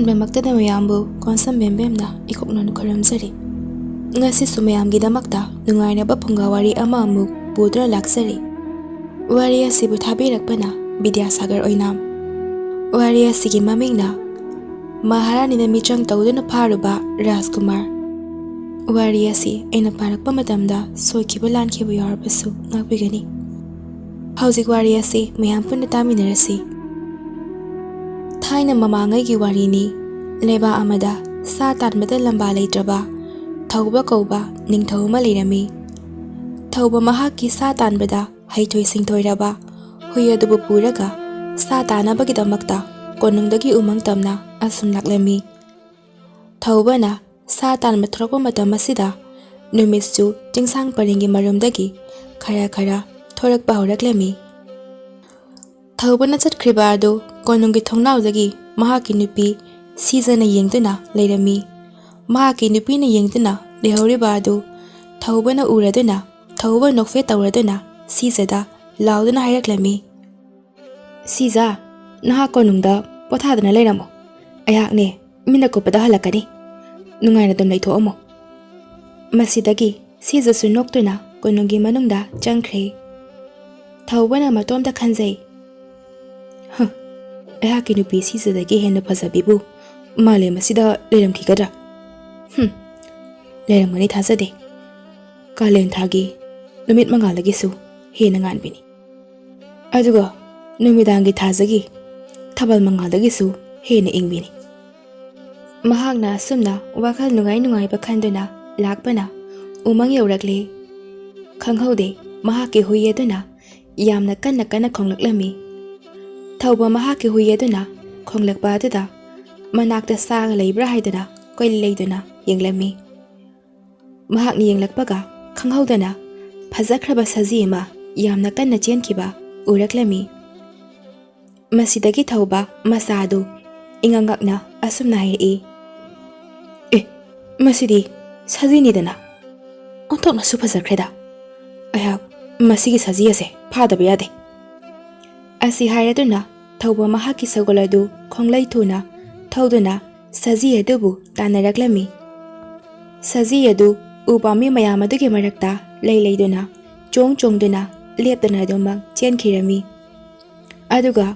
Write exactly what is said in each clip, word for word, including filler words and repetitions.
ꯑꯍꯥꯟꯕꯃꯛꯇꯗ ꯃꯌꯥꯝꯕꯨ ꯀꯣꯟꯁꯝ ꯕꯦꯝꯕꯦꯝꯅ ꯏꯀꯣꯛꯅꯅ ꯈꯨꯔꯨꯝꯖꯔꯤ꯫ ꯉꯁꯤꯁꯨ ꯃꯌꯥꯝꯒꯤꯗꯃꯛꯇ ꯅꯨꯡꯉꯥꯏꯅꯕ ꯐꯨꯡꯒꯥ ꯋꯥꯔꯤ ꯑꯃ ꯑꯃꯨꯛ ꯄꯨꯗꯨꯅ ꯂꯥꯛꯆꯔꯤ꯫ ꯋꯥꯔꯤ ꯑꯁꯤꯕꯨ ꯊꯥꯕꯤꯔꯛꯄꯅ ꯕꯤꯗ꯭ꯌꯥꯁꯥꯒꯔ ꯑꯣꯏꯅꯥꯝ꯫ ꯋꯥꯔꯤ ꯑꯁꯤꯒꯤ ꯃꯃꯤꯡꯅ ꯃꯍꯥꯔꯥꯅꯤꯅ ꯃꯤꯆꯪ ꯇꯧꯗꯨꯅ ꯐꯥꯔꯨꯕ ꯔꯥꯖꯀꯨꯃꯥꯔ꯫ ꯋꯥꯔꯤ ꯑꯁꯤ ꯑꯩꯅ ꯄꯥꯔꯛꯄ ꯃꯇꯝꯗ ꯁꯣꯏꯈꯤꯕ ꯂꯥꯟꯈꯤꯕ ꯌꯥꯎꯔꯕꯁꯨ ꯉꯥꯛꯄꯤꯒꯅꯤ꯫ ꯍꯧꯖꯤꯛ ꯋꯥꯔꯤ ꯑꯁꯤ ꯃꯌꯥꯝ ꯄꯨꯟꯅ ꯇꯥꯃꯤꯟꯅꯔꯁꯤ꯫ ꯊꯥꯏꯅ ꯃꯃꯥꯡꯉꯩꯒꯤ ꯋꯥꯔꯤꯅꯤ꯫ ꯂꯩꯕꯥꯛ ꯑꯃꯗ ꯁꯥ ꯇꯥꯟꯕꯗ ꯂꯝꯕꯥ ꯂꯩꯇ꯭ꯔꯕ ꯊꯧꯕ ꯀꯧꯕ ꯅꯤꯡꯊꯧ ꯑꯃ ꯂꯩꯔꯝꯃꯤ꯫ ꯊꯧꯕ ꯃꯍꯥꯛꯀꯤ ꯁꯥ ꯇꯥꯟꯕꯗ ꯍꯩꯊꯣꯏ ꯁꯤꯡꯊꯣꯏꯔꯕ ꯍꯨꯏ ꯑꯗꯨꯕꯨ ꯄꯨꯔꯒ ꯁꯥ ꯇꯥꯟꯅꯕꯒꯤꯗꯃꯛꯇ ꯀꯣꯅꯨꯡꯗꯒꯤ ꯎꯃꯪ ꯇꯝꯅ ꯑꯁꯨꯝ ꯂꯥꯛꯂꯝꯃꯤ꯫ ꯊꯧꯕꯅ ꯁꯥ ꯇꯥꯟꯕ ꯊꯣꯔꯛꯄ ꯃꯇꯝ ꯑꯁꯤꯗ ꯅꯨꯃꯤꯠꯁꯨ ꯆꯤꯡꯁꯥꯡ ꯄꯔꯦꯡꯒꯤ ꯃꯔꯨꯝꯗꯒꯤ ꯈꯔ ꯈꯔ ꯊꯣꯔꯛꯄ ꯍꯧꯔꯛꯂꯝꯃꯤ꯫ ꯊꯧꯕꯅ ꯆꯠꯈ꯭ꯔꯤꯕ ꯑꯗꯨ ꯀꯣꯅꯨꯡꯒꯤ ꯊꯣꯡꯅꯥꯎꯗꯒꯤ ꯃꯍꯥꯛꯀꯤ ꯅꯨꯄꯤ ꯁꯤꯖꯅ ꯌꯦꯡꯗꯨꯅ ꯂꯩꯔꯝꯃꯤ꯫ ꯃꯍꯥꯛꯀꯤ ꯅꯨꯄꯤꯅ ꯌꯦꯡꯗꯨꯅ ꯂꯩꯍꯧꯔꯤꯕ ꯑꯗꯨ ꯊꯧꯕꯅ ꯎꯔꯗꯨꯅ, ꯊꯧꯕ ꯅꯣꯛꯐꯦꯠ ꯇꯧꯔꯗꯨꯅ ꯁꯤꯖꯗ ꯂꯥꯎꯗꯨꯅ ꯍꯥꯏꯔꯛꯂꯝꯃꯤ, "ꯁꯤꯖ, ꯅꯍꯥꯛ ꯀꯣꯅꯨꯡꯗ ꯄꯣꯊꯥꯗꯅ ꯂꯩꯔꯝꯃꯣ꯫ ꯑꯩꯍꯥꯛꯅꯦ ꯃꯤꯅ ꯀꯨꯞꯄꯗ ꯍꯜꯂꯛꯀꯅꯤ꯫ ꯅꯨꯡꯉꯥꯏꯅ ꯑꯗꯨꯝ ꯂꯩꯊꯣꯛꯑꯝꯃꯣ꯫" ꯃꯁꯤꯗꯒꯤ ꯁꯤꯖꯁꯨ ꯅꯣꯛꯇꯨꯅ ꯀꯣꯅꯨꯡꯒꯤ ꯃꯅꯨꯡꯗ ꯆꯪꯈ꯭ꯔꯦ꯫ ꯊꯧꯕꯅ ꯃꯇꯣꯝꯇ ꯈꯟꯖꯩ, "ꯍ, ꯑꯩꯍꯥꯛꯀꯤ ꯅꯨꯄꯤ ꯁꯤꯖꯗꯒꯤ ꯍꯦꯟꯅ ꯐꯖꯕꯤꯕꯨ ꯃꯥꯂꯦꯝ ꯑꯁꯤꯗ ꯂꯩꯔꯝꯈꯤꯒꯗ꯭ꯔꯥ? ꯍꯨꯝ, ꯂꯩꯔꯝꯒꯅꯤ ꯊꯥꯖꯗꯦ꯫ ꯀꯥꯂꯦꯟ ꯊꯥꯒꯤ ꯅꯨꯃꯤꯠ ꯃꯉꯥꯜꯗꯒꯤꯁꯨ ꯍꯦꯟꯅ ꯉꯥꯟꯕꯤꯅꯤ꯫ ꯑꯗꯨꯒ ꯅꯨꯃꯤꯗꯥꯡꯒꯤ ꯊꯥꯖꯒꯤ ꯊꯥꯕꯜ ꯃꯉꯥꯜꯗꯒꯤꯁꯨ ꯍꯦꯟꯅ ꯏꯪꯕꯤꯅꯤ꯫" ꯃꯍꯥꯛꯅ ꯑꯁꯨꯝꯅ ꯋꯥꯈꯜ ꯅꯨꯡꯉꯥꯏ ꯅꯨꯡꯉꯥꯏꯕ ꯈꯟꯗꯨꯅ ꯂꯥꯛꯄꯅ ꯎꯃꯪ ꯌꯧꯔꯛꯂꯦ꯫ ꯈꯪꯍꯧꯗꯦ, ꯃꯍꯥꯛꯀꯤ ꯍꯨꯏ ꯑꯗꯨꯅ ꯌꯥꯝꯅ ꯀꯟꯅ ꯀꯟꯅ ꯈꯣꯡꯂꯛꯂꯝꯃꯤ꯫ ꯊꯧꯕ ꯃꯍꯥꯛꯀꯤ ꯍꯨꯏ ꯑꯗꯨꯅ ꯈꯣꯡꯂꯛꯄ ꯑꯗꯨꯗ ꯃꯅꯥꯛꯇ ꯁꯥꯒ ꯂꯩꯕ꯭ꯔꯥ ꯍꯥꯏꯗꯅ ꯀꯣꯏ ꯂꯩꯗꯨꯅ ꯌꯦꯡꯂꯝꯃꯤ꯫ ꯃꯍꯥꯛꯅ ꯌꯦꯡꯂꯛꯄꯒ ꯈꯪꯍꯧꯗꯅ ꯐꯖꯈ꯭ꯔꯕ ꯁꯖꯤ ꯑꯃ ꯌꯥꯝꯅ ꯀꯟꯅ ꯆꯦꯟꯈꯤꯕ ꯎꯔꯛꯂꯝꯃꯤ꯫ ꯃꯁꯤꯗꯒꯤ ꯊꯧꯕ ꯃꯆꯥ ꯑꯗꯨ ꯏꯉꯛ ꯉꯛꯅ ꯑꯁꯨꯝꯅ ꯍꯥꯏꯔꯛꯏ, "ꯑꯦ, ꯃꯁꯤꯗꯤ ꯁꯖꯤꯅꯤꯗꯅ꯫ ꯑꯣꯟꯊꯣꯛꯅꯁꯨ ꯐꯖꯈ꯭ꯔꯦꯗ꯫ ꯑꯩꯍꯥꯛ ꯃꯁꯤꯒꯤ ꯁꯖꯤ ꯑꯁꯦ ꯐꯥꯗꯕ ꯌꯥꯗꯦ꯫" ꯑꯁꯤ ꯍꯥꯏꯔꯗꯨꯅ ꯊꯧꯕ ꯃꯍꯥꯛꯀꯤ ꯁꯒꯣꯜ ꯑꯗꯨ ꯈꯣꯡꯂꯩ ꯊꯨꯅ ꯊꯧꯗꯨꯅ ꯁꯖꯤ ꯑꯗꯨꯕꯨ ꯇꯥꯟꯅꯔꯛꯂꯝꯃꯤ꯫ ꯁꯖꯤ ꯑꯗꯨ ꯎ ꯄꯥꯝꯕꯤ ꯃꯌꯥꯝ ꯑꯗꯨꯒꯤ ꯃꯔꯛꯇ ꯂꯩ ꯂꯩꯗꯨꯅ, ꯆꯣꯡ ꯆꯣꯡꯗꯨꯅ, ꯂꯦꯞꯇꯅ ꯑꯗꯨꯃꯛ ꯆꯦꯟꯈꯤꯔꯝꯃꯤ꯫ ꯑꯗꯨꯒ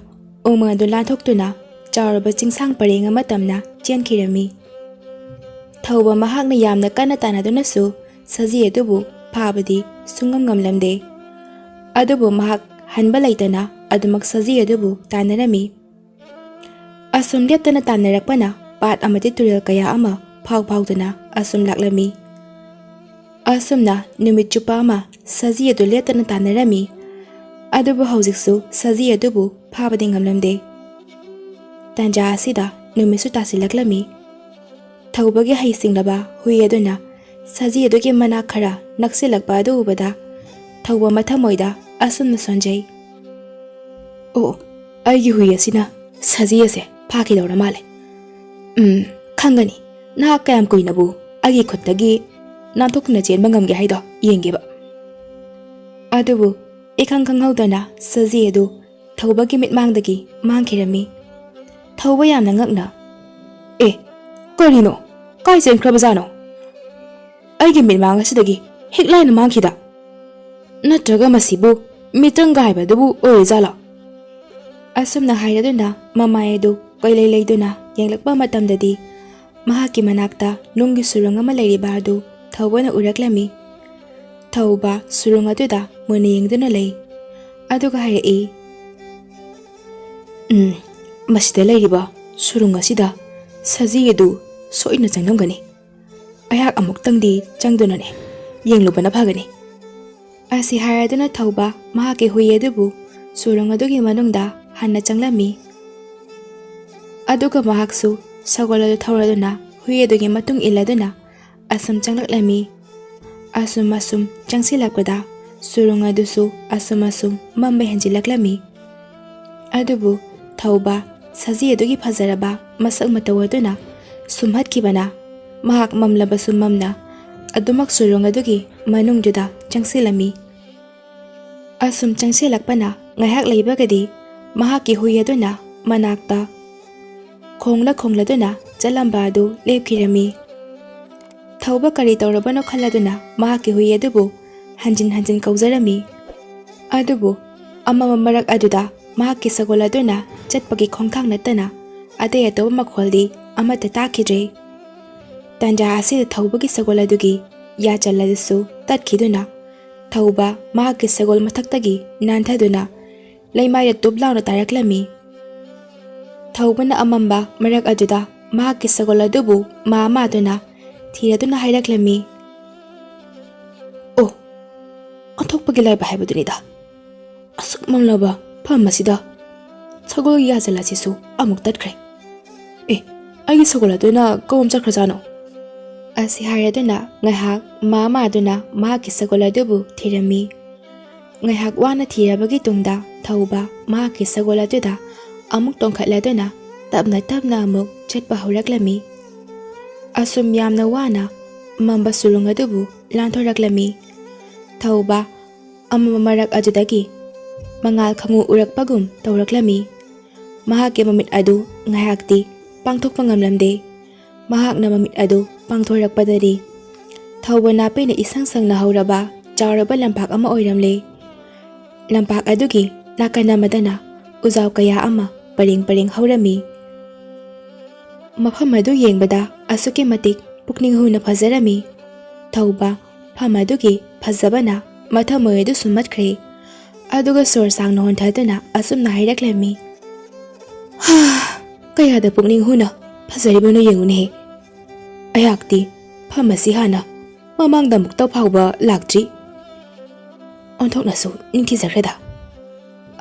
ꯎꯃꯪ ꯑꯗꯨ ꯂꯥꯟꯊꯣꯛꯇꯨꯅ ꯆꯥꯎꯔꯕ ꯆꯤꯡꯁꯥꯡ ꯄꯔꯦꯡ ꯑꯃ ꯇꯝꯅ ꯆꯦꯟꯈꯤꯔꯝꯃꯤ꯫ ꯊꯧꯕ ꯃꯍꯥꯛꯅ ꯌꯥꯝꯅ ꯀꯟꯅ ꯇꯥꯟꯅꯗꯨꯅꯁꯨ ꯁꯖꯤ ꯑꯗꯨꯕꯨ ꯐꯥꯕꯗꯤ ꯁꯨꯡꯉꯝ ꯉꯝꯂꯝꯗꯦ꯫ ꯑꯗꯨꯕꯨ ꯃꯍꯥꯛ ꯍꯟꯕ ꯂꯩꯇꯅ ꯑꯗꯨꯃꯛ ꯁꯖꯤ ꯑꯗꯨꯕꯨ ꯇꯥꯟꯅꯔꯝꯃꯤ꯫ ꯑꯁꯨꯝ ꯂꯦꯞꯇꯅ ꯇꯥꯟꯅꯔꯛꯄꯅ ꯄꯥꯠ ꯑꯃꯗꯤ ꯇꯨꯔꯦꯜ ꯀꯌꯥ ꯑꯃ ꯐꯥꯎ ꯐꯥꯎꯗꯨꯅ ꯑꯁꯨꯝ ꯂꯥꯛꯂꯝꯃꯤ꯫ ꯑꯁꯨꯝꯅ ꯅꯨꯃꯤꯠ ꯆꯨꯞꯄ ꯑꯃ ꯁꯖꯤ ꯑꯗꯨ ꯂꯦꯞꯇꯅ ꯇꯥꯟꯅꯔꯝꯃꯤ꯫ ꯑꯗꯨꯕꯨ ꯍꯧꯖꯤꯛꯁꯨ ꯁꯖꯤ ꯑꯗꯨꯕꯨ ꯐꯥꯕꯗꯤ ꯉꯝꯂꯝꯗꯦ꯫ ꯇꯥꯟꯖꯥ ꯑꯁꯤꯗ ꯅꯨꯃꯤꯠꯁꯨ ꯇꯥꯁꯤꯜꯂꯛꯂꯝꯃꯤ꯫ ꯊꯧꯕꯒꯤ ꯍꯩꯁꯤꯡꯂꯕ ꯍꯨꯏ ꯑꯗꯨꯅ ꯁꯖꯤ ꯑꯗꯨꯒꯤ ꯃꯅꯥꯛ ꯈꯔ ꯅꯛꯁꯤꯜꯂꯛꯄ ꯑꯗꯨ ꯎꯕꯗ ꯊꯧꯕ ꯃꯊꯃꯣꯏꯗ ꯑꯁꯨꯝꯅ ꯁꯣꯟꯖꯩ꯫ "ꯑꯣ, ꯑꯩꯒꯤ ꯍꯨꯏ ꯑꯁꯤꯅ ꯁꯖꯤ ꯑꯁꯦ ꯐꯥꯈꯤꯗꯧꯔ ꯃꯥꯜꯂꯦ꯫ ꯎꯝ, ꯈꯪꯒꯅꯤ꯫ ꯅꯍꯥꯛ ꯀꯌꯥꯝ ꯀꯨꯏꯅꯕꯨ ꯑꯩꯒꯤ ꯈꯨꯠꯇꯒꯤ ꯅꯥꯟꯊꯣꯛꯇꯨꯅ ꯆꯦꯟꯕ ꯉꯝꯒꯦ ꯍꯥꯏꯗꯣ ꯌꯦꯡꯒꯦꯕ꯫" ꯑꯗꯨꯕꯨ ꯏꯈꯪ ꯈꯪꯍꯧꯗꯅ ꯁꯖꯤ ꯑꯗꯨ ꯊꯧꯕꯒꯤ ꯃꯤꯠꯃꯥꯡꯗꯒꯤ ꯃꯥꯡꯈꯤꯔꯝꯃꯤ꯫ ꯊꯧꯕ ꯌꯥꯝꯅ ꯉꯛꯅ, "ꯑꯦ, ꯀꯔꯤꯅꯣ? ꯀꯥꯏ ꯆꯦꯟꯈ꯭ꯔꯕꯖꯥꯠꯅꯣ? ꯑꯩꯒꯤ ꯃꯤꯠꯃꯥꯡ ꯑꯁꯤꯗꯒꯤ ꯍꯦꯛ ꯂꯥꯏꯅ ꯃꯥꯡꯈꯤꯗ꯫ ꯅꯠꯇ꯭ꯔꯒ ꯃꯁꯤꯕꯨ ꯃꯤꯇ꯭ꯔꯪ ꯀꯥꯏꯕꯗꯨꯕꯨ ꯑꯣꯏꯔꯤꯖꯥꯠꯂꯣ?" ꯑꯁꯨꯝꯅ ꯍꯥꯏꯔꯗꯨꯅ ꯃꯃꯥꯏ ꯑꯗꯨ ꯀꯣꯏꯂꯩ ꯂꯩꯗꯨꯅ ꯌꯦꯡꯂꯛꯄ ꯃꯇꯝꯗꯗꯤ ꯃꯍꯥꯛꯀꯤ ꯃꯅꯥꯛꯇ ꯅꯨꯡꯒꯤ ꯁꯨꯔꯨꯡ ꯑꯃ ꯂꯩꯔꯤꯕ ꯑꯗꯨ ꯊꯧꯕꯅ ꯎꯔꯛꯂꯝꯃꯤ꯫ ꯊꯧꯕ ꯁꯨꯔꯨꯡ ꯑꯗꯨꯗ ꯃꯨꯟꯅ ꯌꯦꯡꯗꯨꯅ ꯂꯩ꯫ ꯑꯗꯨꯒ ꯍꯥꯏꯔꯛꯏ, "ꯎꯝ, ꯃꯁꯤꯗ ꯂꯩꯔꯤꯕ ꯁꯨꯔꯨꯡ ꯑꯁꯤꯗ ꯁꯖꯤ ꯑꯗꯨ ꯁꯣꯏꯅ ꯆꯪꯂꯝꯒꯅꯤ꯫ ꯑꯩꯍꯥꯛ ꯑꯃꯨꯛꯇꯪꯗꯤ ꯆꯪꯗꯨꯅꯅꯦ ꯌꯦꯡꯂꯨꯕꯅ ꯐꯒꯅꯤ꯫" ꯑꯁꯤ ꯍꯥꯏꯔꯗꯨꯅ ꯊꯧꯕ ꯃꯍꯥꯛꯀꯤ ꯍꯨꯏ ꯑꯗꯨꯕꯨ ꯁꯨꯔꯨꯡ ꯑꯗꯨꯒꯤ ꯃꯅꯨꯡꯗ ꯍꯟꯅ ꯆꯪꯂꯝꯃꯤ꯫ ꯑꯗꯨꯒ ꯃꯍꯥꯛꯁꯨ ꯁꯒꯣꯜ ꯑꯗꯨ ꯊꯧꯔꯗꯨꯅ ꯍꯨꯏ ꯑꯗꯨꯒꯤ ꯃꯇꯨꯡ ꯏꯜꯂꯗꯨꯅ ꯑꯁꯨꯝ ꯆꯪꯂꯛꯂꯝꯃꯤ꯫ ꯑꯁꯨꯝ ꯑꯁꯨꯝ ꯆꯪꯁꯤꯜꯂꯛꯄꯗ ꯁꯨꯔꯨꯡ ꯑꯗꯨꯁꯨ ꯑꯁꯨꯝ ꯑꯁꯨꯝ ꯃꯝꯕ ꯍꯦꯟꯖꯤꯜꯂꯛꯂꯝꯃꯤ꯫ ꯑꯗꯨꯕꯨ ꯊꯧꯕ ꯁꯖꯤ ꯑꯗꯨꯒꯤ ꯐꯖꯔꯕ ꯃꯁꯛ ꯃꯇꯧ ꯑꯗꯨꯅ ꯁꯨꯝꯍꯠꯈꯤꯕꯅ ꯃꯍꯥꯛ ꯃꯝꯂꯕꯁꯨ ꯃꯝꯅ ꯑꯗꯨꯃꯛ ꯁꯨꯔꯨꯡ ꯑꯗꯨꯒꯤ ꯃꯅꯨꯡꯗꯨꯗ ꯆꯪꯁꯤꯜꯂꯝꯃꯤ꯫ ꯑꯁꯨꯝ ꯆꯪꯁꯤꯜꯂꯛꯄꯅ ꯉꯥꯏꯍꯥꯛ ꯂꯩꯕꯒꯗꯤ ꯃꯍꯥꯛꯀꯤ ꯍꯨꯏ ꯑꯗꯨꯅ ꯃꯅꯥꯛꯇ ꯈꯣꯡꯂ ꯈꯣꯡꯂꯗꯨꯅ ꯆꯠꯂꯝꯕ ꯑꯗꯨ ꯂꯦꯞꯈꯤꯔꯝꯃꯤ꯫ ꯊꯧꯕ ꯀꯔꯤ ꯇꯧꯔꯕꯅꯣ ꯈꯜꯂꯗꯨꯅ ꯃꯍꯥꯛꯀꯤ ꯍꯨꯏ ꯑꯗꯨꯕꯨ ꯍꯟꯖꯤꯟ ꯍꯟꯖꯤꯟ ꯀꯧꯖꯔꯝꯃꯤ꯫ ꯑꯗꯨꯕꯨ ꯑꯃꯝꯕ ꯃꯔꯛ ꯑꯗꯨꯗ ꯃꯍꯥꯛꯀꯤ ꯁꯒꯣꯜ ꯑꯗꯨꯅ ꯆꯠꯄꯒꯤ ꯈꯣꯡꯊꯥꯡ ꯅꯠꯇꯅ ꯑꯇꯩ ꯑꯇꯣꯞꯄ ꯃꯈꯣꯜꯗꯤ ꯑꯃꯠꯇ ꯇꯥꯈꯤꯗ꯭ꯔꯦ꯫ ꯇꯥꯟꯖꯥ ꯑꯁꯤꯗ ꯊꯧꯕꯒꯤ ꯁꯒꯣꯜ ꯑꯗꯨꯒꯤ ꯌꯥꯆꯜ ꯑꯗꯨꯁꯨ ꯇꯠꯈꯤꯗꯨꯅ ꯊꯧꯕ ꯃꯍꯥꯛꯀꯤ ꯁꯒꯣꯜ ꯃꯊꯛꯇꯒꯤ ꯅꯥꯟꯊꯗꯨꯅ ꯂꯩꯃꯥꯏꯗ ꯇꯨꯞ ꯂꯥꯎꯅ ꯇꯥꯔꯛꯂꯝꯃꯤ꯫ ꯊꯧꯕꯅ ꯑꯃꯝꯕ ꯃꯔꯛ ꯑꯗꯨꯗ ꯃꯍꯥꯛꯀꯤ ꯁꯒꯣꯜ ꯑꯗꯨꯕꯨ ꯃꯥ ꯃꯥꯗꯨꯅ ꯊꯤꯔꯗꯨꯅ ꯍꯥꯏꯔꯛꯂꯝꯃꯤ꯫ ꯑꯣ, ꯑꯣꯟꯊꯣꯛꯄꯒꯤ ꯂꯥꯏꯕ ꯍꯥꯏꯕꯗꯨꯅꯤꯗ꯫ ꯑꯁꯨꯛ ꯃꯝꯂꯕ ꯐꯝ ꯑꯁꯤꯗ ꯁꯒꯣꯜꯒꯤ ꯌꯥꯖꯜ ꯑꯁꯤꯁꯨ ꯑꯃꯨꯛ ꯇꯠꯈ꯭ꯔꯦ꯫ ꯑꯦ, ꯑꯩꯒꯤ ꯁꯒꯣꯜ ꯑꯗꯨꯅ ꯀꯔꯣꯝ ꯆꯠꯈ꯭ꯔꯖꯥꯠꯅꯣ? ꯑꯁꯤ ꯍꯥꯏꯔꯗꯨꯅ ꯉꯥꯏꯍꯥꯛ ꯃꯥ ꯃꯥꯗꯨꯅ ꯃꯍꯥꯛꯀꯤ ꯁꯒꯣꯜ ꯑꯗꯨꯕꯨ ꯊꯤꯔꯝꯃꯤ꯫ ꯉꯥꯏꯍꯥꯛ ꯋꯥꯅ ꯊꯤꯔꯕꯒꯤ ꯇꯨꯡꯗ ꯊꯧꯕ ꯃꯍꯥꯛꯀꯤ ꯁꯒꯣꯜ ꯑꯗꯨꯗ ꯑꯃꯨꯛ ꯇꯣꯡꯈꯠꯂꯗꯨꯅ ꯇꯞꯅ ꯇꯞꯅ ꯑꯃꯨꯛ ꯆꯠꯄ ꯍꯧꯔꯛꯂꯝꯃꯤ꯫ ꯑꯁꯨꯝ ꯌꯥꯝꯅ ꯋꯥꯅ ꯃꯝꯕ ꯁꯨꯔꯨꯡ ꯑꯗꯨꯕꯨ ꯂꯥꯟꯊꯣꯔꯛꯂꯝꯃꯤ꯫ ꯊꯧꯕ ꯑꯃꯝꯕ ꯃꯔꯛ ꯑꯗꯨꯗꯒꯤ ꯃꯉꯥꯜ ꯈꯪꯎ ꯎꯔꯛꯄꯒꯨꯝ ꯇꯧꯔꯛꯂꯝꯃꯤ꯫ ꯃꯍꯥꯛꯀꯤ ꯃꯃꯤꯠ ꯑꯗꯨ ꯉꯥꯏꯍꯥꯛꯇꯤ ꯄꯥꯡꯊꯣꯛꯄ ꯉꯝꯂꯝꯗꯦ꯫ ꯃꯍꯥꯛꯅ ꯃꯃꯤꯠ ꯑꯗꯨ ꯄꯥꯡꯊꯣꯔꯛꯄꯗꯗꯤ ꯊꯧꯕ ꯅꯥꯄꯤꯅ ꯏꯁꯪ ꯁꯪꯅ ꯍꯧꯔꯕ ꯆꯥꯎꯔꯕ ꯂꯝꯄꯥꯛ ꯑꯃ ꯑꯣꯏꯔꯝꯂꯦ꯫ ꯂꯝꯄꯥꯛ ꯑꯗꯨꯒꯤ ꯅꯥꯀꯟ ꯑꯃꯗꯅ ꯎꯖꯥꯎ ꯀꯌꯥ ꯑꯃ ꯄꯔꯦꯡ ꯄꯔꯦꯡ ꯍꯧꯔꯝꯃꯤ꯫ ꯃꯐꯝ ꯑꯗꯨ ꯌꯦꯡꯕꯗ ꯑꯁꯨꯛꯀꯤ ꯃꯇꯤꯛ ꯄꯨꯛꯅꯤꯡ ꯍꯨꯅ ꯐꯖꯔꯝꯃꯤ꯫ ꯊꯧꯕ ꯐꯝ ꯑꯗꯨꯒꯤ ꯐꯖꯕꯅ ꯃꯊꯃꯣꯏ ꯑꯗꯨ ꯁꯨꯝꯍꯠꯈ꯭ꯔꯦ꯫ ꯑꯗꯨꯒ ꯁꯣꯔ ꯁꯥꯡꯅ ꯍꯣꯟꯊꯗꯨꯅ ꯑꯁꯨꯝꯅ ꯍꯥꯏꯔꯛꯂꯝꯃꯤ, "ꯍꯥ, ꯀꯌꯥꯗ ꯄꯨꯛꯅꯤꯡ ꯍꯨꯅ ꯐꯖꯔꯤꯕꯅꯣ ꯌꯦꯡꯉꯨꯅꯦꯍꯦ꯫ ꯑꯩꯍꯥꯛꯇꯤ ꯐꯝ ꯑꯁꯤ ꯍꯥꯟꯅ ꯃꯃꯥꯡꯗ ꯑꯃꯨꯛꯇ ꯐꯥꯎꯕ ꯂꯥꯛꯇ꯭ꯔꯤ꯫ ꯑꯣꯟꯊꯣꯛꯅꯁꯨ ꯅꯤꯡꯊꯤꯖꯈ꯭ꯔꯦꯗ"꯫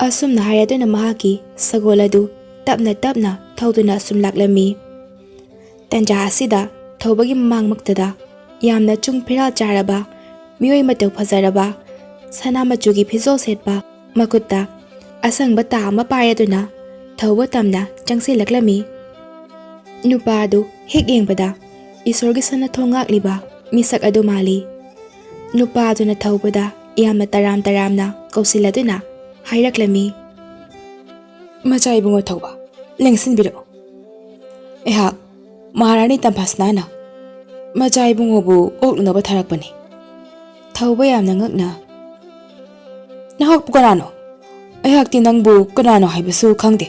ꯑꯁꯨꯝꯅ ꯍꯥꯏꯔꯗꯨꯅ ꯃꯍꯥꯛꯀꯤ ꯁꯒꯣꯜ ꯑꯗꯨ ꯇꯞꯅ ꯇꯞꯅ ꯊꯧꯗꯨꯅ ꯑꯁꯨꯝ ꯂꯥꯛꯂꯝꯃꯤ꯫ ꯇꯟꯖꯥ ꯑꯁꯤꯗ ꯊꯧꯕꯒꯤ ꯃꯃꯥꯡꯃꯛꯇꯗ ꯌꯥꯝꯅ ꯆꯨꯡ ꯐꯤꯔꯥꯜ ꯆꯥꯔꯕ, ꯃꯤꯑꯣꯏ ꯃꯇꯧ ꯐꯖꯔꯕ, ꯁꯅꯥ ꯃꯆꯨꯒꯤ ꯐꯤꯖꯣꯜ ꯁꯦꯠꯄ, ꯃꯈꯨꯠꯇ ꯑꯁꯪꯕ ꯇꯥ ꯑꯃ ꯄꯥꯏꯔꯗꯨꯅ ꯊꯧꯕ ꯇꯝꯅ ꯆꯪꯁꯤꯜꯂꯛꯂꯝꯃꯤ꯫ ꯅꯨꯄꯥ ꯑꯗꯨ ꯍꯦꯛ ꯌꯦꯡꯕꯗ ꯏꯁꯣꯔꯒꯤ ꯁꯅꯥꯊꯣꯡ ꯉꯥꯛꯂꯤꯕ ꯃꯤꯁꯛ ꯑꯗꯨ ꯃꯥꯜꯂꯤ꯫ ꯅꯨꯄꯥ ꯑꯗꯨꯅ ꯊꯧꯕꯗ ꯌꯥꯝꯅ ꯇꯔꯥꯝ ꯇꯔꯥꯝꯅ ꯀꯧꯁꯤꯜꯂꯗꯨꯅ ꯍꯥꯏꯔꯛꯂꯝꯃꯤ, "ꯃꯆꯥ ꯏꯕꯨꯡꯉꯣ ꯊꯧꯕ, ꯂꯦꯡꯁꯤꯟꯕꯤꯔꯛꯎ"꯫ ꯑꯩꯍꯥꯛ ꯃꯍꯥꯔꯥꯅꯤ ꯇꯝꯐꯥꯁꯅꯥꯅ ꯃꯆꯥ ꯏꯕꯨꯡꯉꯣꯕꯨ ꯑꯣꯛꯂꯨꯅꯕ ꯊꯥꯔꯛꯄꯅꯤ꯫ ꯊꯧꯕ ꯌꯥꯝꯅ ꯉꯛꯅ, "ꯅꯍꯥꯛꯄꯨ ꯀꯅꯥꯅꯣ? ꯑꯩꯍꯥꯛꯇꯤ ꯅꯪꯕꯨ ꯀꯅꯥꯅꯣ ꯍꯥꯏꯕꯁꯨ ꯈꯪꯗꯦ꯫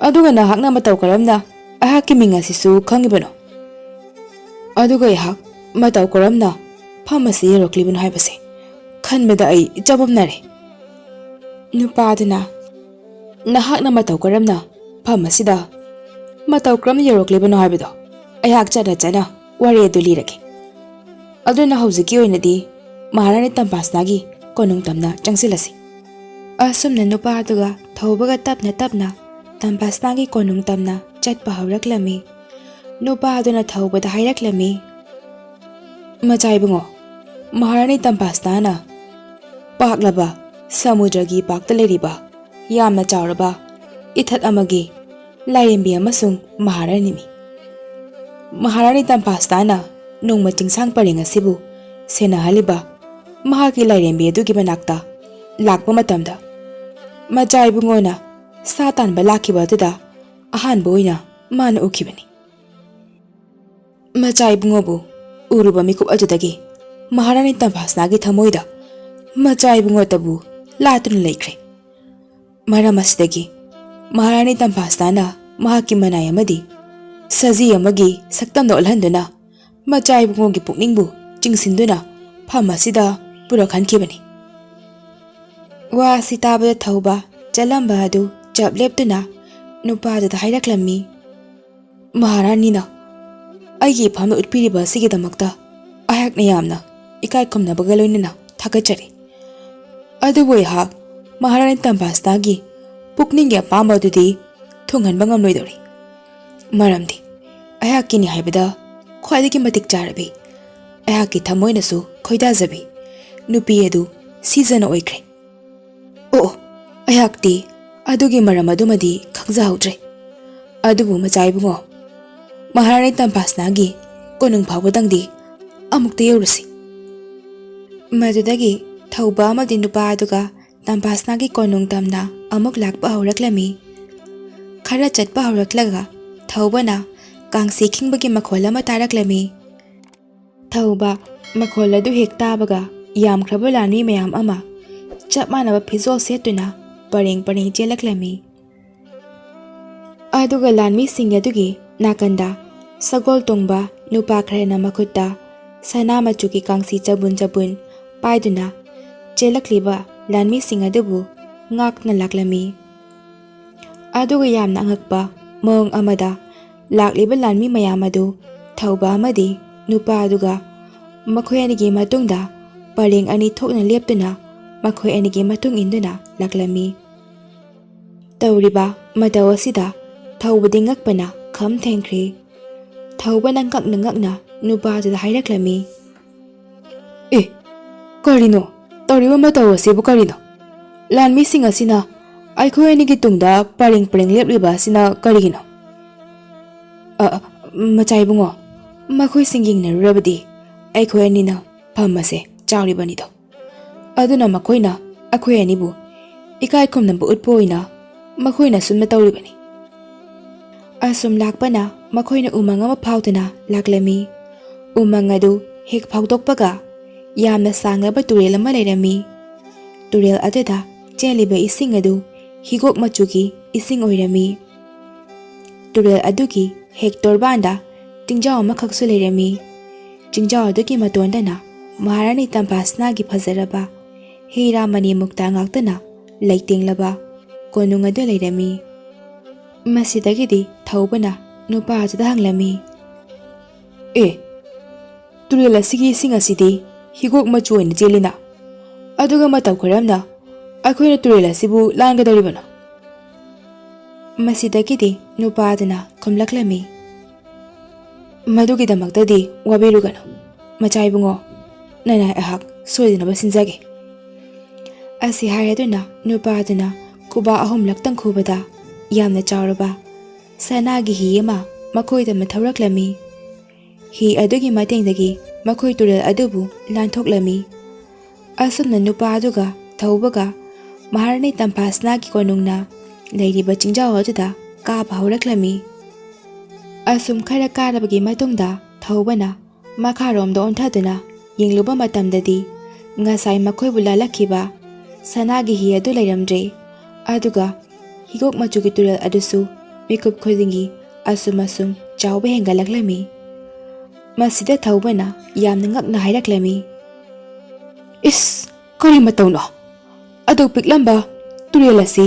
ꯑꯗꯨꯒ ꯅꯍꯥꯛꯅ ꯃꯇꯧ ꯀꯔꯝꯅ ꯑꯩꯍꯥꯛꯀꯤ ꯃꯤꯡ ꯑꯁꯤꯁꯨ ꯈꯪꯉꯤꯕꯅꯣ? ꯑꯗꯨꯒ ꯑꯩꯍꯥꯛ ꯃꯇꯧ ꯀꯔꯝꯅ ꯐꯝ ꯑꯁꯤ ꯌꯧꯔꯛꯂꯤꯕꯅꯣ ꯍꯥꯏꯕꯁꯦ ꯈꯟꯕꯗ ꯑꯩ ꯆꯃꯝꯅꯔꯦ꯫" ꯅꯨꯄꯥ ꯑꯗꯨꯅ, "ꯅꯍꯥꯛꯅ ꯃꯇꯧ ꯀꯔꯝꯅ ꯐꯝ ꯑꯁꯤꯗ ꯃꯇꯧ ꯀꯔꯝꯅ ꯌꯧꯔꯛꯂꯤꯕꯅꯣ ꯍꯥꯏꯕꯗꯣ ꯑꯩꯍꯥꯛ ꯆꯠꯅ ꯆꯠꯅ ꯋꯥꯔꯤ ꯑꯗꯨ ꯂꯤꯔꯒꯦ꯫ ꯑꯗꯨꯅ ꯍꯧꯖꯤꯛꯀꯤ ꯑꯣꯏꯅꯗꯤ ꯃꯍꯥꯔꯥꯅꯤ ꯇꯝꯐꯥꯁꯅꯥꯒꯤ ꯀꯣꯅꯨꯡ ꯇꯝꯅ ꯆꯪꯁꯤꯜꯂꯁꯤ꯫" ꯑꯁꯨꯝꯅ ꯅꯨꯄꯥ ꯑꯗꯨꯒ ꯊꯧꯕꯒ ꯇꯞꯅ ꯇꯞꯅ ꯇꯝꯐꯥꯁꯅꯥꯒꯤ ꯀꯣꯅꯨꯡ ꯇꯝꯅ ꯆꯠꯄ ꯍꯧꯔꯛꯂꯝꯃꯤ꯫ ꯅꯨꯄꯥ ꯑꯗꯨꯅ ꯊꯧꯕꯗ ꯍꯥꯏꯔꯛꯂꯝꯃꯤ, "ꯃꯆꯥ ꯏꯕꯨꯡꯉꯣ, ꯃꯍꯥꯔꯥꯅꯤ ꯇꯝꯐꯥꯁꯅꯥꯅ ꯄꯥꯛꯂꯕ ꯁꯃꯨꯗ꯭ꯔꯒꯤ ꯄꯥꯛꯇ ꯂꯩꯔꯤꯕ ꯌꯥꯝꯅ ꯆꯥꯎꯔꯕ ꯏꯊꯠ ꯑꯃꯒꯤ ꯂꯥꯏꯔꯦꯝꯕꯤ ꯑꯃꯁꯨꯡ ꯃꯍꯥꯔꯥꯅꯤꯅꯤ꯫ ꯃꯍꯥꯔꯥꯅꯤ ꯇꯝꯐꯥꯁꯅꯥꯅ ꯅꯣꯡꯃ ꯆꯤꯡꯁꯥꯡ ꯄꯔꯦꯡ ꯑꯁꯤꯕꯨ ꯁꯦꯟꯅꯍꯜꯂꯤꯕ ꯃꯍꯥꯛꯀꯤ ꯂꯥꯏꯔꯦꯝꯕꯤ ꯑꯗꯨꯒꯤ ꯃꯅꯥꯛꯇ ꯂꯥꯛꯄ ꯃꯇꯝꯗ, ꯃꯆꯥ ꯏꯕꯨꯡꯉꯣꯅ ꯁꯥ ꯇꯥꯟꯕ ꯂꯥꯛꯈꯤꯕ ꯑꯗꯨꯗ ꯑꯍꯥꯟꯕ ꯑꯣꯏꯅ ꯃꯥꯅ ꯎꯈꯤꯕꯅꯤ꯫" ꯃꯆꯥ ꯏꯕꯨꯡꯉꯣꯕꯨ ꯎꯔꯨꯕ ꯃꯤꯀꯨꯞ ꯑꯗꯨꯗꯒꯤ ꯃꯍꯥꯔꯥꯅꯤ ꯇꯝꯐꯥꯁꯅꯥꯒꯤ ꯊꯃꯣꯏꯗ ꯃꯆꯥ ꯏꯕꯨꯡꯉꯣꯇꯕꯨ ꯂꯥꯠꯇꯨꯅ ꯂꯩꯈ꯭ꯔꯦ꯫ ꯃꯔꯝ ꯑꯁꯤꯗꯒꯤ ꯃꯍꯥꯔꯥꯅꯤ ꯇꯝꯐꯥꯁꯅꯥꯅ ꯃꯍꯥꯛꯀꯤ ꯃꯅꯥꯏ ꯑꯃꯗꯤ ꯁꯖꯤ ꯑꯃꯒꯤ ꯁꯛꯇꯝꯗ ꯑꯣꯜꯍꯟꯗꯨꯅ ꯃꯆꯥ ꯏꯕꯨꯡꯉꯣꯒꯤ ꯄꯨꯛꯅꯤꯡꯕꯨ ꯆꯤꯡꯁꯤꯟꯗꯨꯅ ꯐꯝ ꯑꯁꯤꯗ ꯄꯨꯔꯛꯍꯟꯈꯤꯕꯅꯤ꯫ ꯋꯥ ꯑꯁꯤ ꯇꯥꯕꯗ ꯊꯧꯕ ꯆꯠꯂꯝꯕ ꯑꯗꯨ ꯆꯞ ꯂꯦꯞꯇꯨꯅ ꯅꯨꯄꯥꯗꯨꯗ ꯍꯥꯏꯔꯛꯂꯝꯃꯤ, "ꯃꯍꯥꯔꯥꯅꯤꯅ ꯑꯩꯒꯤ ꯏꯐꯝꯗ ꯎꯠꯄꯤꯔꯤꯕ ꯑꯁꯤꯒꯤꯗꯃꯛꯇ ꯑꯩꯍꯥꯛꯅ ꯌꯥꯝꯅ ꯏꯀꯥꯏ ꯈꯨꯝꯅꯕꯒ ꯂꯣꯏꯅꯅ ꯊꯥꯒꯠꯆꯔꯤ꯫ ꯑꯗꯨꯕꯨ ꯑꯩꯍꯥꯛ ꯃꯍꯥꯔꯥꯅꯤ ꯇꯝꯐꯥꯁꯅꯥꯒꯤ ꯄꯨꯛꯅꯤꯡꯒꯤ ꯑꯄꯥꯝꯕ ꯑꯗꯨꯗꯤ ꯊꯨꯡꯍꯟꯕ ꯉꯝꯂꯣꯏꯗꯧꯔꯤ꯫ ꯃꯔꯝꯗꯤ ꯑꯩꯍꯥꯛꯀꯤꯅꯤ ꯍꯥꯏꯕꯗ ꯈ꯭ꯋꯥꯏꯗꯒꯤ ꯃꯇꯤꯛ ꯆꯥꯔꯕꯤ, ꯑꯩꯍꯥꯛꯀꯤ ꯊꯃꯣꯏꯅꯁꯨ ꯈꯣꯏꯗꯥꯖꯕꯤ ꯅꯨꯄꯤ ꯑꯗꯨ ꯁꯤꯖꯅ ꯑꯣꯏꯈ꯭ꯔꯦ꯫ ꯑꯣ, ꯑꯣ, ꯑꯩꯍꯥꯛꯇꯤ ꯑꯗꯨꯒꯤ ꯃꯔꯝ ꯑꯗꯨꯃꯗꯤ ꯈꯪꯖꯍꯧꯗ꯭ꯔꯦ꯫ ꯑꯗꯨꯕꯨ ꯃꯆꯥ ꯏꯕꯨꯡꯉꯣ, ꯃꯍꯥꯔꯥꯅꯤ ꯇꯝꯐꯥꯁꯅꯥꯒꯤ ꯀꯣꯅꯨꯡ ꯐꯥꯎꯕꯗꯪꯗꯤ ꯑꯃꯨꯛꯇ ꯌꯧꯔꯨꯁꯤ꯫" ꯃꯗꯨꯗꯒꯤ ꯊꯧꯕ ꯑꯃꯗꯤ ꯅꯨꯄꯥ ꯑꯗꯨꯒ ꯇꯝꯐꯥꯁꯅꯥꯒꯤ ꯀꯣꯅꯨꯡ ꯇꯝꯅ ꯑꯃꯨꯛ ꯂꯥꯛꯄ ꯍꯧꯔꯛꯂꯝꯃꯤ꯫ ꯈꯔ ꯆꯠꯄ ꯍꯧꯔꯛꯂꯒ ꯊꯧꯕꯅ ꯀꯥꯡꯁꯤ ꯈꯤꯡꯕꯒꯤ ꯃꯈꯣꯜ ꯑꯃ ꯇꯥꯔꯛꯂꯝꯃꯤ꯫ ꯊꯧꯕ ꯃꯈꯣꯜ ꯑꯗꯨ ꯍꯦꯛ ꯇꯥꯕꯒ ꯌꯥꯝꯈ꯭ꯔꯕ ꯂꯥꯟꯃꯤ ꯃꯌꯥꯝ ꯑꯃ ꯆꯞ ꯃꯥꯟꯅꯕ ꯐꯤꯖꯣꯜ ꯁꯦꯠꯇꯨꯅ ꯄꯔꯦꯡ ꯄꯔꯦꯡ ꯆꯦꯜꯂꯛꯂꯝꯃꯤ꯫ ꯑꯗꯨꯒ ꯂꯥꯟꯃꯤꯁꯤꯡ ꯑꯗꯨꯒꯤ ꯅꯥꯀꯟꯗ ꯁꯒꯣꯜ ꯇꯣꯡꯕ ꯅꯨꯄꯥ ꯈꯔꯅ ꯃꯈꯨꯠꯇ ꯁꯅꯥ ꯃꯆꯨꯒꯤ ꯀꯥꯡꯁꯤ ꯆꯕꯨꯟ ꯆꯕꯨꯟ ꯄꯥꯏꯗꯨꯅ ꯆꯦꯜꯂꯛꯂꯤꯕ ꯂꯥꯟꯃꯤꯁꯤꯡ ꯑꯗꯨꯕꯨ ꯉꯥꯛꯅ ꯂꯥꯛꯂꯝꯃꯤ꯫ ꯑꯗꯨꯒ ꯌꯥꯝꯅ ꯑꯉꯛꯄ ꯃꯑꯣꯡ ꯑꯃꯗ, ꯂꯥꯛꯂꯤꯕ ꯂꯥꯟꯃꯤ ꯃꯌꯥꯝ ꯑꯗꯨ ꯊꯧꯕ ꯑꯃꯗꯤ ꯅꯨꯄꯥ ꯑꯗꯨꯒ ꯃꯈꯣꯏ ꯑꯅꯤꯒꯤ ꯃꯇꯨꯡꯗ ꯄꯔꯦꯡ ꯑꯅꯤ ꯊꯣꯛꯅ ꯂꯦꯞꯇꯨꯅ ꯃꯈꯣꯏ ꯑꯅꯤꯒꯤ ꯃꯇꯨꯡ ꯏꯟꯗꯨꯅ ꯂꯥꯛꯂꯝꯃꯤ꯫ ꯇꯧꯔꯤꯕ ꯃꯇꯧ ꯑꯁꯤꯗ ꯊꯧꯕꯗꯤ ꯉꯛꯄꯅ ꯈꯝ ꯊꯦꯡꯈ꯭ꯔꯦ꯫ ꯊꯧꯕꯅ ꯉꯛꯅ ꯉꯛꯅ ꯅꯨꯄꯥꯗꯨꯗ ꯍꯥꯏꯔꯛꯂꯝꯃꯤ, "ꯑꯦ, ꯀꯔꯤꯅꯣ? ꯇꯧꯔꯤꯕ ꯃꯇꯧ ꯑꯁꯤꯕꯨ ꯀꯔꯤꯅꯣ? ꯂꯥꯟꯃꯤꯁꯤꯡ ꯑꯁꯤꯅ ꯑꯩꯈꯣꯏ ꯑꯅꯤꯒꯤ ꯇꯨꯡꯗ ꯄꯔꯦꯡ ꯄꯔꯦꯡ ꯂꯦꯞꯂꯤꯕ ꯑꯁꯤꯅ ꯀꯔꯤꯒꯤꯅꯣ? ꯑ, ꯑ, ꯃꯆꯥ ꯏꯕꯨꯡꯉꯣ, ꯃꯈꯣꯏꯁꯤꯡ ꯌꯦꯡꯅꯔꯨꯔꯕꯗꯤ ꯑꯩꯈꯣꯏ ꯑꯅꯤꯅ ꯐꯝ ꯑꯁꯦ ꯆꯥꯎꯔꯤꯕꯅꯤꯗꯣ꯫ ꯑꯗꯨꯅ ꯃꯈꯣꯏꯅ ꯑꯩꯈꯣꯏ ꯑꯅꯤꯕꯨ ꯏꯀꯥꯏ ꯈꯨꯝꯅꯕ ꯎꯠꯄ ꯑꯣꯏꯅ ꯃꯈꯣꯏꯅ ꯑꯁꯨꯝꯅ ꯇꯧꯔꯤꯕꯅꯤ꯫" ꯑꯁꯨꯝ ꯂꯥꯛꯄꯅ ꯃꯈꯣꯏꯅ ꯎꯃꯪ ꯑꯃ ꯐꯥꯎꯗꯨꯅ ꯂꯥꯛꯂꯝꯃꯤ꯫ ꯎꯃꯪ ꯑꯗꯨ ꯍꯦꯛ ꯐꯥꯎꯗꯣꯛꯄꯒ ꯌꯥꯝꯅ ꯁꯥꯡꯂꯕ ꯇꯨꯔꯦꯜ ꯑꯃ ꯂꯩꯔꯝꯃꯤ꯫ ꯇꯨꯔꯦꯜ ꯑꯗꯨꯗ ꯆꯦꯜꯂꯤꯕ ꯏꯁꯤꯡ ꯑꯗꯨ ꯍꯤꯒꯣꯛ ꯃꯆꯨꯒꯤ ꯏꯁꯤꯡ ꯑꯣꯏꯔꯝꯃꯤ꯫ ꯇꯨꯔꯦꯜ ꯑꯗꯨꯒꯤ ꯍꯦꯛ ꯇꯣꯔꯕꯥꯟꯗ ꯆꯤꯡꯖꯥꯎ ꯑꯃꯈꯛꯁꯨ ꯂꯩꯔꯝꯃꯤ꯫ ꯆꯤꯡꯖꯥꯎ ꯑꯗꯨꯒꯤ ꯃꯇꯣꯟꯗꯅ ꯃꯍꯥꯔꯥꯅꯤ ꯇꯝꯐꯥꯁꯅꯥꯒꯤ ꯐꯖꯔꯕ ꯍꯤꯔꯥ ꯃꯅꯤ ꯃꯨꯛꯇꯥ ꯉꯥꯛꯇꯅ ꯂꯩꯇꯦꯡꯂꯕ ꯀꯣꯅꯨꯡ ꯑꯗꯨ ꯂꯩꯔꯝꯃꯤ꯫ ꯃꯁꯤꯗꯒꯤꯗꯤ ꯊꯧꯕꯅ ꯅꯨꯄꯥ ꯑꯗꯨꯗ ꯍꯪꯂꯝꯃꯤ, "ꯑꯦ, ꯇꯨꯔꯦꯜ ꯑꯁꯤꯒꯤ ꯏꯁꯤꯡ ꯑꯁꯤꯗꯤ ꯍꯤꯒꯣꯛ ꯃꯆꯨ ꯑꯣꯏꯅ ꯆꯦꯜꯂꯤꯅ, ꯑꯗꯨꯒ ꯃꯇꯧ ꯀꯔꯝꯅ ꯑꯩꯈꯣꯏꯅ ꯇꯨꯔꯦꯜ ꯑꯁꯤꯕꯨ ꯂꯥꯟꯒꯗꯧꯔꯤꯕꯅꯣ?" ꯃꯁꯤꯗꯒꯤꯗꯤ ꯅꯨꯄꯥ ꯑꯗꯨꯅ ꯈꯨꯝꯂꯛꯂꯝꯃꯤ, "ꯃꯗꯨꯒꯤꯗꯃꯛꯇꯗꯤ ꯋꯥꯕꯤꯔꯨꯒꯅꯨ, ꯃꯆꯥ ꯏꯕꯨꯡꯉꯣ, ꯅꯅꯥꯏ ꯑꯩꯍꯥꯛ ꯁꯣꯏꯗꯅꯕ ꯁꯤꯟꯖꯒꯦ꯫" ꯑꯁꯤ ꯍꯥꯏꯔꯗꯨꯅ ꯅꯨꯄꯥ ꯑꯗꯨꯅ ꯈꯨꯕꯥꯛ ꯑꯍꯨꯝꯂꯛꯇꯪ ꯈꯨꯕꯗ ꯌꯥꯝꯅ ꯆꯥꯎꯔꯕ ꯁꯅꯥꯒꯤ ꯍꯤ ꯑꯃ ꯃꯈꯣꯏꯗ ꯃꯊꯧꯔꯛꯂꯝꯃꯤ꯫ ꯍꯤ ꯑꯗꯨꯒꯤ ꯃꯇꯦꯡꯗꯒꯤ ꯃꯈꯣꯏ ꯇꯨꯔꯦꯜ ꯑꯗꯨꯕꯨ ꯂꯥꯟꯊꯣꯛꯂꯝꯃꯤ꯫ ꯑꯁꯨꯝꯅ ꯅꯨꯄꯥ ꯑꯗꯨꯒ ꯊꯧꯕꯒ ꯃꯍꯥꯔꯥꯅꯤ ꯇꯝꯐꯥꯁꯅꯥꯒꯤ ꯀꯣꯅꯨꯡꯅ ꯂꯩꯔꯤꯕ ꯆꯤꯡꯖꯥꯎ ꯑꯗꯨꯗ ꯀꯥꯕ ꯍꯧꯔꯛꯂꯝꯃꯤ꯫ ꯑꯁꯨꯝ ꯈꯔ ꯀꯥꯔꯕꯒꯤ ꯃꯇꯨꯡꯗ ꯊꯧꯕꯅ ꯃꯈꯥꯔꯣꯝꯗ ꯑꯣꯟꯊꯗꯨꯅ ꯌꯦꯡꯂꯨꯕ ꯃꯇꯝꯗꯗꯤ, ꯉꯁꯥꯏ ꯃꯈꯣꯏꯕꯨ ꯂꯥꯜꯂꯛꯈꯤꯕ ꯁꯅꯥꯒꯤ ꯍꯤ ꯑꯗꯨ ꯂꯩꯔꯝꯗ꯭ꯔꯦ꯫ ꯑꯗꯨꯒ ꯍꯤꯒꯣꯛ ꯃꯆꯨꯒꯤ ꯇꯨꯔꯦꯜ ꯑꯗꯨꯁꯨ ꯃꯤꯀꯨꯞ ꯈꯨꯗꯤꯡꯒꯤ ꯑꯁꯨꯝ ꯑꯁꯨꯝ ꯆꯥꯎꯕ ꯍꯦꯟꯒꯠꯂꯛꯂꯝꯃꯤ꯫ ꯃꯁꯤꯗ ꯊꯧꯕꯅ ꯌꯥꯝꯅ ꯉꯛꯅ ꯍꯥꯏꯔꯛꯂꯝꯃꯤ, "ꯏꯁ, ꯀꯔꯤ ꯃꯇꯧꯅꯣ? ꯑꯗꯨꯛ ꯄꯤꯛꯂꯝꯕ ꯇꯨꯔꯦꯜ ꯑꯁꯤ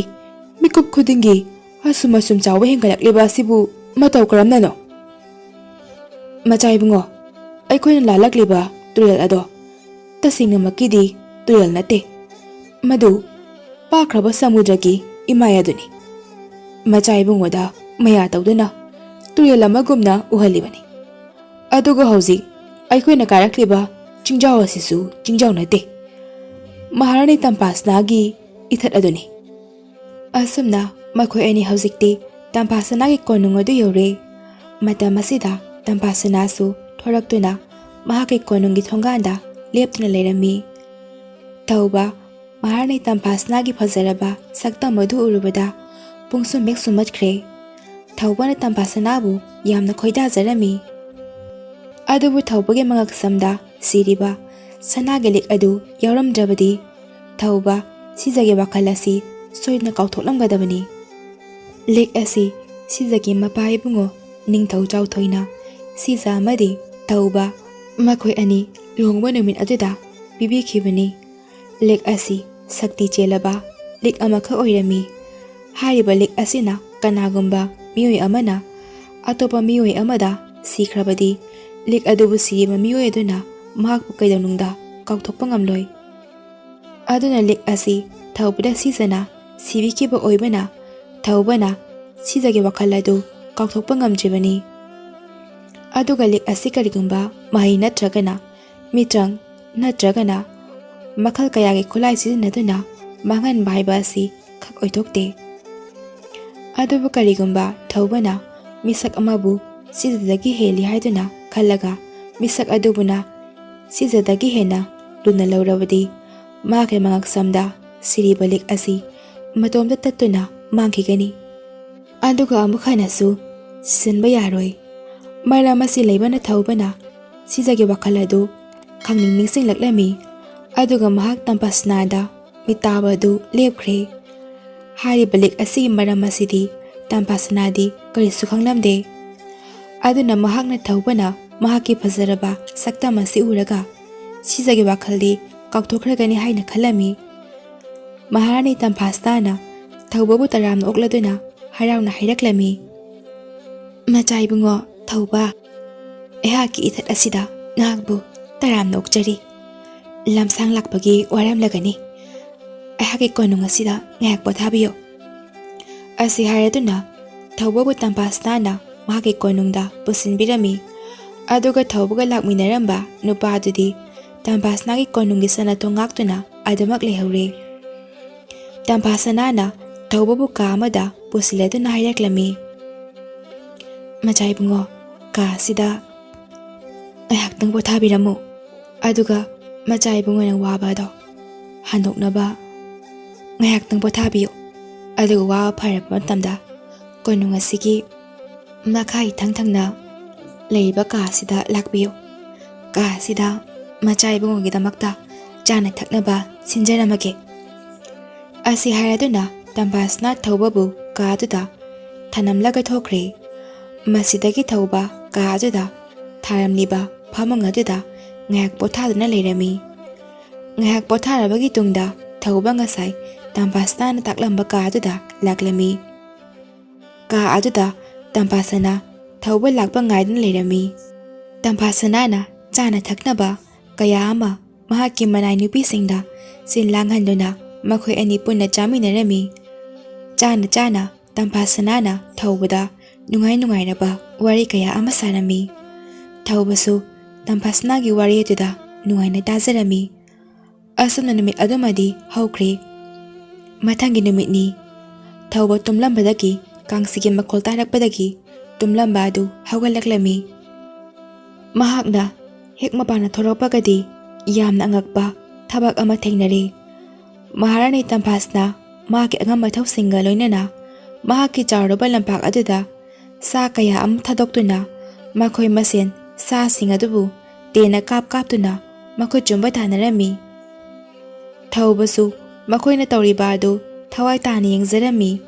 ꯃꯤꯀꯨꯞ ꯈꯨꯗꯤꯡꯒꯤ ꯑꯁꯨꯝ ꯑꯁꯨꯝ ꯆꯥꯎꯕ ꯍꯦꯟꯒꯠꯂꯛꯂꯤꯕ ꯑꯁꯤꯕꯨ ꯃꯇꯧ ꯀꯔꯝꯅꯅꯣ?" "ꯃꯆꯥ ꯏꯕꯨꯡꯉꯣ, ꯑꯩꯈꯣꯏꯅ ꯂꯥꯜꯂꯛꯂꯤꯕ ꯇꯨꯔꯦꯜ ꯑꯗꯣ ꯇꯁꯦꯡꯅꯃꯛꯀꯤꯗꯤ ꯇꯨꯔꯦꯜ ꯅꯠꯇꯦ꯫ ꯃꯗꯨ ꯄꯥꯛꯈ꯭ꯔꯕ ꯁꯃꯨꯗ꯭ꯔꯒꯤ ꯏꯃꯥꯏ ꯑꯗꯨꯅꯤ꯫ ꯃꯆꯥ ꯏꯕꯨꯡꯉꯣꯗ ꯃꯌꯥ ꯇꯧꯗꯨꯅ ꯇꯨꯔꯦꯜ ꯑꯃꯒꯨꯝꯅ ꯎꯍꯜꯂꯤꯕꯅꯤ꯫ ꯑꯗꯨꯒ ꯍꯧꯖꯤꯛ ꯑꯩꯈꯣꯏꯅ ꯀꯥꯔꯛꯂꯤꯕ ꯆꯤꯡꯖꯥꯎ ꯑꯁꯤꯁꯨ ꯆꯤꯡꯖꯥꯎ ꯅꯠꯇꯦ, ꯃꯍꯥꯔꯥꯅꯤ ꯇꯝꯐꯥꯁꯅꯥꯒꯤ ꯏꯊꯠ ꯑꯗꯨꯅꯤ꯫" ꯑꯁꯨꯝꯅ ꯃꯈꯣꯏ ꯑꯅꯤ ꯍꯧꯖꯤꯛꯇꯤ ꯇꯝꯐꯥꯁꯅꯥꯒꯤ ꯀꯣꯅꯨꯡ ꯑꯗꯨ ꯌꯧꯔꯦ꯫ ꯃꯇꯝ ꯑꯁꯤꯗ ꯇꯝꯐꯥꯁꯅꯥꯁꯨ ꯊꯣꯔꯛꯇꯨꯅ ꯃꯍꯥꯛꯀꯤ ꯀꯣꯅꯨꯡꯒꯤ ꯊꯣꯡꯒꯥꯟꯗ ꯂꯦꯞꯇꯨꯅ ꯂꯩꯔꯝꯃꯤ꯫ ꯊꯧꯕ ꯃꯍꯥꯔꯥꯅꯤ ꯇꯝꯐꯥꯁꯅꯥꯒꯤ ꯐꯖꯔꯕ ꯁꯛꯇꯝ ꯑꯗꯨ ꯎꯔꯨꯕꯗ ꯄꯨꯡꯁꯨꯝ ꯍꯦꯛ ꯁꯨꯝꯍꯠꯈ꯭ꯔꯦ꯫ ꯊꯧꯕꯅ ꯇꯝꯐꯥꯁꯅꯥꯕꯨ ꯌꯥꯝꯅ ꯈꯣꯏꯗꯥꯖꯔꯝꯃꯤ꯫ ꯑꯗꯨꯕꯨ ꯊꯧꯕꯒꯤ ꯃꯉꯛꯁꯝꯗ ꯁꯤꯔꯤꯕ ꯁꯅꯥꯒꯤ ꯂꯤꯛ ꯑꯗꯨ ꯌꯥꯎꯔꯝꯗ꯭ꯔꯕꯗꯤ ꯊꯧꯕ ꯁꯤꯖꯒꯤ ꯋꯥꯈꯜ ꯑꯁꯤ ꯁꯣꯏꯗꯅ ꯀꯥꯎꯊꯣꯛꯂꯝꯒꯗꯕꯅꯤ꯫ ꯂꯤꯛ ꯑꯁꯤ ꯁꯤꯖꯒꯤ ꯃꯄꯥ ꯏꯕꯨꯡꯉꯣ ꯅꯤꯡꯊꯧ ꯆꯥꯎꯊꯣꯏꯅ ꯁꯤꯖ ꯑꯃꯗꯤ ꯊꯧꯕ ꯃꯈꯣꯏ ꯑꯅꯤ ꯂꯨꯍꯣꯡꯕ ꯅꯨꯃꯤꯠ ꯑꯗꯨꯗ ꯄꯤꯕꯤꯈꯤꯕꯅꯤ꯫ ꯂꯤꯛ ꯑꯁꯤ ꯁꯛꯇꯤ ꯆꯦꯜꯂꯕ ꯂꯤꯛ ꯑꯃꯈꯛ ꯑꯣꯏꯔꯝꯃꯤ꯫ ꯍꯥꯏꯔꯤꯕ ꯂꯤꯛ ꯑꯁꯤꯅ ꯀꯅꯥꯒꯨꯝꯕ ꯃꯤꯑꯣꯏ ꯑꯃꯅ ꯑꯇꯣꯞꯄ ꯃꯤꯑꯣꯏ ꯑꯃꯗ ꯁꯤꯈ꯭ꯔꯕꯗꯤ, ꯂꯤꯛ ꯑꯗꯨꯕꯨ ꯁꯤꯔꯤꯕ ꯃꯤꯑꯣꯏ ꯑꯗꯨꯅ ꯃꯍꯥꯛꯄꯨ ꯀꯩꯗꯧꯅꯨꯡꯗ ꯀꯥꯎꯊꯣꯛꯄ ꯉꯝꯂꯣꯏ꯫ ꯑꯗꯨꯅ ꯂꯤꯛ ꯑꯁꯤ ꯊꯧꯕꯗ ꯁꯤꯖꯅ ꯁꯤꯕꯤꯈꯤꯕ ꯑꯣꯏꯕꯅ, ꯊꯧꯕꯅ ꯁꯤꯖꯒꯤ ꯋꯥꯈꯜ ꯑꯗꯨ ꯀꯥꯎꯊꯣꯛꯄ ꯉꯝꯗ꯭ꯔꯤꯕꯅꯤ꯫ ꯑꯗꯨꯒ ꯂꯤꯛ ꯑꯁꯤ ꯀꯔꯤꯒꯨꯝꯕ ꯃꯍꯩ ꯅꯠꯇ꯭ꯔꯒꯅ ꯃꯤꯇ꯭ꯔꯪ ꯅꯠꯇ꯭ꯔꯒꯅ ꯃꯈꯜ ꯀꯌꯥꯒꯤ ꯈꯨꯠꯂꯥꯏ ꯁꯤꯖꯤꯟꯅꯗꯨꯅ ꯃꯥꯡꯍꯟꯕ ꯍꯥꯏꯕ ꯑꯁꯤ ꯈꯛ ꯑꯣꯏꯊꯣꯛꯇꯦ꯫ ꯑꯗꯨꯕꯨ ꯀꯔꯤꯒꯨꯝꯕ ꯊꯧꯕꯅ ꯃꯤꯁꯛ ꯑꯃꯕꯨ ꯁꯤꯖꯗꯒꯤ ꯍꯦꯜꯂꯤ ꯍꯥꯏꯗꯨꯅ ꯈꯜꯂꯒ, ꯃꯤꯁꯛ ꯑꯗꯨꯕꯨꯅ ꯁꯤꯖꯗꯒꯤ ꯍꯦꯟꯅ ꯂꯨꯅ ꯂꯧꯔꯕꯗꯤ, ꯃꯍꯥꯛꯀꯤ ꯃꯉꯛꯁꯝꯗ ꯁꯤꯔꯤꯕ ꯂꯤꯛ ꯑꯁꯤ ꯃꯇꯣꯝꯇ ꯇꯠꯇꯨꯅ ꯃꯥꯡꯈꯤꯒꯅꯤ꯫ ꯑꯗꯨꯒ ꯑꯃꯨꯛ ꯍꯟꯅꯁꯨ ꯁꯤꯖꯤꯟꯕ ꯌꯥꯔꯣꯏ꯫ ꯃꯔꯝ ꯑꯁꯤ ꯂꯩꯕꯅ ꯊꯧꯕꯅ ꯁꯤꯖꯒꯤ ꯋꯥꯈꯜ ꯑꯗꯨ ꯈꯪꯅꯤꯡ ꯅꯤꯡꯁꯤꯡꯂꯛꯂꯝꯃꯤ꯫ ꯑꯗꯨꯒ ꯃꯍꯥꯛ ꯇꯝꯐꯥꯁꯅꯥꯗ ꯃꯤꯠ ꯇꯥꯕ ꯑꯗꯨ ꯂꯦꯞꯈ꯭ꯔꯦ꯫ ꯍꯥꯏꯔꯤꯕ ꯂꯤꯛ ꯑꯁꯤꯒꯤ ꯃꯔꯝ ꯑꯁꯤꯗꯤ ꯇꯝꯐꯥꯁꯅꯥꯗꯤ ꯀꯔꯤꯁꯨ ꯈꯪꯂꯝꯗꯦ꯫ ꯑꯗꯨꯅ ꯃꯍꯥꯛꯅ ꯊꯧꯕꯅ ꯃꯍꯥꯛꯀꯤ ꯐꯖꯔꯕ ꯁꯛꯇꯝ ꯑꯁꯤ ꯎꯔꯒ ꯁꯤꯖꯒꯤ ꯋꯥꯈꯜꯗꯤ ꯀꯥꯎꯊꯣꯛꯈ꯭ꯔꯒꯅꯤ ꯍꯥꯏꯅ ꯈꯜꯂꯝꯃꯤ꯫ ꯃꯍꯥꯔꯥꯅꯤ ꯇꯝꯐꯥꯁꯅꯥꯅ ꯊꯧꯕꯕꯨ ꯇꯔꯥꯝꯅ ꯑꯣꯛꯂꯗꯨꯅ ꯍꯔꯥꯎꯅ ꯍꯥꯏꯔꯛꯂꯝꯃꯤ, "ꯃꯆꯥ ꯏꯕꯨꯡꯉꯣ ꯊꯧꯕ, ꯑꯩꯍꯥꯛꯀꯤ ꯏꯊꯠ ꯑꯁꯤꯗ ꯅꯍꯥꯛꯄꯨ ꯇꯔꯥꯝꯅ ꯑꯣꯛꯆꯔꯤ꯫ ꯂꯝꯁꯥꯡ ꯂꯥꯛꯄꯒꯤ ꯋꯥꯔꯝꯂꯒꯅꯤ꯫ ꯑꯩꯍꯥꯛꯀꯤ ꯀꯣꯅꯨꯡ ꯑꯁꯤꯗ ꯉꯥꯏꯍꯥꯛ ꯄꯣꯊꯥꯕꯤꯌꯨ"꯫ ꯑꯁꯤ ꯍꯥꯏꯔꯗꯨꯅ ꯊꯧꯕꯕꯨ ꯇꯝꯐꯥꯁꯅꯥꯅ ꯃꯍꯥꯛꯀꯤ ꯀꯣꯅꯨꯡꯗ ꯄꯨꯁꯤꯟꯕꯤꯔꯝꯃꯤ꯫ ꯑꯗꯨꯒ ꯊꯧꯕꯒ ꯂꯥꯛꯃꯤꯟꯅꯔꯝꯕ ꯅꯨꯄꯥꯗꯨꯗꯤ ꯇꯝꯐꯥꯁꯅꯥꯒꯤ ꯀꯣꯅꯨꯡꯒꯤ ꯁꯅꯥ ꯊꯣꯡ ꯉꯥꯛꯇꯨꯅ ꯑꯗꯨꯃꯛ ꯂꯩꯍꯧꯔꯦ꯫ ꯇꯝꯐꯥꯁꯅꯥꯅ ꯊꯧꯕꯕꯨ ꯀꯥ ꯑꯃꯗ ꯄꯨꯁꯤꯜꯂꯗꯨꯅ ꯍꯥꯏꯔꯛꯂꯝꯃꯤ, "ꯃꯆꯥ ꯏꯕꯨꯡꯉꯣ, ꯀꯥ ꯑꯁꯤꯗ ꯉꯥꯏꯍꯥꯛꯇꯪ ꯄꯣꯊꯥꯕꯤꯔꯝꯃꯨ꯫ ꯑꯗꯨꯒ ꯃꯆꯥ ꯏꯕꯨꯡꯉꯣꯅ ꯋꯥꯕ ꯑꯗꯣ ꯍꯟꯗꯣꯛꯅꯕ ꯉꯥꯏꯍꯥꯛꯇꯪ ꯄꯣꯊꯥꯕꯤꯌꯨ꯫ ꯑꯗꯨꯒ ꯋꯥꯕ ꯐꯔꯕ ꯃꯇꯝꯗ ꯀꯣꯅꯨꯡ ꯑꯁꯤꯒꯤ ꯃꯈꯥ ꯏꯊꯪ ꯊꯪꯅ ꯂꯩꯔꯤꯕ ꯀꯥ ꯑꯁꯤꯗ ꯂꯥꯛꯄꯤꯌꯨ꯫ ꯀꯥ ꯑꯁꯤꯗ ꯃꯆꯥ ꯏꯕꯨꯡꯉꯣꯒꯤꯗꯃꯛꯇ ꯆꯥꯅ ꯊꯛꯅꯕ ꯁꯤꯟꯖꯔꯝꯃꯒꯦ"꯫ ꯑꯁꯤ ꯍꯥꯏꯔꯗꯨꯅ ꯇꯝꯐꯥꯁꯅꯥ ꯊꯧꯕꯕꯨ ꯀꯥ ꯑꯗꯨꯗ ꯊꯅꯝꯂꯒ ꯊꯣꯛꯈ꯭ꯔꯦ꯫ ꯃꯁꯤꯗꯒꯤ ꯊꯧꯕ ꯀꯥ ꯑꯗꯨꯗ ꯊꯥꯔꯝꯂꯤꯕ ꯐꯃꯨꯡ ꯑꯗꯨꯗ ꯉꯥꯏꯍꯥꯛ ꯄꯣꯊꯥꯗꯨꯅ ꯂꯩꯔꯝꯃꯤ꯫ ꯉꯥꯏꯍꯥꯛ ꯄꯣꯊꯥꯔꯕꯒꯤ ꯇꯨꯡꯗ ꯊꯧꯕ ꯉꯁꯥꯏ ꯇꯝꯐꯥꯁꯅꯥꯅ ꯇꯥꯛꯂꯝꯕ ꯀꯥ ꯑꯗꯨꯗ ꯂꯥꯛꯂꯝꯃꯤ꯫ ꯀꯥ ꯑꯗꯨꯗ ꯇꯝꯐꯥꯁꯅꯥ ꯊꯧꯕ ꯂꯥꯛꯄ ꯉꯥꯏꯗꯨꯅ ꯂꯩꯔꯝꯃꯤ꯫ ꯇꯝꯐꯥꯁꯅꯥꯅ ꯆꯥꯅ ꯊꯛꯅꯕ ꯀꯌꯥ ꯑꯃ ꯃꯍꯥꯛꯀꯤ ꯃꯅꯥꯏ ꯅꯨꯄꯤꯁꯤꯡꯗ ꯁꯤꯟ ꯂꯥꯡꯍꯟꯗꯨꯅ ꯃꯈꯣꯏ ꯑꯅꯤ ꯄꯨꯟꯅ ꯆꯥꯃꯤꯟꯅꯔꯝꯃꯤ꯫ ꯆꯥꯅ ꯆꯥꯅ ꯇꯝꯐꯥꯁꯅꯥꯅ ꯊꯧꯕꯗ ꯅꯨꯡꯉꯥꯏ ꯅꯨꯡꯉꯥꯏꯔꯕ ꯋꯥꯔꯤ ꯀꯌꯥ ꯑꯃ ꯁꯥꯔꯝꯃꯤ꯫ ꯊꯧꯕꯁꯨ ꯇꯝꯐꯥꯁꯅꯥꯒꯤ ꯋꯥꯔꯤ ꯑꯗꯨꯗ ꯅꯨꯡꯉꯥꯏꯅ ꯇꯥꯖꯔꯝꯃꯤ꯫ ꯑꯁꯨꯝꯅ ꯅꯨꯃꯤꯠ ꯑꯗꯨꯃꯗꯤ ꯍꯧꯈ꯭ꯔꯦ꯫ ꯃꯊꯪꯒꯤ ꯅꯨꯃꯤꯠꯅꯤ꯫ ꯊꯧꯕ ꯇꯨꯝꯂꯝꯕꯗꯒꯤ ꯀꯥꯡꯁꯤꯒꯤ ꯃꯈꯣꯜ ꯇꯥꯔꯛꯄꯗꯒꯤ ꯇꯨꯝꯂꯝꯕ ꯑꯗꯨ ꯍꯧꯒꯠꯂꯛꯂꯝꯃꯤ꯫ ꯃꯍꯥꯛꯅ ꯍꯦꯛ ꯃꯄꯥꯟꯗ ꯊꯣꯔꯛꯄꯒꯗꯤ ꯌꯥꯝꯅ ꯑꯉꯛꯄ ꯊꯕꯛ ꯑꯃ ꯊꯦꯡꯅꯔꯦ꯫ ꯃꯍꯥꯔꯥꯅꯤ ꯇꯝꯐꯥꯁꯅꯥ ꯃꯍꯥꯛꯀꯤ ꯑꯉꯝꯕ ꯊꯧꯁꯤꯡꯒ ꯂꯣꯏꯅꯅ ꯃꯍꯥꯛꯀꯤ ꯆꯥꯎꯔꯕ ꯂꯝꯄꯥꯛ ꯑꯗꯨꯗ ꯁꯥ ꯀꯌꯥ ꯑꯃ ꯊꯥꯗꯣꯛꯇꯨꯅ ꯃꯈꯣꯏ ꯃꯁꯦꯟ ꯁꯥꯁꯤꯡ ꯑꯗꯨꯕꯨ ꯇꯦꯟꯅ ꯀꯥꯞ ꯀꯥꯞꯇꯨꯅ ꯃꯈꯨꯠ ꯆꯨꯝꯕ ꯇꯥꯟꯅꯔꯝꯃꯤ꯫ ꯊꯧꯕꯁꯨ ꯃꯈꯣꯏꯅ ꯇꯧꯔꯤꯕ ꯑꯗꯨ ꯊꯋꯥꯏ ꯇꯥꯅ ꯌꯦꯡꯖꯔꯝꯃꯤ꯫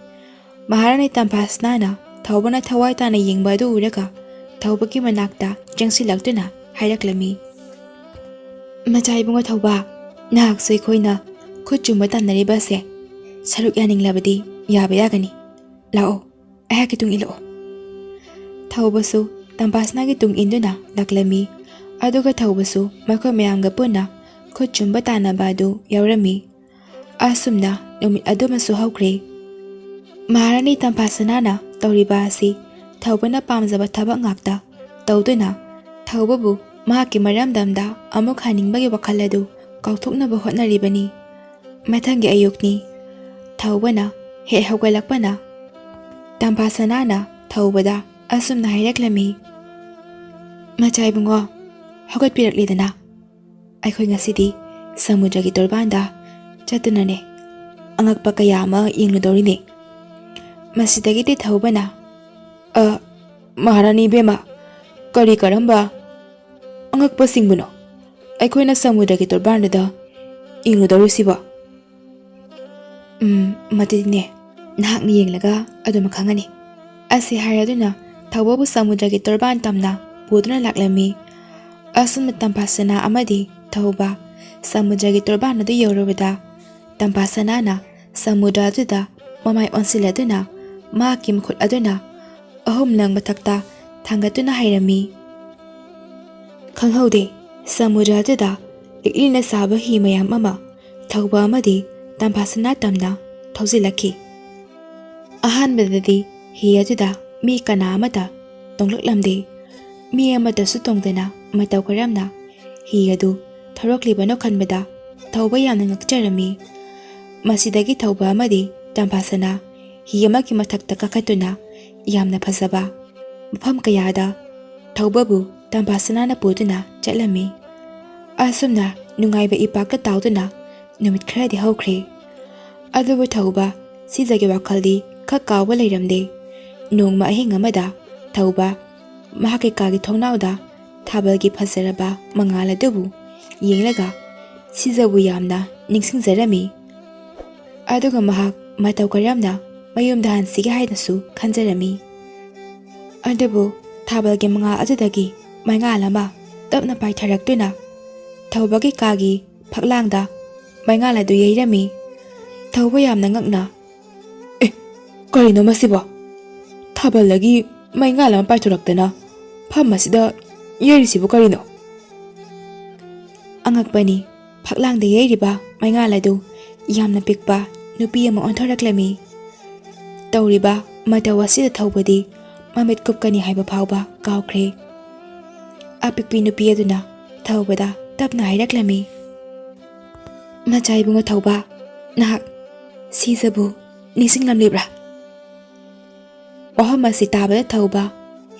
ꯃꯍꯥꯔꯥꯅꯤ ꯇꯝꯐꯥꯁꯅꯥꯅ ꯊꯧꯕꯅ ꯊꯋꯥꯏ ꯇꯥꯅ ꯌꯦꯡꯕ ꯑꯗꯨ ꯎꯔꯒ ꯊꯧꯕꯒꯤ ꯃꯅꯥꯛꯇ ꯆꯪꯁꯤꯜꯂꯛꯇꯨꯅ ꯍꯥꯏꯔꯛꯂꯝꯃꯤ, "ꯃꯆꯥ ꯏꯕꯨꯡꯉꯣ ꯊꯧꯕ, ꯅꯍꯥꯛꯁꯨ ꯑꯩꯈꯣꯏꯅ ꯈꯨꯠ ꯆꯨꯝꯕ ꯇꯥꯟꯅꯔꯤꯕ ꯑꯁꯦ ꯁꯔꯨꯛ ꯌꯥꯅꯤꯡꯂꯕꯗꯤ ꯌꯥꯕ ꯌꯥꯒꯅꯤ꯫ ꯂꯥꯛꯑꯣ, ꯑꯩꯍꯥꯛꯀꯤ ꯇꯨꯡ ꯏꯜꯂꯛꯑꯣ꯫" ꯊꯧꯕꯁꯨ ꯇꯝꯐꯥꯁꯅꯥꯒꯤ ꯇꯨꯡ ꯏꯟꯗꯨꯅ ꯂꯥꯛꯂꯝꯃꯤ꯫ ꯑꯗꯨꯒ ꯊꯧꯕꯁꯨ ꯃꯈꯣꯏ ꯃꯌꯥꯝꯒ ꯄꯨꯟꯅ ꯈꯨꯠ ꯆꯨꯝꯕ ꯇꯥꯟꯅꯕ ꯑꯗꯨ ꯌꯥꯎꯔꯝꯃꯤ꯫ ꯑꯁꯨꯝꯅ ꯅꯨꯃꯤꯠ ꯑꯗꯨꯃꯁꯨ ꯍꯧꯈ꯭ꯔꯦ꯫ ꯃꯍꯥꯔꯥꯅꯤ ꯇꯝꯐꯥꯁꯅꯥꯅ ꯇꯧꯔꯤꯕ ꯑꯁꯤ ꯊꯧꯕꯅ ꯄꯥꯝꯖꯕ ꯊꯕꯛ ꯉꯥꯛꯇ ꯇꯧꯗꯨꯅ ꯊꯧꯕꯕꯨ ꯃꯍꯥꯛꯀꯤ ꯃꯔꯝꯗꯝꯗ ꯑꯃꯨꯛ ꯍꯟꯅꯤꯡꯕꯒꯤ ꯋꯥꯈꯜ ꯑꯗꯨ ꯀꯥꯎꯊꯣꯛꯅꯕ ꯍꯣꯠꯅꯔꯤꯕꯅꯤ꯫ ꯃꯊꯪꯒꯤ ꯑꯌꯨꯛꯅꯤ꯫ ꯊꯧꯕꯅ ꯍꯦꯛ ꯍꯧꯒꯠꯂꯛꯄꯅ ꯇꯝꯐꯥꯁꯅꯥꯅ ꯊꯧꯕꯗ ꯑꯁꯨꯝꯅ ꯍꯥꯏꯔꯛꯂꯝꯃꯤ, "ꯃꯆꯥ ꯏꯕꯨꯡꯉꯣ, ꯍꯧꯒꯠꯄꯤꯔꯛꯂꯦꯗꯅ꯫ ꯑꯩꯈꯣꯏ ꯉꯁꯤꯗꯤ ꯁꯃꯨꯗ꯭ꯔꯒꯤ ꯇꯣꯔꯕꯥꯟꯗ ꯆꯠꯇꯨꯅꯅꯦ ꯑꯉꯛꯄ ꯀꯌꯥ ꯑꯃ ꯌꯦꯡꯂꯨꯗꯧꯔꯤꯅꯦ꯫" ꯃꯁꯤꯗꯒꯤꯗꯤ ꯊꯧꯕꯅ, "ꯑ, ꯃꯍꯥꯔꯥꯅꯤ ꯏꯕꯦꯝꯃ, ꯀꯔꯤ ꯀꯔꯝꯕ ꯑꯉꯛꯄꯁꯤꯡꯕꯨꯅꯣ ꯑꯩꯈꯣꯏꯅ ꯁꯃꯨꯗ꯭ꯔꯒꯤ ꯇꯣꯔꯕꯥꯟꯗꯨꯗ ꯌꯦꯡꯂꯨꯗꯧꯔꯤꯁꯤꯕꯣ?" "ꯎꯝ, ꯃꯗꯨꯗꯤꯅꯦ, ꯅꯍꯥꯛꯅ ꯌꯦꯡꯂꯒ ꯑꯗꯨꯝ ꯈꯪꯒꯅꯤ꯫" ꯑꯁꯤ ꯍꯥꯏꯔꯗꯨꯅ ꯊꯧꯕꯕꯨ ꯁꯃꯨꯗ꯭ꯔꯒꯤ ꯇꯣꯔꯕꯥꯟ ꯇꯝꯅ ꯄꯨꯗꯨꯅ ꯂꯥꯛꯂꯝꯃꯤ꯫ ꯑꯁꯨꯝꯅ ꯇꯝꯐꯥꯁꯅꯥ ꯑꯃꯗꯤ ꯊꯧꯕ ꯁꯃꯨꯗ꯭ꯔꯒꯤ ꯇꯣꯔꯕꯥꯟ ꯑꯗꯨ ꯌꯧꯔꯨꯕꯗ ꯇꯝꯐꯥꯁꯅꯥꯅ ꯁꯃꯨꯗ꯭ꯔ ꯑꯗꯨꯗ ꯃꯃꯥꯏ ꯑꯣꯟꯁꯤꯜꯂꯗꯨꯅ ꯃꯍꯥꯛꯀꯤ ꯃꯈꯨꯠ ꯑꯗꯨꯅ ꯑꯍꯨꯝꯂꯛ ꯃꯊꯛꯇ ꯊꯥꯡꯒꯠꯇꯨꯅ ꯍꯥꯏꯔꯝꯃꯤ, "ꯈꯪꯍꯧꯗꯦ, ꯁꯃꯨꯗ꯭ꯔ ꯑꯗꯨꯗ ꯂꯤꯛꯂꯤꯅ ꯁꯥꯕ ꯍꯤ ꯃꯌꯥꯝ ꯑꯃ ꯊꯧꯕ ꯑꯃꯗꯤ ꯇꯝꯐꯥꯁꯅꯥ ꯇꯝꯅ ꯊꯧꯖꯤꯜꯂꯛꯈꯤ꯫ ꯑꯍꯥꯟꯕꯗꯗꯤ ꯍꯤ ꯑꯗꯨꯗ ꯃꯤ ꯀꯅꯥ ꯑꯃꯠꯇ ꯇꯣꯡꯂꯛꯂꯝꯗꯦ꯫ ꯃꯤ ꯑꯃꯠꯇꯁꯨ ꯇꯣꯡꯗꯅ ꯃꯇꯧ ꯀꯔꯝꯅ ꯍꯤ ꯑꯗꯨ ꯊꯧꯔꯛꯂꯤꯕꯅꯣ ꯈꯟꯕꯗ ꯊꯧꯕ ꯌꯥꯝꯅ ꯉꯛꯆꯔꯝꯃꯤ꯫ ꯃꯁꯤꯗꯒꯤ ꯊꯧꯕ ꯑꯃꯗꯤ ꯇꯝꯐꯥꯁꯅꯥ ꯍꯤ ꯑꯃꯒꯤ ꯃꯊꯛꯇ ꯀꯥꯈꯠꯇꯨꯅ ꯌꯥꯝꯅ ꯐꯖꯕ ꯃꯐꯝ ꯀꯌꯥꯗ ꯊꯧꯕꯕꯨ ꯇꯝꯐꯥꯁꯅꯥꯅ ꯄꯨꯗꯨꯅ ꯆꯠꯂꯝꯃꯤ꯫ ꯑꯁꯨꯝꯅ ꯅꯨꯡꯉꯥꯏꯕ ꯏꯄꯥꯛꯇ ꯇꯥꯎꯗꯨꯅ ꯅꯨꯃꯤꯠ ꯈꯔꯗꯤ ꯍꯧꯈ꯭ꯔꯦ꯫ ꯑꯗꯨꯕꯨ ꯊꯧꯕ ꯁꯤꯖꯒꯤ ꯋꯥꯈꯜꯗꯤ ꯈꯛ ꯀꯥꯎꯕ ꯂꯩꯔꯝꯗꯦ꯫ ꯅꯣꯡꯃ ꯑꯍꯤꯡ ꯑꯃꯗ ꯊꯧꯕ ꯃꯍꯥꯛꯀꯤ ꯀꯥꯒꯤ ꯊꯣꯡꯅꯥꯎꯗ ꯊꯥꯕꯜꯒꯤ ꯐꯖꯔꯕ ꯃꯉꯥꯜ ꯑꯗꯨꯕꯨ ꯌꯦꯡꯂꯒ ꯁꯤꯖꯕꯨ ꯌꯥꯝꯅ ꯅꯤꯡꯁꯤꯡꯖꯔꯝꯃꯤ꯫ ꯑꯗꯨꯒ ꯃꯍꯥꯛ ꯃꯇꯧ ꯀꯔꯝꯅ ꯃꯌꯨꯝꯗ ꯍꯟꯁꯤꯒꯦ ꯍꯥꯏꯅꯁꯨ ꯈꯟꯖꯔꯝꯃꯤ꯫ ꯑꯗꯨꯕꯨ ꯊꯥꯕꯜꯒꯤ ꯃꯉꯥꯜ ꯑꯗꯨꯗꯒꯤ ꯃꯩꯉꯥꯜ ꯑꯃ ꯇꯞꯅ ꯄꯥꯏꯊꯔꯛꯇꯨꯅ ꯊꯧꯕꯒꯤ ꯀꯥꯒꯤ ꯐꯛꯂꯥꯡꯗ ꯃꯩꯉꯥꯜ ꯑꯗꯨ ꯌꯩꯔꯝꯃꯤ꯫ ꯊꯧꯕ ꯌꯥꯝꯅ ꯉꯛꯅ, "ꯑꯦ, ꯀꯔꯤꯅꯣ ꯃꯁꯤꯕꯣ? ꯊꯥꯕꯜꯗꯒꯤ ꯃꯩꯉꯥꯜ ꯑꯃ ꯄꯥꯏꯊꯣꯔꯛꯇꯅ ꯐꯝ ꯑꯁꯤꯗ ꯌꯩꯔꯤꯁꯤꯕꯨ ꯀꯔꯤꯅꯣ?" ꯑꯉꯛꯄꯅꯤ, ꯐꯛꯂꯥꯡꯗ ꯌꯩꯔꯤꯕ ꯃꯩꯉꯥꯜ ꯑꯗꯨ ꯌꯥꯝꯅ ꯄꯤꯛꯄ ꯅꯨꯄꯤ ꯑꯃ ꯑꯣꯟꯊꯣꯔꯛꯂꯝꯃꯤ꯫ ꯇꯧꯔꯤꯕ ꯃꯇꯧ ꯑꯁꯤꯗ ꯊꯧꯕꯗꯤ ꯃꯃꯤꯠ ꯀꯨꯞꯀꯅꯤ ꯍꯥꯏꯕ ꯐꯥꯎꯕ ꯀꯥꯎꯈ꯭ꯔꯦ꯫ ꯑꯄꯤꯛꯄꯤ ꯅꯨꯄꯤ ꯑꯗꯨꯅ ꯊꯧꯕꯗ ꯇꯞꯅ ꯍꯥꯏꯔꯛꯂꯝꯃꯤ, "ꯃꯆꯥ ꯏꯕꯨꯡꯉꯣ ꯊꯧꯕ, ꯅꯍꯥꯛ ꯁꯤꯖꯕꯨ ꯅꯤꯡꯁꯤꯡꯂꯝꯂꯤꯕ꯭ꯔꯥ?" ꯋꯥꯐꯝ ꯑꯁꯤ ꯇꯥꯕꯗ ꯊꯧꯕ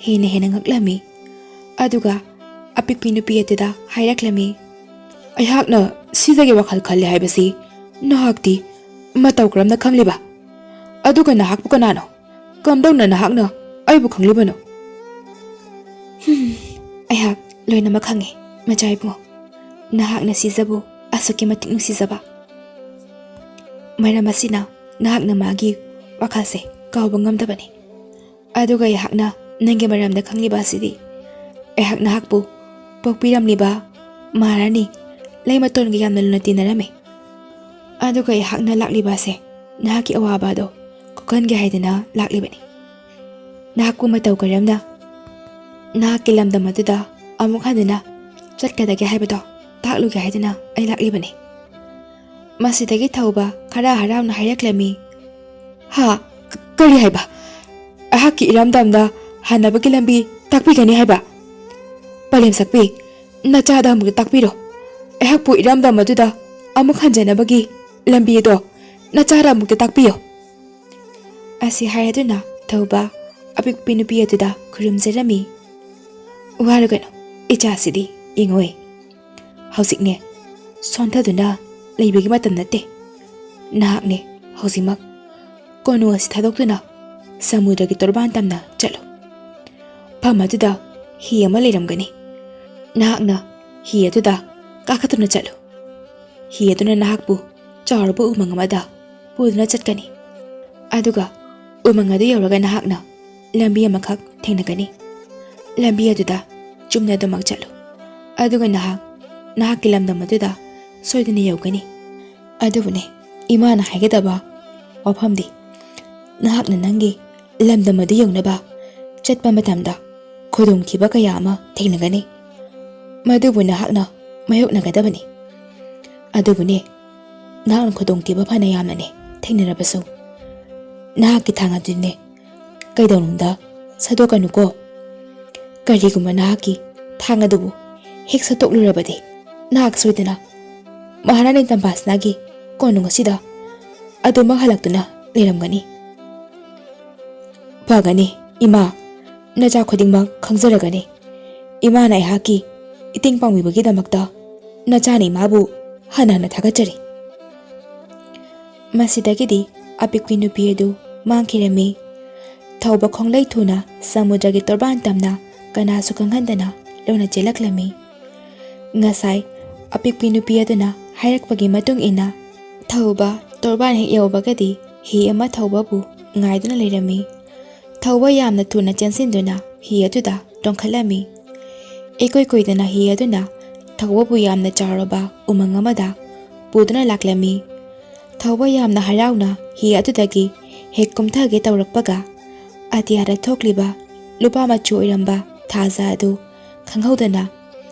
ꯍꯦꯟꯅ ꯍꯦꯟꯅ ꯉꯛꯂꯝꯃꯤ꯫ ꯑꯗꯨꯒ ꯑꯄꯤꯛꯄꯤ ꯅꯨꯄꯤ ꯑꯗꯨꯗ ꯍꯥꯏꯔꯛꯂꯝꯃꯤ, "ꯑꯩꯍꯥꯛꯅ ꯁꯤꯖꯒꯤ ꯋꯥꯈꯜ ꯈꯜꯂꯤ ꯍꯥꯏꯕꯁꯤ ꯅꯍꯥꯛꯇꯤ ꯃꯇꯧ ꯀꯔꯝꯅ ꯈꯪꯂꯤꯕ? ꯑꯗꯨꯒ ꯅꯍꯥꯛꯄꯨ ꯀꯅꯥꯅꯣ? ꯀꯝꯗꯧꯅ ꯅꯍꯥꯛꯅ ꯑꯩꯕꯨ ꯈꯪꯂꯤꯕꯅꯣ?" "ꯍꯨꯝ, ꯑꯩꯍꯥꯛ ꯂꯣꯏꯅꯃꯛ ꯈꯪꯉꯤ, ꯃꯆꯥ ꯏꯕꯨꯡꯉꯣ꯫ ꯅꯍꯥꯛꯅ ꯁꯤꯖꯕꯨ ꯑꯁꯨꯛꯀꯤ ꯃꯇꯤꯛ ꯅꯨꯡꯁꯤꯖꯕ ꯃꯔꯝ ꯑꯁꯤꯅ ꯅꯍꯥꯛꯅ ꯃꯥꯒꯤ ꯋꯥꯈꯜꯁꯦ ꯀꯥꯎꯕ ꯉꯝꯗꯕꯅꯤ꯫ ꯑꯗꯨꯒ ꯑꯩꯍꯥꯛꯅ ꯅꯪꯒꯤ ꯃꯔꯝꯗ ꯈꯪꯂꯤꯕ ꯑꯁꯤꯗꯤ, ꯑꯩꯍꯥꯛ ꯅꯍꯥꯛꯄꯨ ꯄꯣꯛꯄꯤꯔꯝꯂꯤꯕ ꯃꯍꯥꯔꯥꯅꯤ ꯂꯩꯃꯇꯣꯟꯒ ꯌꯥꯝꯅ ꯂꯨꯅ ꯇꯤꯟꯅꯔꯝꯃꯤ꯫ ꯑꯗꯨꯒ ꯑꯩꯍꯥꯛꯅ ꯂꯥꯛꯂꯤꯕ ꯑꯁꯦ ꯅꯍꯥꯛꯀꯤ ꯑꯋꯥꯕ ꯑꯗꯣ ꯀꯣꯛꯍꯟꯒꯦ ꯍꯥꯏꯗꯅ ꯂꯥꯛꯂꯤꯕꯅꯤ꯫ ꯅꯍꯥꯛꯄꯨ ꯃꯇꯧ ꯀꯔꯝꯅ ꯅꯍꯥꯛꯀꯤ ꯂꯝꯗꯝ ꯑꯗꯨꯗ ꯑꯃꯨꯛ ꯍꯟꯗꯨꯅ ꯆꯠꯀꯗꯒꯦ ꯍꯥꯏꯕꯗꯣ ꯇꯥꯛꯂꯨꯒꯦ ꯍꯥꯏꯗꯨꯅ ꯑꯩ ꯂꯥꯛꯂꯤꯕꯅꯤ꯫" ꯃꯁꯤꯗꯒꯤ ꯊꯧꯕ ꯈꯔ ꯍꯔꯥꯎꯅ ꯍꯥꯏꯔꯛꯂꯝꯃꯤ, "ꯍꯥ? ꯀ-, ꯀꯔꯤ ꯍꯥꯏꯕ? ꯑꯩꯍꯥꯛꯀꯤ ꯏꯔꯝꯗꯝꯗ ꯍꯟꯅꯕꯒꯤ ꯂꯝꯕꯤ ꯇꯥꯛꯄꯤꯒꯅꯤ ꯍꯥꯏꯕ? ꯄꯂꯦꯝ ꯁꯛꯄꯤ, ꯅꯆꯥꯗ ꯑꯃꯨꯛꯇ ꯇꯥꯛꯄꯤꯔꯣ꯫ ꯑꯩꯍꯥꯛꯄꯨ ꯏꯔꯝꯗꯝ ꯑꯗꯨꯗ ꯑꯃꯨꯛ ꯍꯟꯖꯅꯕꯒꯤ ꯂꯝꯕꯤ ꯑꯗꯣ ꯅꯆꯥꯗ ꯑꯃꯨꯛꯇ ꯇꯥꯛꯄꯤꯌꯣ꯫" ꯑꯁꯤ ꯍꯥꯏꯔꯗꯨꯅ ꯊꯧꯕ ꯑꯄꯤꯛꯄꯤ ꯅꯨꯄꯤ ꯑꯗꯨꯗ ꯈꯨꯔꯨꯝꯖꯔꯝꯃꯤ꯫ "ꯋꯥꯔꯨꯒꯅꯨ, ꯏꯆꯥꯁꯤꯗꯤ ꯌꯦꯡꯉꯣꯏ꯫ ꯍꯧꯖꯤꯛꯅꯦ ꯁꯣꯟꯊꯗꯨꯅ ꯂꯩꯕꯒꯤ ꯃꯇꯝ ꯅꯠꯇꯦ꯫ ꯅꯍꯥꯛꯅꯦ ꯍꯧꯖꯤꯛꯃꯛ ꯀꯣꯅꯨ ꯑꯁꯤ ꯊꯥꯗꯣꯛꯇꯨꯅ ꯁꯃꯨꯗ꯭ꯔꯒꯤ ꯇꯣꯔꯕꯥꯟ ꯇꯝꯅ ꯆꯠꯂꯨ꯫ ꯃꯐꯝ ꯑꯗꯨꯗ ꯍꯤ ꯑꯃ ꯂꯩꯔꯝꯒꯅꯤ꯫ ꯅꯍꯥꯛꯅ ꯍꯤ ꯑꯗꯨꯗ ꯀꯥꯈꯠꯇꯨꯅ ꯆꯠꯂꯨ꯫ ꯍꯤ ꯑꯗꯨꯅ ꯅꯍꯥꯛꯄꯨ ꯆꯥꯎꯔꯕ ꯎꯃꯪ ꯑꯃꯗ ꯄꯨꯗꯨꯅ ꯆꯠꯀꯅꯤ꯫ ꯑꯗꯨꯒ ꯎꯃꯪ ꯑꯗꯨ ꯌꯧꯔꯒ ꯅꯍꯥꯛꯅ ꯂꯝꯕꯤ ꯑꯃꯈꯛ ꯊꯦꯡꯅꯒꯅꯤ꯫ ꯂꯝꯕꯤ ꯑꯗꯨꯗ ꯆꯨꯝꯅ ꯑꯗꯨꯃꯛ ꯆꯠꯂꯨ꯫ ꯑꯗꯨꯒ ꯅꯍꯥꯛ ꯅꯍꯥꯛꯀꯤ ꯂꯝꯗꯝ ꯑꯗꯨꯗ ꯁꯣꯏꯗꯅ ꯌꯧꯒꯅꯤ꯫ ꯑꯗꯨꯕꯨꯅꯦ, ꯏꯃꯥꯅ ꯍꯥꯏꯒꯗꯕ ꯋꯥꯐꯝꯗꯤ, ꯅꯍꯥꯛꯅ ꯅꯪꯒꯤ ꯂꯝꯗꯝ ꯑꯗꯨ ꯌꯧꯅꯕ ꯆꯠꯄ ꯃꯇꯝꯗ ꯈꯨꯗꯣꯡꯊꯤꯕ ꯀꯌꯥ ꯑꯃ ꯊꯦꯡꯅꯒꯅꯤ꯫ ꯃꯗꯨꯕꯨ ꯅꯍꯥꯛꯅ ꯃꯥꯌꯣꯛꯅꯒꯗꯕꯅꯤ꯫ ꯑꯗꯨꯕꯨꯅꯦ, ꯅꯍꯥꯛꯅ ꯈꯨꯗꯣꯡꯊꯤꯕ ꯐꯅ ꯌꯥꯝꯅꯅꯦ ꯊꯦꯡꯅꯔꯕꯁꯨ, ꯅꯍꯥꯛꯀꯤ ꯊꯥꯡ ꯑꯗꯨꯅꯦ ꯀꯩꯗꯧꯅꯨꯡꯗ ꯁꯠꯇꯣꯛꯀꯅꯨꯀꯣ꯫ ꯀꯔꯤꯒꯨꯝꯕ ꯅꯍꯥꯛꯀꯤ ꯊꯥꯡ ꯑꯗꯨꯕꯨ ꯍꯦꯛ ꯁꯠꯇꯣꯛꯂꯨꯔꯕꯗꯤ, ꯅꯍꯥꯛ ꯁꯣꯏꯗꯅ ꯃꯍꯥꯔꯥꯅꯤ ꯇꯝꯕꯥꯁꯅꯥꯒꯤ ꯀꯣꯅꯨꯡ ꯑꯁꯤꯗ ꯑꯗꯨꯃꯛ ꯍꯜꯂꯛꯇꯨꯅ ꯂꯩꯔꯝꯒꯅꯤ꯫ ꯐꯒꯅꯤ, ꯏꯃꯥ, ꯅꯆꯥ ꯈꯨꯗꯤꯡꯃꯛ ꯈꯪꯖꯔꯒꯅꯤ꯫ ꯏꯃꯥꯅ ꯑꯩꯍꯥꯛꯀꯤ ꯏꯇꯦꯡ ꯄꯥꯡꯕꯤꯕꯒꯤꯗꯃꯛꯇ ꯅꯆꯥꯅ ꯏꯃꯥꯕꯨ ꯍꯟꯅ ꯍꯟꯅ ꯊꯥꯒꯠꯆꯔꯤ꯫ ꯃꯁꯤꯗꯒꯤꯗꯤ ꯑꯄꯤꯛꯄꯤ ꯅꯨꯄꯤ ꯑꯗꯨ ꯃꯥꯡꯈꯤꯔꯝꯃꯤ꯫ ꯊꯧꯕ ꯈꯣꯡꯂꯩ ꯊꯨꯅ ꯁꯃꯨꯗ꯭ꯔꯒꯤ ꯇꯣꯔꯕꯥꯟ ꯇꯝꯅ ꯀꯅꯥꯁꯨ ꯈꯪꯍꯟꯗꯅ ꯂꯣꯟꯅ ꯆꯦꯜꯂꯛꯂꯝꯃꯤ꯫ ꯉꯁꯥꯏ ꯑꯄꯤꯛꯄꯤ ꯅꯨꯄꯤ ꯑꯗꯨꯅ ꯍꯥꯏꯔꯛꯄꯒꯤ ꯃꯇꯨꯡ ꯏꯟꯅ, ꯊꯧꯕ ꯇꯣꯔꯕꯥꯟ ꯍꯦꯛ ꯌꯧꯕꯒꯗꯤ ꯍꯤ ꯑꯃ ꯊꯧꯕꯕꯨ ꯉꯥꯏꯗꯨꯅ ꯂꯩꯔꯝꯃꯤ꯫ ꯊꯧꯕ ꯌꯥꯝꯅ ꯊꯨꯅ ꯆꯦꯟꯁꯤꯟꯗꯨꯅ ꯍꯤ ꯑꯗꯨꯗ ꯇꯣꯡꯈꯠꯂꯝꯃꯤ꯫ ꯏꯀꯨꯏ ꯀꯨꯏꯗꯅ ꯍꯤ ꯑꯗꯨꯅ ꯊꯧꯕꯕꯨ ꯌꯥꯝꯅ ꯆꯥꯎꯔꯕ ꯎꯃꯪ ꯑꯃꯗ ꯄꯨꯗꯨꯅ ꯂꯥꯛꯂꯝꯃꯤ꯫ ꯊꯧꯕ ꯌꯥꯝꯅ ꯍꯔꯥꯎꯅ ꯍꯤ ꯑꯗꯨꯗꯒꯤ ꯍꯦꯛ ꯀꯨꯝꯊꯒꯦ ꯇꯧꯔꯛꯄꯒ, ꯑꯇꯤꯌꯥꯗ ꯊꯣꯛꯂꯤꯕ ꯂꯨꯄꯥ ꯃꯆꯨ ꯑꯣꯏꯔꯝꯕ ꯊꯥꯖ ꯑꯗꯨ ꯈꯪꯍꯧꯗꯅ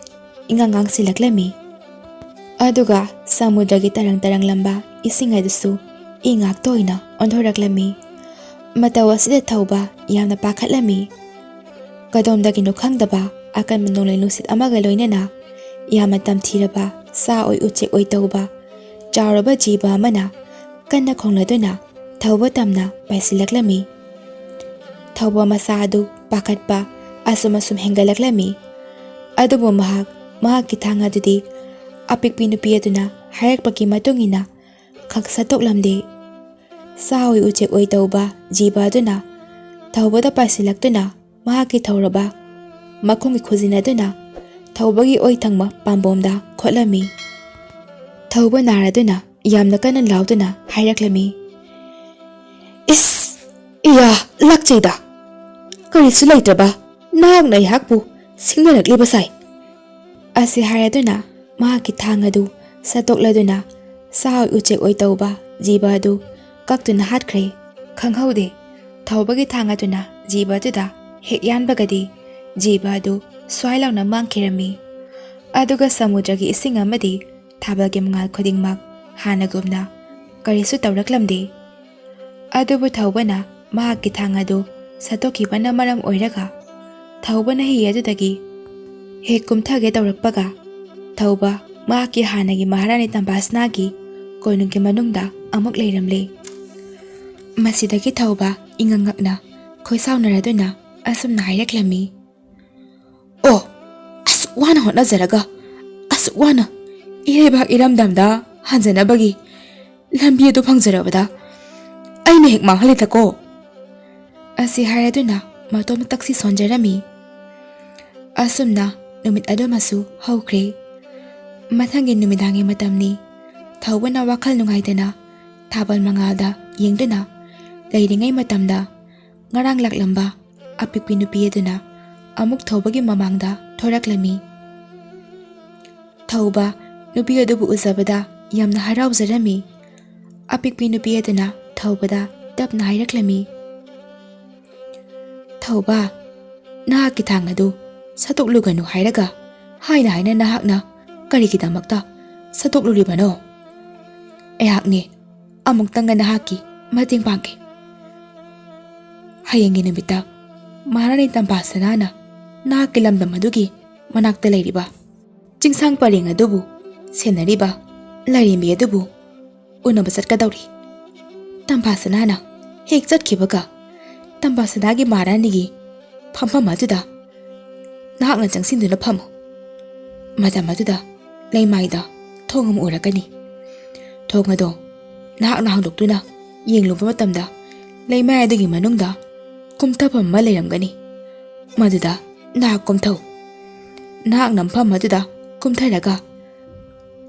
ꯏꯉꯥꯡ ꯉꯥꯡꯁꯤꯜꯂꯛꯂꯝꯃꯤ꯫ ꯑꯗꯨꯒ ꯁꯃꯨꯗ꯭ꯔꯒꯤ ꯇꯔꯪ ꯇꯔꯪꯂꯝꯕ ꯏꯁꯤꯡ ꯑꯗꯨꯁꯨ ꯏ ꯉꯥꯛꯇ ꯑꯣꯏꯅ ꯑꯣꯟꯊꯣꯔꯛꯂꯝꯃꯤ꯫ ꯃꯇꯧ ꯑꯁꯤꯗ ꯊꯧꯕ ꯌꯥꯝꯅ ꯄꯥꯈꯠꯂꯝꯃꯤ꯫ ꯀꯗꯣꯝꯗꯒꯤꯅꯣ ꯈꯪꯗꯕ ꯑꯀꯟꯕ ꯅꯣꯡꯂꯩ ꯅꯨꯡꯁꯤꯠ ꯑꯃꯒ ꯂꯣꯏꯅꯅ ꯌꯥꯝꯅ ꯇꯝꯊꯤꯔꯕ ꯁꯥ ꯑꯣꯏ ꯎꯆꯦꯛ ꯑꯣꯏ ꯇꯧꯕ ꯆꯥꯎꯔꯕ ꯖꯤꯕ ꯑꯃꯅ ꯀꯟꯅ ꯈꯣꯡꯂꯗꯨꯅ ꯊꯧꯕ ꯇꯝꯅ ꯄꯥꯏꯁꯤꯜꯂꯛꯂꯝꯃꯤ꯫ ꯊꯧꯕ ꯃꯁꯥ ꯑꯗꯨ ꯄꯥꯈꯠꯄ ꯑꯁꯨꯝ ꯑꯁꯨꯝ ꯍꯦꯟꯒꯠꯂꯛꯂꯝꯃꯤ꯫ ꯑꯗꯨꯕꯨ ꯃꯍꯥꯛ ꯃꯍꯥꯛꯀꯤ ꯊꯥꯡ ꯑꯗꯨꯗꯤ ꯑꯄꯤꯛꯄꯤ ꯅꯨꯄꯤ ꯑꯗꯨꯅ ꯍꯥꯏꯔꯛꯄꯒꯤ ꯃꯇꯨꯡ ꯏꯟꯅ ꯈꯛ ꯁꯠꯇꯣꯛꯂꯝꯗꯦ꯫ ꯁꯥ ꯑꯣꯏ ꯎꯆꯦꯛ ꯑꯣꯏ ꯇꯧꯕ ꯖꯤꯕ ꯑꯗꯨꯅ ꯊꯧꯕꯗ ꯄꯥꯏꯁꯤꯜꯂꯛꯇꯨꯅ ꯃꯍꯥꯛꯀꯤ ꯊꯧꯔꯕ ꯃꯈꯣꯡꯒꯤ ꯈꯨꯖꯤꯟ ꯑꯗꯨꯅ ꯊꯧꯕꯒꯤ ꯑꯣꯏ ꯊꯪꯕ ꯄꯥꯝꯕꯣꯝꯗ ꯈꯣꯠꯂꯝꯃꯤ꯫ ꯊꯧꯕ ꯅꯥꯔꯗꯨꯅ ꯌꯥꯝꯅ ꯀꯟꯅ ꯂꯥꯎꯗꯨꯅ ꯍꯥꯏꯔꯛꯂꯝꯃꯤ, "ꯏꯁ! ꯏꯌꯥ! ꯂꯥꯛꯆꯩꯗ! ꯀꯔꯤꯁꯨ ꯂꯩꯇ꯭ꯔꯕ ꯅꯍꯥꯛꯅ ꯑꯩꯍꯥꯛꯄꯨ ꯁꯤꯡꯅꯔꯛꯂꯤꯕ ꯁꯥꯏ!" ꯑꯁꯤ ꯍꯥꯏꯔꯗꯨꯅ ꯃꯍꯥꯛꯀꯤ ꯊꯥꯡ ꯑꯗꯨ ꯁꯠꯇꯣꯛꯂꯗꯨꯅ ꯁꯥ ꯑꯣꯏ ꯎꯆꯦꯛ ꯑꯣꯏ ꯇꯧꯕ ꯖꯤꯕ ꯑꯗꯨ ꯀꯛꯇꯨꯅ ꯍꯥꯠꯈ꯭ꯔꯦ꯫ ꯈꯪꯍꯧꯗꯦ, ꯊꯧꯕꯒꯤ ꯊꯥꯡ ꯑꯗꯨꯅ ꯖꯤꯕ ꯑꯗꯨꯗ ꯍꯦꯛ ꯌꯥꯟꯕꯒꯗꯤ ꯖꯤꯕ ꯑꯗꯨ ꯁ꯭ꯋꯥꯏ ꯂꯥꯎꯅ ꯃꯥꯡꯈꯤꯔꯝꯃꯤ꯫ ꯑꯗꯨꯒ ꯁꯃꯨꯗ꯭ꯔꯒꯤ ꯏꯁꯤꯡ ꯑꯃꯗꯤ ꯊꯥꯕꯜꯒꯤ ꯃꯉꯥꯜ ꯈꯨꯗꯤꯡꯃꯛ ꯍꯥꯟꯅꯒꯨꯝꯅ ꯀꯔꯤꯁꯨ ꯇꯧꯔꯛꯂꯝꯗꯦ꯫ ꯑꯗꯨꯕꯨ ꯊꯧꯕꯅ ꯃꯍꯥꯛꯀꯤ ꯊꯥꯡ ꯑꯗꯨ ꯁꯠꯇꯣꯛꯈꯤꯕꯅ ꯃꯔꯝ ꯑꯣꯏꯔꯒ ꯊꯧꯕꯅ ꯍꯤ ꯑꯗꯨꯗꯒꯤ ꯍꯦꯛ ꯀꯨꯝꯊꯒꯦ ꯇꯧꯔꯛꯄꯒ ꯊꯧꯕ ꯃꯍꯥꯛꯀꯤ ꯍꯥꯟꯅꯒꯤ ꯃꯍꯥꯔꯥꯅꯤ ꯇꯝꯕꯥꯁꯅꯥꯒꯤ ꯀꯣꯅꯨꯡꯒꯤ ꯃꯅꯨꯡꯗ ꯑꯃꯨꯛ ꯂꯩꯔꯝꯂꯦ꯫ ꯃꯁꯤꯗꯒꯤ ꯊꯧꯕ ꯏꯉꯛ ꯉꯛꯅ ꯈꯣꯏꯁꯥꯎꯅꯔꯗꯨꯅ ꯑꯁꯨꯝꯅ ꯍꯥꯏꯔꯛꯂꯝꯃꯤ, "ꯑꯣ, ꯑꯁꯨꯛ ꯋꯥꯅ ꯍꯣꯠꯅꯖꯔꯒ, ꯑꯁꯨꯛ ꯋꯥꯅ ꯏꯔꯩꯕꯥꯛ ꯏꯔꯝꯗꯝꯗ ꯍꯟꯖꯅꯕꯒꯤ ꯂꯝꯕꯤ ꯑꯗꯨ ꯐꯪꯖꯔꯕꯗ ꯑꯩꯅ ꯍꯦꯛ ꯃꯥꯡꯍꯜꯂꯤꯗꯀꯣ!" ꯑꯁꯤ ꯍꯥꯏꯔꯗꯨꯅ ꯃꯇꯣꯝꯇ ꯇꯛꯁꯤ ꯁꯣꯟꯖꯔꯝꯃꯤ꯫ ꯑꯁꯨꯝꯅ ꯅꯨꯃꯤꯠ ꯑꯗꯨꯃꯁꯨ ꯍꯧꯈ꯭ꯔꯦ꯫ ꯃꯊꯪꯒꯤ ꯅꯨꯃꯤꯗꯥꯡꯒꯤ ꯃꯇꯝꯅꯤ꯫ ꯊꯧꯕꯅ ꯋꯥꯈꯜ ꯅꯨꯡꯉꯥꯏꯇꯅ ꯊꯥꯕꯜ ꯃꯉꯥꯜꯗ ꯌꯦꯡꯗꯨꯅ ꯂꯩꯔꯤꯉꯩ ꯃꯇꯝꯗ ꯉꯔꯥꯡ ꯂꯥꯛꯂꯝꯕ ꯑꯄꯤꯛꯄꯤ ꯅꯨꯄꯤ ꯑꯗꯨꯅ ꯑꯃꯨꯛ ꯊꯧꯕꯒꯤ ꯃꯃꯥꯡꯗ ꯊꯣꯔꯛꯂꯝꯃꯤ꯫ ꯊꯧꯕ ꯅꯨꯄꯤ ꯑꯗꯨꯕꯨ ꯎꯖꯕꯗ ꯌꯥꯝꯅ ꯍꯔꯥꯎꯖꯔꯝꯃꯤ꯫ ꯑꯄꯤꯛꯄꯤ ꯅꯨꯄꯤ ꯑꯗꯨꯅ ꯊꯧꯕꯗ ꯇꯞꯅ ꯍꯥꯏꯔꯛꯂꯝꯃꯤ, "ꯊꯧꯕ, ꯅꯍꯥꯛꯀꯤ ꯊꯥꯡ ꯑꯗꯨ ꯁꯠꯇꯣꯛꯂꯨꯒꯅꯨ ꯍꯥꯏꯔꯒ ꯍꯥꯏꯅ ꯍꯥꯏꯅ ꯅꯍꯥꯛꯅ ꯀꯔꯤꯒꯤꯗꯃꯛꯇ ꯁꯠꯇꯣꯛꯂꯨꯔꯤꯕꯅꯣ? ꯑꯩꯍꯥꯛꯅꯦ ꯑꯃꯨꯛꯇꯪꯒ ꯅꯍꯥꯛꯀꯤ ꯃꯇꯦꯡ ꯄꯥꯡꯒꯦ꯫ ꯍꯌꯦꯡꯒꯤ ꯅꯨꯃꯤꯠꯇ ꯃꯍꯥꯔꯥꯅꯤ ꯇꯝꯕꯥꯁꯅꯥꯅ ꯅꯍꯥꯛꯀꯤ ꯂꯝꯗꯝ ꯑꯗꯨꯒꯤ ꯃꯅꯥꯛꯇ ꯂꯩꯔꯤꯕ ꯆꯤꯡꯁꯥꯡ ꯄꯔꯦꯡ ꯑꯗꯨꯕꯨ ꯁꯦꯟꯅꯔꯤꯕ ꯂꯥꯏꯔꯦꯝꯕꯤ ꯑꯗꯨꯕꯨ ꯎꯅꯕ ꯆꯠꯀꯗꯧꯔꯤ꯫ ꯇꯝꯕꯥꯁꯅꯥꯅ ꯍꯦꯛ ꯆꯠꯈꯤꯕꯒ ꯇꯝꯕꯥꯁꯅꯥꯒꯤ ꯃꯍꯥꯔꯥꯅꯤꯒꯤ ꯐꯝꯐꯝ ꯑꯗꯨꯗ ꯅꯍꯥꯛꯅ ꯆꯪꯁꯤꯟꯗꯨꯅ ꯐꯝꯃꯨ꯫ ꯃꯇꯝ ꯑꯗꯨꯗ ꯂꯩꯃꯥꯏꯗ ꯊꯣꯡ ꯑꯃ ꯎꯔꯛꯀꯅꯤ꯫ ꯊꯣꯡ ꯑꯗꯣ ꯅꯍꯥꯛꯅ ꯍꯥꯡꯗꯣꯛꯇꯨꯅ ꯌꯦꯡꯂꯨꯕ ꯃꯇꯝꯗ ꯂꯩꯃꯥꯏ ꯑꯗꯨꯒꯤ ꯃꯅꯨꯡꯗ ꯀꯨꯝꯊꯐꯝ ꯑꯃ ꯂꯩꯔꯝꯒꯅꯤ꯫ ꯃꯗꯨꯗ ꯅꯍꯥꯛ ꯀꯨꯝꯊꯧ꯫ ꯅꯍꯥꯛꯅ ꯃꯐꯝ ꯑꯗꯨꯗ ꯀꯨꯝꯊꯔꯒ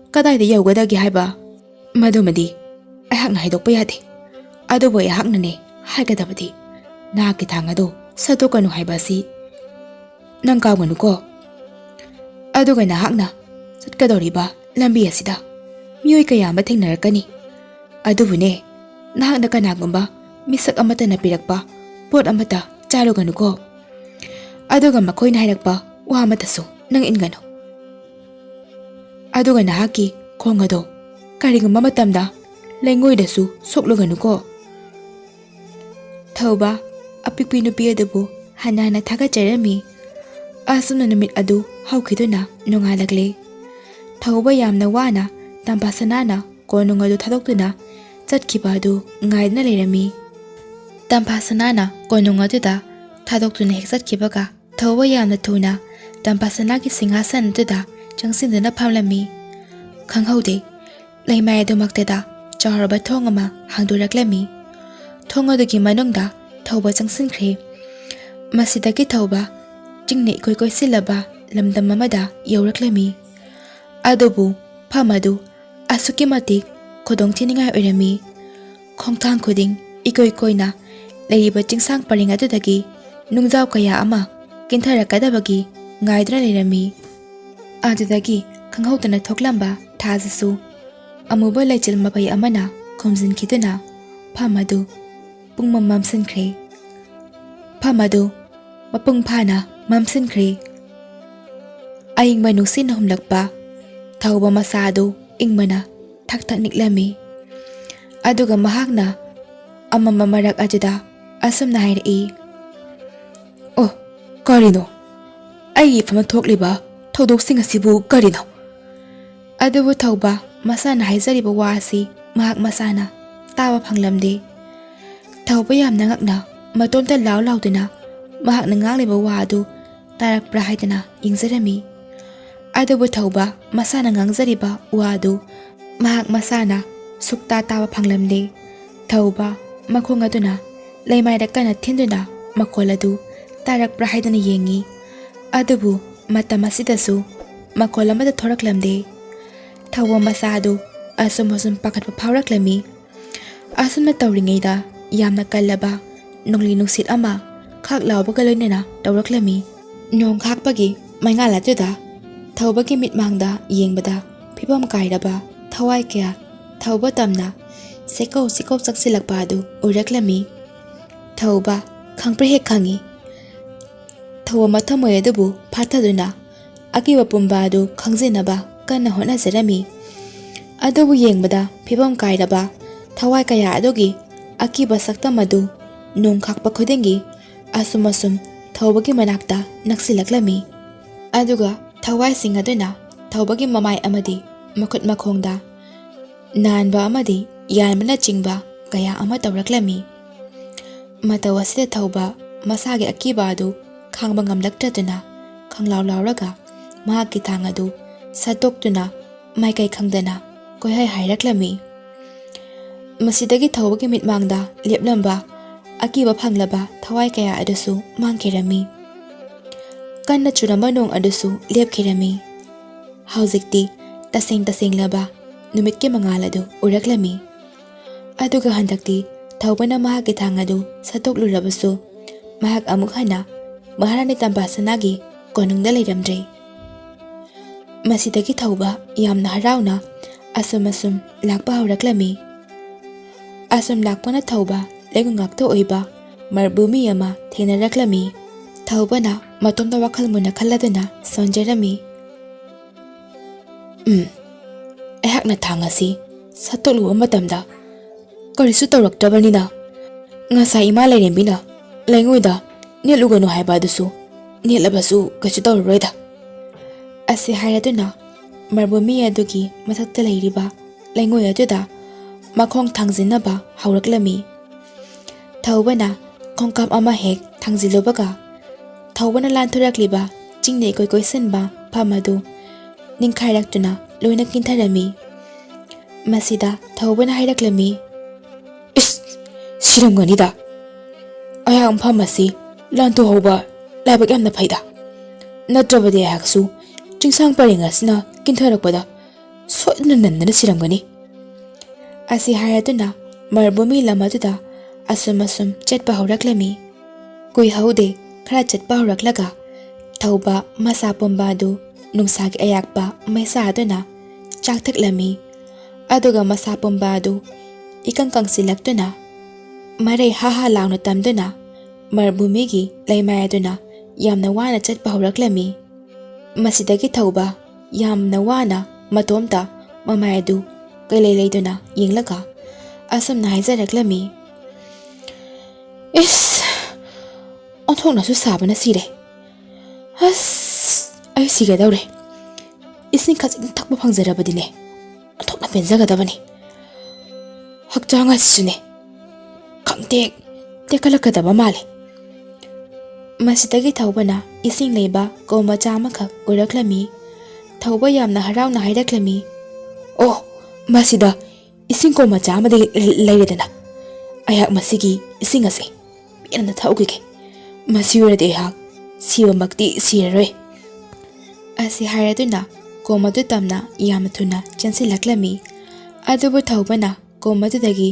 ꯀꯗꯥꯏꯗ ꯌꯧꯒꯗꯒꯦ ꯍꯥꯏꯕ, ꯃꯗꯨꯃꯗꯤ ꯑꯩꯍꯥꯛꯅ ꯍꯥꯏꯗꯣꯛꯄ ꯌꯥꯗꯦ꯫ ꯑꯗꯨꯕꯨ ꯑꯩꯍꯥꯛꯅꯅꯦ ꯍꯥꯏꯒꯗꯕꯗꯤ, ꯅꯍꯥꯛꯀꯤ ꯊꯥꯡ ꯑꯗꯨ ꯁꯠꯇꯣꯛꯀꯅꯨ ꯍꯥꯏꯕ ꯑꯁꯤ ꯅꯪ ꯀꯥꯎꯒꯅꯨꯀꯣ꯫ ꯑꯗꯨꯒ ꯅꯍꯥꯛꯅ ꯆꯠꯀꯗꯧꯔꯤꯕ ꯂꯝꯕꯤ ꯑꯁꯤꯗ ꯃꯤꯑꯣꯏ ꯀꯌꯥ ꯑꯃ ꯊꯦꯡꯅꯔꯛꯀꯅꯤ꯫ ꯑꯗꯨꯕꯨꯅꯦ, ꯅꯍꯥꯛꯅ ꯀꯅꯥꯒꯨꯝꯕ ꯃꯤꯁꯛ ꯑꯃꯠꯇꯅ ꯄꯤꯔꯛꯄ ꯄꯣꯠ ꯑꯃꯠꯇ ꯆꯥꯔꯨꯒꯅꯨꯀꯣ꯫ ꯑꯗꯨꯒ ꯃꯈꯣꯏꯅ ꯍꯥꯏꯔꯛꯄ ꯋꯥ ꯑꯃꯠꯇꯁꯨ ꯅꯪ ꯏꯟꯒꯅꯨ꯫ ꯑꯗꯨꯒ ꯅꯍꯥꯛꯀꯤ ꯈꯣꯡ ꯑꯗꯣ ꯀꯔꯤꯒꯨꯝꯕ ꯃꯇꯝꯗ ꯂꯩꯉꯣꯏꯗꯁꯨ ꯁꯣꯛꯂꯨꯒꯅꯨꯀꯣ꯫ ꯊꯧꯕ ꯑꯄꯤꯛꯄꯤ ꯅꯨꯄꯤ ꯑꯗꯨꯕꯨ ꯍꯟꯅ ꯍꯟꯅ ꯊꯥꯒꯠꯆꯔꯝꯃꯤ꯫ ꯑꯁꯨꯝꯅ ꯅꯨꯃꯤꯠ ꯑꯗꯨ ꯍꯧꯈꯤꯗꯨꯅ ꯅꯣꯡꯉꯥꯜꯂꯛꯂꯦ꯫ ꯊꯧꯕ ꯌꯥꯝꯅ ꯋꯥꯅ ꯇꯝꯐꯥ ꯁꯅꯥꯅ ꯀꯣꯅꯨꯡ ꯑꯗꯨ ꯊꯥꯗꯣꯛꯇꯨꯅ ꯆꯠꯈꯤꯕ ꯑꯗꯨ ꯉꯥꯏꯗꯨꯅ ꯂꯩꯔꯝꯃꯤ꯫ ꯇꯝꯐꯥ ꯁꯅꯥꯅ ꯀꯣꯅꯨꯡ ꯑꯗꯨꯗ ꯊꯥꯗꯣꯛꯇꯨꯅ ꯍꯦꯛ ꯆꯠꯈꯤꯕꯒ, ꯊꯧꯕ ꯌꯥꯝꯅ ꯊꯨꯅ ꯇꯝꯐꯥ ꯁꯅꯥꯒꯤ ꯁꯤꯡꯍꯥꯁꯟ ꯑꯗꯨꯗ ꯆꯪꯁꯤꯟꯗꯨꯅ ꯐꯝꯂꯝꯃꯤ꯫ ꯈꯪꯍꯧꯗꯦ, ꯂꯩꯃꯥꯏ ꯑꯗꯨꯃꯛꯇꯗ ꯆꯥꯎꯔꯕ ꯊꯣꯡ ꯑꯃ ꯍꯥꯡꯗꯣꯔꯛꯂꯝꯃꯤ꯫ ꯊꯣꯡ ꯑꯗꯨꯒꯤ ꯃꯅꯨꯡꯗ ꯊꯧꯕ ꯆꯪꯁꯤꯟꯈ꯭ꯔꯦ꯫ ꯃꯁꯤꯗꯒꯤ ꯊꯧꯕ ꯆꯤꯡꯅ ꯏꯀꯣꯏ ꯀꯣꯏꯁꯤꯜꯂꯕ ꯂꯝꯗꯝ ꯑꯃꯗ ꯌꯧꯔꯛꯂꯝꯃꯤ꯫ ꯑꯗꯨꯕꯨ ꯐꯝ ꯑꯗꯨ ꯑꯁꯨꯛꯀꯤ ꯃꯇꯤꯛ ꯈꯨꯗꯣꯡ ꯊꯤꯅꯤꯡꯉꯥꯏ ꯑꯣꯏꯔꯝꯃꯤ꯫ ꯈꯣꯡꯊꯥꯡ ꯈꯨꯗꯤꯡ ꯏꯀꯣꯏ ꯀꯣꯏꯅ ꯂꯩꯔꯤꯕ ꯆꯤꯡꯁꯥꯡ ꯄꯔꯤꯡ ꯑꯗꯨꯗꯒꯤ ꯅꯨꯡꯖꯥꯎ ꯀꯌꯥ ꯑꯃ ꯀꯤꯟꯊꯔꯛꯀꯗꯕꯒꯤ ꯉꯥꯏꯗꯨꯅ ꯂꯩꯔꯝꯃꯤ꯫ ꯑꯗꯨꯗꯒꯤ ꯈꯪꯍꯧꯗꯅ ꯊꯣꯛꯂꯝꯕ ꯊꯥꯖꯁꯨ ꯑꯃꯨꯕ ꯂꯩꯆꯤꯜ ꯃꯄꯩ ꯑꯃꯅ ꯈꯨꯝꯖꯤꯟꯈꯤꯗꯨꯅ ꯐꯝ ꯑꯗꯨ ꯄꯨꯡꯃꯝ ꯃꯝꯁꯤꯟꯈ꯭ꯔꯦ꯫ ꯐꯝ ꯑꯗꯨ ꯃꯄꯨꯡ ꯐꯥꯅ ꯃꯝꯁꯤꯟꯈ꯭ꯔꯦ꯫ ꯑꯏꯪꯕ ꯅꯨꯡꯁꯤꯠꯅ ꯍꯨꯝꯂꯛꯄ ꯊꯧꯕ ꯃꯁꯥ ꯑꯗꯨ ꯏꯪꯕꯅ ꯊꯛ ꯊꯛ ꯅꯤꯛꯂꯝꯃꯤ꯫ ꯑꯗꯨꯒ ꯃꯍꯥꯛꯅ ꯑꯃꯝꯕ ꯃꯔꯛ ꯑꯗꯨꯗ ꯑꯁꯨꯝꯅ ꯍꯥꯏꯔꯛꯏ, "ꯑꯣ, ꯀꯔꯤꯅꯣ? ꯑꯩꯒꯤ ꯏꯐꯝꯗ ꯊꯣꯛꯂꯤꯕ ꯊꯧꯗꯣꯛꯁꯤꯡ ꯑꯁꯤꯕꯨ ꯀꯔꯤꯅꯣ?" ꯑꯗꯨꯕꯨ ꯊꯧꯕ ꯃꯁꯥꯅ ꯍꯥꯏꯖꯔꯤꯕ ꯋꯥ ꯑꯁꯤ ꯃꯍꯥꯛ ꯃꯁꯥꯅ ꯇꯥꯕ ꯐꯪꯂꯝꯗꯦ꯫ ꯊꯧꯕ ꯌꯥꯝꯅ ꯉꯛꯅ ꯃꯇꯣꯝꯇ ꯂꯥꯎ ꯂꯥꯎꯗꯨꯅ ꯃꯍꯥꯛꯅ ꯉꯥꯡꯂꯤꯕ ꯋꯥ ꯑꯗꯨ ꯇꯥꯔꯛꯄ꯭ꯔꯥ ꯍꯥꯏꯗꯅ ꯌꯦꯡꯖꯔꯝꯃꯤ꯫ ꯑꯗꯨꯕꯨ ꯊꯧꯕ ꯃꯁꯥꯅ ꯉꯥꯡꯖꯔꯤꯕ ꯋꯥ ꯑꯗꯨ ꯃꯍꯥꯛ ꯃꯁꯥꯅ ꯁꯨꯛꯇꯥ ꯇꯥꯕ ꯐꯪꯂꯝꯗꯦ꯫ ꯊꯧꯕ ꯃꯈꯣꯡ ꯑꯗꯨꯅ ꯂꯩꯃꯥꯏꯗ ꯀꯟꯅ ꯊꯤꯟꯗꯨꯅ ꯃꯈꯣꯜ ꯑꯗꯨ ꯇꯥꯔꯛꯄ꯭ꯔꯥ ꯍꯥꯏꯗꯨꯅ ꯌꯦꯡꯉꯤ꯫ ꯑꯗꯨꯕꯨ ꯃꯇꯝ ꯑꯁꯤꯗꯁꯨ ꯃꯈꯣꯜ ꯑꯃꯠꯇ ꯊꯣꯔꯛꯂꯝꯗꯦ꯫ ꯊꯧꯕ ꯃꯁꯥ ꯑꯗꯨ ꯑꯁꯨꯝ ꯑꯁꯨꯝ ꯄꯥꯈꯠꯄ ꯐꯥꯎꯔꯛꯂꯝꯃꯤ꯫ ꯑꯁꯨꯝꯅ ꯇꯧꯔꯤꯉꯩꯗ ꯌꯥꯝꯅ ꯀꯜꯂꯕ ꯅꯣꯡꯂꯩ ꯅꯨꯡꯁꯤꯠ ꯑꯃ ꯈꯥꯛ ꯂꯥꯎꯕꯒ ꯂꯣꯏꯅꯅ ꯇꯧꯔꯛꯂꯝꯃꯤ꯫ ꯅꯣꯡ ꯈꯥꯛꯄꯒꯤ ꯃꯩꯉꯥꯜ ꯑꯗꯨꯗ ꯊꯧꯕꯒꯤ ꯃꯤꯠꯃꯥꯡꯗ ꯌꯦꯡꯕꯗ ꯐꯤꯕꯝ ꯀꯥꯏꯔꯕ ꯊꯋꯥꯏ ꯀꯌꯥ ꯊꯧꯕ ꯇꯝꯅ ꯁꯦꯀꯧ ꯁꯦꯀꯧ ꯆꯛꯁꯤꯜꯂꯛꯄ ꯑꯗꯨ ꯎꯔꯛꯂꯝꯃꯤ꯫ ꯊꯧꯕ ꯈꯪꯄ꯭ꯔꯦꯛ ꯍꯦꯛ ꯈꯪꯉꯤ꯫ ꯊꯧꯕ ꯃꯊꯃꯣꯏ ꯑꯗꯨꯕꯨ ꯐꯥꯊꯗꯨꯅ ꯑꯀꯤꯕ ꯄꯨꯝꯕ ꯑꯗꯨ ꯈꯪꯖꯤꯟꯅꯕ ꯀꯟꯅ ꯍꯣꯠꯅꯖꯔꯝꯃꯤ꯫ ꯑꯗꯨꯕꯨ ꯌꯦꯡꯕꯗ ꯐꯤꯕꯝ ꯀꯥꯏꯔꯕ ꯊꯋꯥꯏ ꯀꯌꯥ ꯑꯗꯨꯒꯤ ꯑꯀꯤꯕ ꯁꯛꯇꯝ ꯑꯗꯨ ꯅꯣꯡ ꯈꯥꯛꯄ ꯈꯨꯗꯤꯡꯒꯤ ꯑꯁꯨꯝ ꯑꯁꯨꯝ ꯊꯧꯕꯒꯤ ꯃꯅꯥꯛꯇ ꯅꯛꯁꯤꯜꯂꯛꯂꯝꯃꯤ꯫ ꯑꯗꯨꯒ ꯊꯋꯥꯏꯁꯤꯡ ꯑꯗꯨꯅ ꯊꯧꯕꯒꯤ ꯃꯃꯥꯏ ꯑꯃꯗꯤ ꯃꯈꯨꯠ ꯃꯈꯣꯡꯗ ꯅꯥꯟꯕ ꯑꯃꯗꯤ ꯌꯥꯟꯕꯅꯆꯤꯡꯕ ꯀꯌꯥ ꯑꯃ ꯇꯧꯔꯛꯂꯝꯃꯤ꯫ ꯃꯇꯧ ꯑꯁꯤꯗ ꯊꯧꯕ ꯃꯁꯥꯒꯤ ꯑꯀꯤꯕ ꯑꯗꯨ ꯈꯥꯡꯕ ꯉꯝꯂꯛꯇꯗꯨꯅ ꯈꯪꯂꯥꯎ ꯂꯥꯎꯔꯒ ꯃꯍꯥꯛꯀꯤ ꯊꯥꯡ ꯑꯗꯨ ꯁꯠꯇꯣꯛꯇꯨꯅ ꯃꯥꯏꯀꯩ ꯈꯪꯗꯅ ꯀꯣꯏꯍꯥꯏ ꯍꯥꯏꯔꯛꯂꯝꯃꯤ꯫ ꯃꯁꯤꯗꯒꯤ ꯊꯧꯕꯒꯤ ꯃꯤꯠꯃꯥꯡꯗ ꯂꯦꯞꯂꯝꯕ ꯑꯀꯤꯕ ꯐꯪꯂꯕ ꯊꯋꯥꯏ ꯀꯌꯥ ꯑꯗꯨꯁꯨ ꯃꯥꯡꯈꯤꯔꯝꯃꯤ꯫ ꯀꯟꯅ ꯆꯨꯔꯝꯕ ꯅꯣꯡ ꯑꯗꯨꯁꯨ ꯂꯦꯞꯈꯤꯔꯝꯃꯤ꯫ ꯍꯧꯖꯤꯛꯇꯤ ꯇꯁꯦꯡ ꯇꯁꯦꯡꯂꯕ ꯅꯨꯃꯤꯠꯀꯤ ꯃꯉꯥꯜ ꯑꯗꯨ ꯎꯔꯛꯂꯝꯃꯤ꯫ ꯑꯗꯨꯒ ꯍꯟꯗꯛꯇꯤ ꯊꯧꯕꯅ ꯃꯍꯥꯛꯀꯤ ꯊꯥꯡ ꯑꯗꯨ ꯁꯠꯇꯣꯛꯂꯨꯔꯕꯁꯨ ꯃꯍꯥꯛ ꯑꯃꯨꯛ ꯍꯟꯅ ꯃꯍꯥꯔꯥꯅꯤ ꯇꯝꯕꯥꯁꯅꯥꯒꯤ ꯀꯣꯅꯨꯡꯗ ꯂꯩꯔꯝꯗ꯭ꯔꯦ꯫ ꯃꯁꯤꯗꯒꯤ ꯊꯧꯕ ꯌꯥꯝꯅ ꯍꯔꯥꯎꯅ ꯑꯁꯨꯝ ꯑꯁꯨꯝ ꯂꯥꯛꯄ ꯍꯧꯔꯛꯂꯝꯃꯤ꯫ ꯑꯁꯨꯝ ꯂꯥꯛꯄꯅ ꯊꯧꯕ ꯂꯩꯉꯣꯏ ꯉꯥꯛꯇ ꯑꯣꯏꯕ ꯃꯔꯚꯨꯃꯤ ꯑꯃ ꯊꯦꯡꯅꯔꯛꯂꯝꯃꯤ꯫ ꯊꯧꯕꯅ ꯃꯇꯣꯝꯇ ꯋꯥꯈꯜ ꯃꯨꯟꯅ ꯈꯜꯂꯗꯨꯅ ꯁꯣꯟꯖꯔꯝꯃꯤ꯫ "ꯎꯝ, ꯑꯩꯍꯥꯛꯅ ꯊꯥꯡ ꯑꯁꯤ ꯁꯠꯇꯣꯛꯂꯨꯕ ꯃꯇꯝꯗ ꯀꯔꯤꯁꯨ ꯇꯧꯔꯛꯇ꯭ꯔꯕꯅꯤꯅ ꯉꯁꯥꯏ ꯏꯃꯥ ꯂꯥꯏꯔꯦꯝꯕꯤꯅ ꯂꯩꯉꯣꯏꯗ ꯅꯦꯠꯂꯨꯒꯅꯨ ꯍꯥꯏꯕ ꯑꯗꯨꯁꯨ ꯅꯦꯠꯂꯕꯁꯨ ꯀꯩꯁꯨ ꯇꯧꯔꯔꯣꯏꯗ" ꯑꯁꯤ ꯍꯥꯏꯔꯗꯨꯅ ꯃꯔꯚꯨꯃꯤ ꯑꯗꯨꯒꯤ ꯃꯊꯛꯇ ꯂꯩꯔꯤꯕ ꯂꯩꯉꯣꯏ ꯑꯗꯨꯗ ꯃꯈꯣꯡ ꯊꯥꯡꯖꯤꯟꯅꯕ ꯍꯧꯔꯛꯂꯝꯃꯤ꯫ ꯊꯧꯕꯅ ꯈꯣꯡꯀꯥꯞ ꯑꯃ ꯍꯦꯛ ꯊꯥꯡꯖꯤꯜꯂꯨꯕꯒ ꯊꯧꯕꯅ ꯂꯥꯟꯊꯣꯔꯛꯂꯤꯕ ꯆꯤꯡꯅ ꯏꯀꯣꯏ ꯀꯣꯏꯁꯤꯟꯕ ꯃꯐꯝ ꯑꯗꯨ ꯅꯤꯡꯈꯥꯏꯔꯛꯇꯨꯅ ꯂꯣꯏꯅ ꯀꯤꯟꯊꯔꯝꯃꯤ꯫ ꯃꯁꯤꯗ ꯊꯧꯕꯅ ꯍꯥꯏꯔꯛꯂꯝꯃꯤ, "ꯏꯁ, ꯁꯤꯔꯝꯒꯅꯤꯗ!" ꯑꯩꯍꯥꯛ ꯃꯐꯝ ꯑꯁꯤ ꯂꯥꯟꯊꯣꯛꯍꯧꯕ ꯂꯥꯏꯕꯛ ꯌꯥꯝꯅ ꯐꯩꯗ꯫ ꯅꯠꯇ꯭ꯔꯕꯗꯤ ꯑꯩꯍꯥꯛꯁꯨ ꯆꯤꯡꯁꯥꯡ ꯄꯔꯦꯡ ꯑꯁꯤꯅ ꯀꯤꯟꯊꯔꯛꯄꯗ ꯁꯣꯏꯗꯅ ꯅꯟꯗꯅ ꯁꯤꯔꯝꯒꯅꯤ꯫ ꯑꯁꯤ ꯍꯥꯏꯔꯗꯨꯅ ꯃꯔꯨꯚꯨꯃꯤ ꯂꯝ ꯑꯗꯨꯗ ꯑꯁꯨꯝ ꯑꯁꯨꯝ ꯆꯠꯄ ꯍꯧꯔꯛꯂꯝꯃꯤ꯫ ꯀꯨꯏꯍꯧꯗꯦ, ꯈꯔ ꯆꯠꯄ ꯍꯧꯔꯛꯂꯒ ꯊꯧꯕ ꯃꯁꯥ ꯄꯨꯝꯕ ꯑꯗꯨ ꯅꯨꯡꯁꯥꯒꯤ ꯑꯌꯥꯛꯄ ꯃꯩꯁꯥ ꯑꯗꯨꯅ ꯆꯥꯛꯊꯠꯂꯝꯃꯤ꯫ ꯑꯗꯨꯒ ꯃꯁꯥ ꯄꯨꯝꯕ ꯑꯗꯨ ꯏꯀꯪ ꯀꯪꯁꯤꯜꯂꯛꯇꯨꯅ ꯃꯔꯩ ꯍꯥ ꯍꯥ ꯂꯥꯎꯅ ꯇꯝꯗꯨꯅ ꯃꯔꯨꯚꯨꯃꯤꯒꯤ ꯂꯩꯃꯥꯏ ꯑꯗꯨꯅ ꯌꯥꯝꯅ ꯋꯥꯅ ꯆꯠꯄ ꯍꯧꯔꯛꯂꯝꯃꯤ꯫ ꯃꯁꯤꯗꯒꯤ ꯊꯧꯕ ꯌꯥꯝꯅ ꯋꯥꯅ ꯃꯇꯣꯝꯇ ꯃꯃꯥꯏ ꯑꯗꯨ ꯀꯩꯂꯩ ꯂꯩꯗꯨꯅ ꯌꯦꯡꯂꯒ ꯑꯁꯨꯝꯅ ꯍꯥꯏꯖꯔꯛꯂꯝꯃꯤ, "ꯏꯁ! ꯑꯣꯟꯊꯣꯛꯅꯁꯨ ꯁꯥꯕꯅ ꯁꯤꯔꯦ꯫ ꯑꯁ! ꯑꯩ ꯁꯤꯒꯗꯧꯔꯦ꯫ ꯏꯁꯤꯡ ꯈꯖꯤꯛꯇꯪ ꯊꯛꯄ ꯐꯪꯖꯔꯕꯗꯤꯅꯦ, ꯑꯣꯟꯊꯣꯛꯅ ꯄꯦꯟꯖꯒꯗꯕꯅꯤ꯫ ꯍꯛꯆꯥꯡ ꯑꯁꯤꯁꯨꯅꯦ, ꯈꯪꯇꯦꯛ ꯇꯦꯛꯈꯠꯂꯛꯀꯗꯕ ꯃꯥꯜꯂꯦ꯫" ꯃꯁꯤꯗꯒꯤ ꯊꯧꯕꯅ ꯏꯁꯤꯡ ꯂꯩꯕ ꯀꯣꯝ ꯃꯆꯥ ꯑꯃꯈꯛ ꯎꯔꯛꯂꯝꯃꯤ꯫ ꯊꯧꯕ ꯌꯥꯝꯅ ꯍꯔꯥꯎꯅ ꯍꯥꯏꯔꯛꯂꯝꯃꯤ, "ꯑꯣ, ꯃꯁꯤꯗ ꯏꯁꯤꯡ ꯀꯣꯝ ꯃꯆꯥ ꯑꯃꯗꯤ ꯂꯩꯔꯦꯗꯅ꯫ ꯑꯩꯍꯥꯛ ꯃꯁꯤꯒꯤ ꯏꯁꯤꯡ ꯑꯁꯦ ꯄꯦꯟꯅ ꯊꯛꯎꯈꯤꯒꯦ꯫ ꯃꯁꯤ ꯑꯣꯏꯔꯗꯤ ꯑꯩꯍꯥꯛ ꯁꯤꯕꯃꯛꯇꯤ ꯁꯤꯔꯔꯣꯏ꯫" ꯑꯁꯤ ꯍꯥꯏꯔꯗꯨꯅ ꯀꯣꯝ ꯑꯗꯨ ꯇꯝꯅ ꯌꯥꯝꯅ ꯊꯨꯅ ꯆꯦꯟꯁꯤꯜꯂꯛꯂꯝꯃꯤ꯫ ꯑꯗꯨꯕꯨ ꯊꯧꯕꯅ ꯀꯣꯝ ꯑꯗꯨꯗꯒꯤ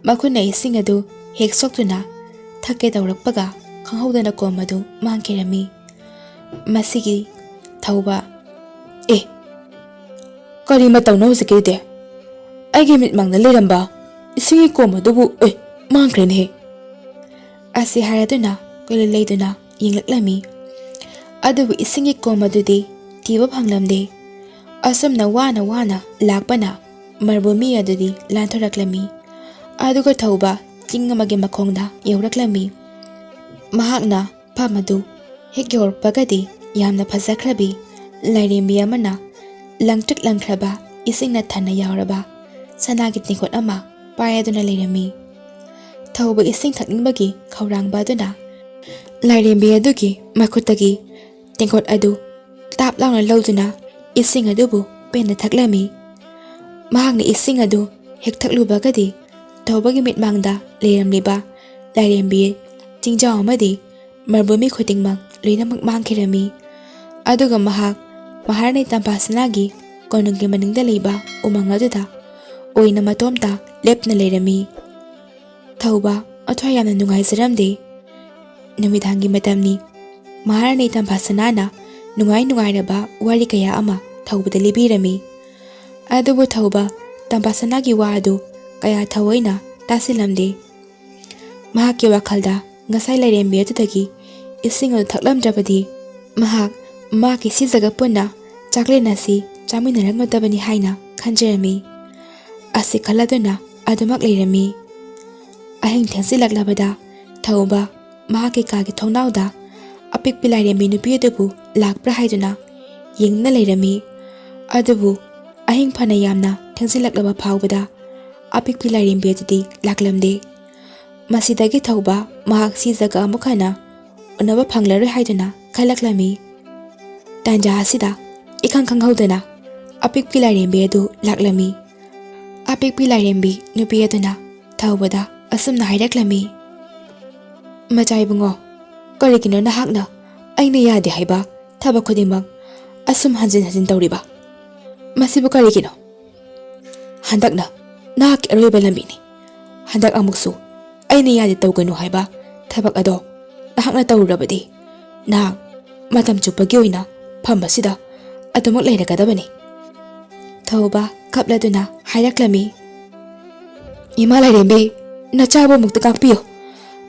ꯃꯈꯨꯠꯅ ꯏꯁꯤꯡ ꯑꯗꯨ ꯍꯦꯛ ꯁꯣꯛꯇꯨꯅ ꯊꯛꯀꯦ ꯇꯧꯔꯛꯄꯒ ꯈꯪꯍꯧꯗꯅ ꯀꯣꯝ ꯑꯗꯨ ꯃꯥꯡꯈꯤꯔꯝꯃꯤ꯫ ꯃꯁꯤꯒꯤ ꯊꯧꯕ, "ꯑꯦ, ꯀꯔꯤ ꯃꯇꯧꯅꯣ ꯍꯧꯖꯤꯛꯀꯤꯗꯤ? ꯑꯩꯒꯤ ꯃꯤꯠꯃꯥꯡꯗ ꯂꯩꯔꯝꯕ ꯏꯁꯤꯡꯒꯤ ꯀꯣꯝ ꯑꯗꯨꯕꯨ, ꯑꯦ, ꯃꯥꯡꯈ꯭ꯔꯦꯅꯦꯍꯦ!" ꯑꯁꯤ ꯍꯥꯏꯔꯗꯨꯅ ꯀꯣꯏꯂꯩ ꯂꯩꯗꯨꯅ ꯌꯦꯡꯂꯛꯂꯝꯃꯤ꯫ ꯑꯗꯨꯕꯨ ꯏꯁꯤꯡꯒꯤ ꯀꯣꯝ ꯑꯗꯨꯗꯤ ꯊꯤꯕ ꯐꯪꯂꯝꯗꯦ꯫ ꯑꯁꯨꯝꯅ ꯋꯥꯅ ꯋꯥꯅ ꯂꯥꯛꯄꯅ ꯃꯔꯨꯚꯨꯃꯤ ꯑꯗꯨꯗꯤ ꯂꯥꯟꯊꯣꯔꯛꯂꯝꯃꯤ꯫ ꯑꯗꯨꯒ ꯊꯧꯕ ꯆꯤꯡ ꯑꯃꯒꯤ ꯃꯈꯣꯡꯗ ꯌꯧꯔꯛꯂꯝꯃꯤ꯫ ꯃꯍꯥꯛꯅ ꯃꯐꯝ ꯑꯗꯨ ꯍꯦꯛ ꯌꯧꯔꯛꯄꯒꯗꯤ ꯌꯥꯝꯅ ꯐꯖꯈ꯭ꯔꯕꯤ ꯂꯥꯏꯔꯦꯝꯕꯤ ꯑꯃꯅ ꯂꯪꯇ꯭ꯔꯤꯛ ꯂꯪꯈ꯭ꯔꯕ ꯏꯁꯤꯡꯅ ꯊꯟꯅ ꯌꯥꯎꯔꯕ ꯁꯅꯥꯒꯤ ꯇꯦꯡꯀꯣꯠ ꯑꯃ ꯄꯥꯏꯔꯗꯨꯅ ꯂꯩꯔꯝꯃꯤ꯫ ꯊꯧꯕ ꯏꯁꯤꯡ ꯊꯛꯅꯤꯡꯕꯒꯤ ꯈꯧꯔꯥꯡꯕ ꯑꯗꯨꯅ ꯂꯥꯏꯔꯦꯝꯕꯤ ꯑꯗꯨꯒꯤ ꯃꯈꯨꯠꯇꯒꯤ ꯇꯦꯡꯀꯣꯠ ꯑꯗꯨ ꯇꯥꯞ ꯂꯥꯎꯅ ꯂꯧꯗꯨꯅ ꯏꯁꯤꯡ ꯑꯗꯨꯕꯨ ꯄꯦꯟꯅ ꯊꯛꯂꯝꯃꯤ꯫ ꯃꯍꯥꯛꯅ ꯏꯁꯤꯡ ꯑꯗꯨ ꯍꯦꯛ ꯊꯛꯂꯨꯕꯒꯗꯤ ꯊꯧꯕꯒꯤ ꯃꯤꯠꯃꯥꯡꯗ ꯂꯩꯔꯝꯂꯤꯕ ꯂꯥꯏꯔꯦꯝꯕꯤ ꯆꯤꯡꯖꯥꯎ ꯑꯃꯗꯤ ꯃꯔꯨꯚꯨꯃꯤ ꯈꯨꯗꯤꯡꯃꯛ ꯂꯣꯏꯅꯃꯛ ꯃꯥꯡꯈꯤꯔꯝꯃꯤ꯫ ꯑꯗꯨꯒ ꯃꯍꯥꯛ ꯃꯍꯥꯔꯥꯅꯤ ꯇꯝꯐꯥꯁꯅꯥꯒꯤ ꯀꯣꯅꯨꯡꯒꯤ ꯃꯅꯤꯡꯗ ꯂꯩꯕ ꯎꯃꯪ ꯑꯗꯨꯗ ꯑꯣꯏꯅ ꯃꯇꯣꯝꯇ ꯂꯦꯞꯅ ꯂꯩꯔꯝꯃꯤ꯫ ꯊꯧꯕ ꯃꯊ꯭ꯋꯥꯏ ꯌꯥꯝꯅ ꯅꯨꯡꯉꯥꯏꯖꯔꯝꯗꯦ꯫ ꯅꯨꯃꯤꯗꯥꯡꯒꯤ ꯃꯇꯝꯅꯤ꯫ ꯃꯍꯥꯔꯥꯅꯤ ꯇꯝꯐꯥꯁꯅꯥꯅ ꯅꯨꯡꯉꯥꯏ ꯅꯨꯡꯉꯥꯏꯔꯕ ꯋꯥꯔꯤ ꯀꯌꯥ ꯑꯃ ꯊꯧꯕꯗ ꯂꯤꯕꯤꯔꯝꯃꯤ꯫ ꯑꯗꯨꯕꯨ ꯊꯧꯕ ꯇꯝꯐꯥꯁꯅꯥꯒꯤ ꯋꯥ ꯑꯗꯨ ꯀꯌꯥ ꯊꯑꯣꯏꯅ ꯇꯥꯁꯤꯜꯂꯝꯗꯦ꯫ ꯃꯍꯥꯛꯀꯤ ꯋꯥꯈꯜꯗ ꯉꯁꯥꯏ ꯂꯥꯏꯔꯦꯝꯕꯤ ꯑꯗꯨꯗꯒꯤ ꯏꯁꯤꯡ ꯑꯗꯨ ꯊꯛꯂꯝꯗ꯭ꯔꯕꯗꯤ ꯃꯍꯥꯛ ꯃꯍꯥꯛꯀꯤ ꯁꯤꯖꯒ ꯄꯨꯟꯅ ꯆꯥꯛꯂꯦꯟ ꯑꯁꯤ ꯆꯥꯃꯤꯟꯅꯔꯛꯂꯣꯏꯗꯕꯅꯤ ꯍꯥꯏꯅ ꯈꯟꯖꯔꯝꯃꯤ꯫ ꯑꯁꯤ ꯈꯜꯂꯗꯨꯅ ꯑꯗꯨꯃꯛ ꯂꯩꯔꯝꯃꯤ꯫ ꯑꯍꯤꯡ ꯊꯦꯡꯖꯤꯜꯂꯛꯂꯕꯗ ꯊꯧꯕ ꯃꯍꯥꯛꯀꯤ ꯀꯥꯒꯤ ꯊꯣꯡꯅꯥꯎꯗ ꯑꯄꯤꯛꯄꯤ ꯂꯥꯏꯔꯦꯝꯕꯤ ꯅꯨꯄꯤ ꯑꯗꯨꯕꯨ ꯂꯥꯛꯄ꯭ꯔꯥ ꯍꯥꯏꯗꯨꯅ ꯌꯦꯡꯗꯨꯅ ꯂꯩꯔꯝꯃꯤ꯫ ꯑꯗꯨꯕꯨ ꯑꯍꯤꯡ ꯐꯅ ꯌꯥꯝꯅ ꯊꯦꯡꯖꯤꯜꯂꯛꯂꯕ ꯐꯥꯎꯕꯗ ꯑꯄꯤꯛꯄꯤ ꯂꯥꯏꯔꯦꯝꯕꯤ ꯑꯗꯨꯗꯤ ꯂꯥꯛꯂꯝꯗꯦ꯫ ꯃꯁꯤꯗꯒꯤ ꯊꯧꯕ ꯃꯍꯥꯛ ꯁꯤꯖꯒ ꯑꯃꯨꯛ ꯍꯟꯅ ꯎꯅꯕ ꯐꯪꯂꯔꯣꯏ ꯍꯥꯏꯗꯨꯅ ꯈꯜꯂꯛꯂꯝꯃꯤ꯫ ꯇꯥꯟꯖꯥ ꯑꯁꯤꯗ ꯏꯈꯪ ꯈꯪꯍꯧꯗꯅ ꯑꯄꯤꯛꯄꯤ ꯂꯥꯏꯔꯦꯝꯕꯤ ꯑꯗꯨ ꯂꯥꯛꯂꯝꯃꯤ꯫ ꯑꯄꯤꯛꯄꯤ ꯂꯥꯏꯔꯦꯝꯕꯤ ꯅꯨꯄꯤ ꯑꯗꯨꯅ ꯊꯧꯕꯗ ꯑꯁꯨꯝꯅ ꯍꯥꯏꯔꯛꯂꯝꯃꯤ, "ꯃꯆꯥ ꯏꯕꯨꯡꯉꯣ, ꯀꯔꯤꯒꯤꯅꯣ ꯅꯍꯥꯛꯅ ꯑꯩꯅ ꯌꯥꯗꯦ ꯍꯥꯏꯕ ꯊꯕꯛ ꯈꯨꯗꯤꯡꯃꯛ ꯑꯁꯨꯝ ꯍꯟꯖꯤꯟ ꯍꯟꯖꯤꯟ ꯇꯧꯔꯤꯕ? ꯃꯁꯤꯕꯨ ꯀꯔꯤꯒꯤꯅꯣ? ꯍꯟꯗꯛꯅ ꯅꯍꯥꯛꯀꯤ ꯑꯔꯣꯏꯕ ꯂꯝꯕꯤꯅꯤ꯫ ꯍꯟꯗꯛ ꯑꯃꯨꯛꯁꯨ ꯑꯩꯅ ꯌꯥꯗꯦ ꯇꯧꯒꯅꯨ ꯍꯥꯏꯕ ꯊꯕꯛ ꯑꯗꯣ ꯅꯍꯥꯛꯅ ꯇꯧꯔꯨꯔꯕꯗꯤ ꯅꯍꯥꯛ ꯃꯇꯝ ꯆꯨꯞꯄꯒꯤ ꯑꯣꯏꯅ ꯐꯝ ꯑꯁꯤꯗ ꯑꯗꯨꯃꯛ ꯂꯩꯔꯒꯗꯕꯅꯤ꯫" ꯊꯧꯕ ꯀꯞꯂꯗꯨꯅ ꯍꯥꯏꯔꯛꯂꯝꯃꯤ, "ꯏꯃꯥ ꯂꯥꯏꯔꯦꯝꯕꯤ, ꯅꯆꯥꯕꯨ ꯑꯃꯨꯛꯇ ꯉꯥꯛꯄꯤꯌꯨ꯫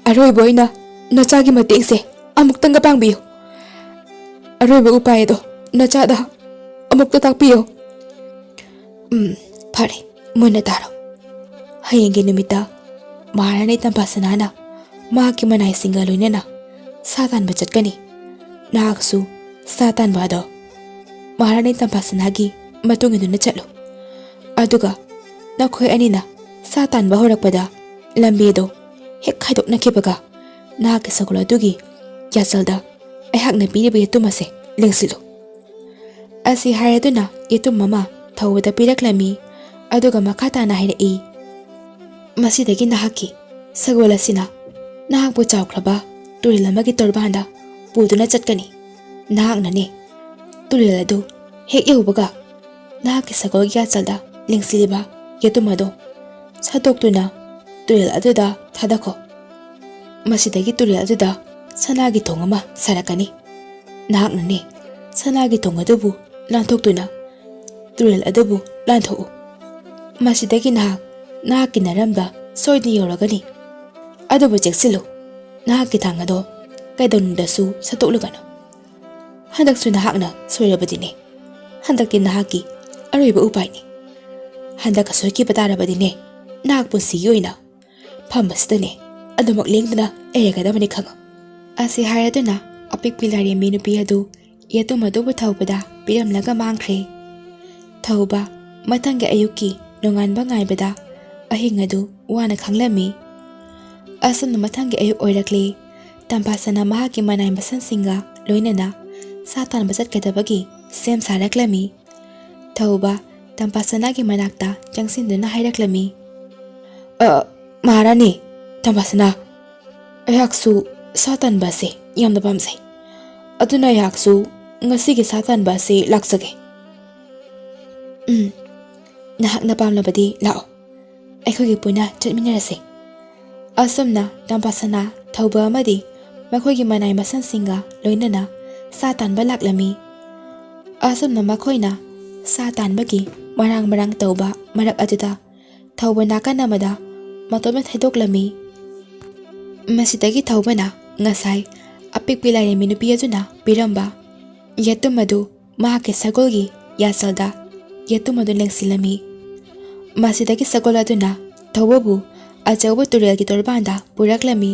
ꯑꯔꯣꯏꯕ ꯑꯣꯏꯅ ꯅꯆꯥꯒꯤ ꯃꯇꯦꯡꯁꯦ ꯑꯃꯨꯛꯇꯪꯒ ꯄꯥꯡꯕꯤꯌꯨ꯫ ꯑꯔꯣꯏꯕ ꯎꯄꯥꯏ ꯑꯗꯣ ꯅꯆꯥꯗ ꯑꯃꯨꯛꯇ ꯇꯥꯛꯄꯤꯌꯨ꯫" "ꯎꯝ, ꯐꯔꯦ, ꯃꯨꯟꯅ ꯇꯥꯔꯣ꯫ ꯍꯌꯦꯡꯒꯤ ꯅꯨꯃꯤꯠꯇ ꯃꯍꯥꯔꯥꯅꯤ ꯇꯝꯐꯥꯁꯅꯥꯅ ꯃꯍꯥꯛꯀꯤ ꯃꯅꯥꯏꯁꯤꯡꯒ ꯂꯣꯏꯅꯅ ꯁꯥ ꯇꯥꯟꯕ ꯆꯠꯀꯅꯤ꯫ ꯅꯍꯥꯛꯁꯨ ꯁꯥ ꯇꯥꯟꯕ ꯑꯗꯣ ꯃꯍꯥꯔꯥꯅꯤ ꯇꯝꯐꯥꯁꯅꯥꯒꯤ ꯃꯇꯨꯡ ꯏꯟꯗꯨꯅ ꯆꯠꯂꯨ꯫ ꯑꯗꯨꯒ ꯅꯈꯣꯏ ꯑꯅꯤꯅ ꯁꯥ ꯇꯥꯟꯕ ꯍꯧꯔꯛꯄꯗ ꯂꯝꯕꯤꯗꯣ ꯍꯦꯛ ꯈꯥꯏꯗꯣꯛꯅꯈꯤꯕꯒ ꯅꯍꯥꯛꯀꯤ ꯁꯒꯣꯜ ꯑꯗꯨꯒꯤ ꯌꯥꯆꯜꯗ ꯑꯩꯍꯥꯛꯅ ꯄꯤꯔꯤꯕ ꯌꯦꯇꯨꯝ ꯑꯁꯦ ꯂꯦꯡꯁꯤꯜꯂꯨ꯫" ꯑꯁꯤ ꯍꯥꯏꯔꯗꯨꯅ ꯌꯦꯇꯨꯝ ꯑꯃ ꯊꯧꯕꯗ ꯄꯤꯔꯛꯂꯝꯃꯤ꯫ ꯑꯗꯨꯒ ꯃꯈꯥ ꯇꯥꯅ ꯍꯥꯏꯔꯛꯏ, "ꯃꯁꯤꯗꯒꯤ ꯅꯍꯥꯛꯀꯤ ꯁꯒꯣꯜ ꯑꯁꯤꯅ ꯅꯍꯥꯛꯄꯨ ꯆꯥꯎꯈ꯭ꯔꯕ ꯇꯨꯔꯦꯜ ꯑꯃꯒꯤ ꯇꯣꯔꯕꯥꯟꯗ ꯄꯨꯗꯨꯅ ꯆꯠꯀꯅꯤ꯫ ꯅꯍꯥꯛꯅꯅꯦ ꯇꯨꯔꯦꯜ ꯑꯗꯨ ꯍꯦꯛ ꯌꯧꯕꯒ ꯅꯍꯥꯛꯀꯤ ꯁꯒꯣꯜꯒꯤ ꯌꯥꯆꯜꯗ ꯂꯦꯡꯁꯤꯜꯂꯤꯕ ꯌꯦꯇꯨꯝ ꯑꯗꯨ ꯁꯠꯇꯣꯛꯇꯨꯅ ꯇꯨꯔꯦꯜ ꯑꯗꯨꯗ ꯊꯥꯗꯈꯣ꯫ ꯃꯁꯤꯗꯒꯤ ꯇꯨꯔꯦꯜ ꯑꯗꯨꯗ ꯁꯅꯥꯒꯤ ꯊꯣꯡ ꯑꯃ ꯁꯥꯔꯛꯀꯅꯤ꯫ ꯅꯍꯥꯛꯅꯅꯦ ꯁꯅꯥꯒꯤ ꯊꯣꯡ ꯑꯗꯨꯕꯨ ꯂꯥꯟꯊꯣꯛꯇꯨꯅ ꯇꯨꯔꯦꯜ ꯑꯗꯨꯕꯨ ꯂꯥꯟꯊꯣꯛꯎ꯫ ꯃꯁꯤꯗꯒꯤ ꯅꯍꯥꯛ ꯅꯍꯥꯛꯀꯤ ꯅꯔꯝꯕ ꯁꯣꯏꯗꯅ ꯌꯧꯔꯒꯅꯤ꯫ ꯑꯗꯨꯕꯨ ꯆꯦꯛꯁꯤꯜꯂꯨ, ꯅꯍꯥꯛꯀꯤ ꯊꯥꯡ ꯑꯗꯣ ꯀꯩꯗꯧꯅꯨꯡꯗꯁꯨ ꯁꯠꯇꯣꯛꯂꯨꯒꯅꯨ꯫ ꯍꯟꯗꯛꯁꯨ ꯅꯍꯥꯛꯅ ꯁꯣꯏꯔꯕꯗꯤꯅꯦ, ꯍꯟꯗꯛꯇꯤ ꯅꯍꯥꯛꯀꯤ ꯑꯔꯣꯏꯕ ꯎꯄꯥꯏꯅꯤ꯫ ꯍꯟꯗꯛꯀ ꯁꯣꯏꯈꯤꯕ ꯇꯥꯔꯕꯗꯤꯅꯦ, ꯅꯍꯥꯛ ꯄꯨꯟꯁꯤꯒꯤ ꯑꯣꯏꯅ ꯐꯝ ꯑꯁꯤꯗꯅꯦ ꯑꯗꯨꯃꯛ ꯂꯦꯡꯗꯅ ꯂꯩꯔꯒꯗꯕꯅꯤ ꯈꯪꯉꯨ꯫ ꯑꯁꯤ ꯍꯥꯏꯔꯗꯨꯅ ꯑꯄꯤꯛꯄꯤ ꯂꯥꯏꯔꯦꯝꯕꯤ ꯅꯨꯄꯤ ꯑꯗꯨ ꯌꯦꯇꯨꯝ ꯑꯗꯨꯕꯨ ꯊꯧꯕꯗ ꯄꯤꯔꯝꯂꯒ ꯃꯥꯡꯈ꯭ꯔꯦ꯫ ꯊꯧꯕ ꯃꯊꯪꯒꯤ ꯑꯌꯨꯛꯀꯤ ꯅꯣꯡꯉꯥꯟꯕ ꯉꯥꯏꯕꯗ ꯑꯍꯤꯡ ꯑꯗꯨ ꯋꯥꯅ ꯈꯥꯡꯂꯝꯃꯤ꯫ ꯑꯁꯨꯝꯅ ꯃꯊꯪꯒꯤ ꯑꯌꯨꯛ ꯑꯣꯏꯔꯛꯂꯦ꯫ ꯇꯝꯐꯥꯁꯅꯥ ꯃꯍꯥꯛꯀꯤ ꯃꯅꯥꯏ ꯃꯁꯟꯁꯤꯡꯒ ꯂꯣꯏꯅꯅ ꯁꯥ ꯇꯥꯟꯕ ꯆꯠꯀꯗꯕꯒꯤ ꯁꯦꯝ ꯁꯥꯔꯛꯂꯝꯃꯤ꯫ ꯊꯧꯕ ꯇꯝꯐꯥꯁꯅꯥꯒꯤ ꯃꯅꯥꯛꯇ ꯆꯪꯁꯤꯟꯗꯨꯅ ꯍꯥꯏꯔꯛꯂꯝꯃꯤ, "ꯑ, ꯃꯍꯥꯔꯥꯅꯤ, ꯇꯝꯐꯥꯁꯅꯥ, ꯑꯩꯍꯥꯛꯁꯨ ꯁꯥ ꯇꯥꯟꯕ ꯑꯁꯤ ꯌꯥꯝꯅ ꯄꯥꯝꯖꯩ꯫ ꯑꯗꯨꯅ ꯑꯩꯍꯥꯛꯁꯨ ꯉꯁꯤꯒꯤ ꯁꯥ ꯇꯥꯟꯕ ꯑꯁꯤ ꯂꯥꯛꯆꯒꯦ꯫" "ꯎꯝ, ꯅꯍꯥꯛꯅ ꯄꯥꯝꯂꯕꯗꯤ ꯂꯥꯛꯑꯣ, ꯑꯩꯈꯣꯏꯒꯤ ꯄꯨꯟꯅ ꯆꯠꯃꯤꯟꯅꯔꯁꯤ꯫" ꯑꯁꯨꯝꯅ ꯇꯝꯐꯥꯁꯅꯥ, ꯊꯧꯕ ꯑꯃꯗꯤ ꯃꯈꯣꯏꯒꯤ ꯃꯅꯥꯏ ꯃꯁꯟꯁꯤꯡꯒ ꯂꯣꯏꯅꯅ ꯁꯥ ꯇꯥꯟꯕ ꯂꯥꯛꯂꯝꯃꯤ꯫ ꯑꯁꯨꯝꯅ ꯃꯈꯣꯏꯅ ꯁꯥ ꯇꯥꯟꯕꯒꯤ ꯃꯔꯥꯡ ꯃꯔꯥꯡ ꯇꯧꯕ ꯃꯔꯛ ꯑꯗꯨꯗ ꯊꯧꯕ ꯅꯥꯀꯟ ꯑꯃꯗ ꯃꯇꯣꯝꯇ ꯊꯩꯗꯣꯛꯂꯝꯃꯤ꯫ ꯃꯁꯤꯗꯒꯤ ꯊꯧꯕꯅ ꯉꯁꯥꯏ ꯑꯄꯤꯛꯄꯤ ꯂꯥꯏꯔꯦꯝꯕꯤ ꯅꯨꯄꯤ ꯑꯗꯨꯅ ꯄꯤꯔꯝꯕ ꯌꯦꯇꯨꯝ ꯑꯗꯨ ꯃꯍꯥꯛꯀꯤ ꯁꯒꯣꯜꯒꯤ ꯌꯥꯆꯜꯗ ꯌꯦꯇꯨꯝ ꯑꯗꯨ ꯂꯦꯡꯁꯤꯜꯂꯝꯃꯤ꯫ ꯃꯁꯤꯗꯒꯤ ꯁꯒꯣꯜ ꯑꯗꯨꯅ ꯊꯧꯕꯕꯨ ꯑꯆꯧꯕ ꯇꯨꯔꯦꯜꯒꯤ ꯇꯣꯔꯕꯥꯟꯗ ꯄꯨꯔꯛꯂꯝꯃꯤ꯫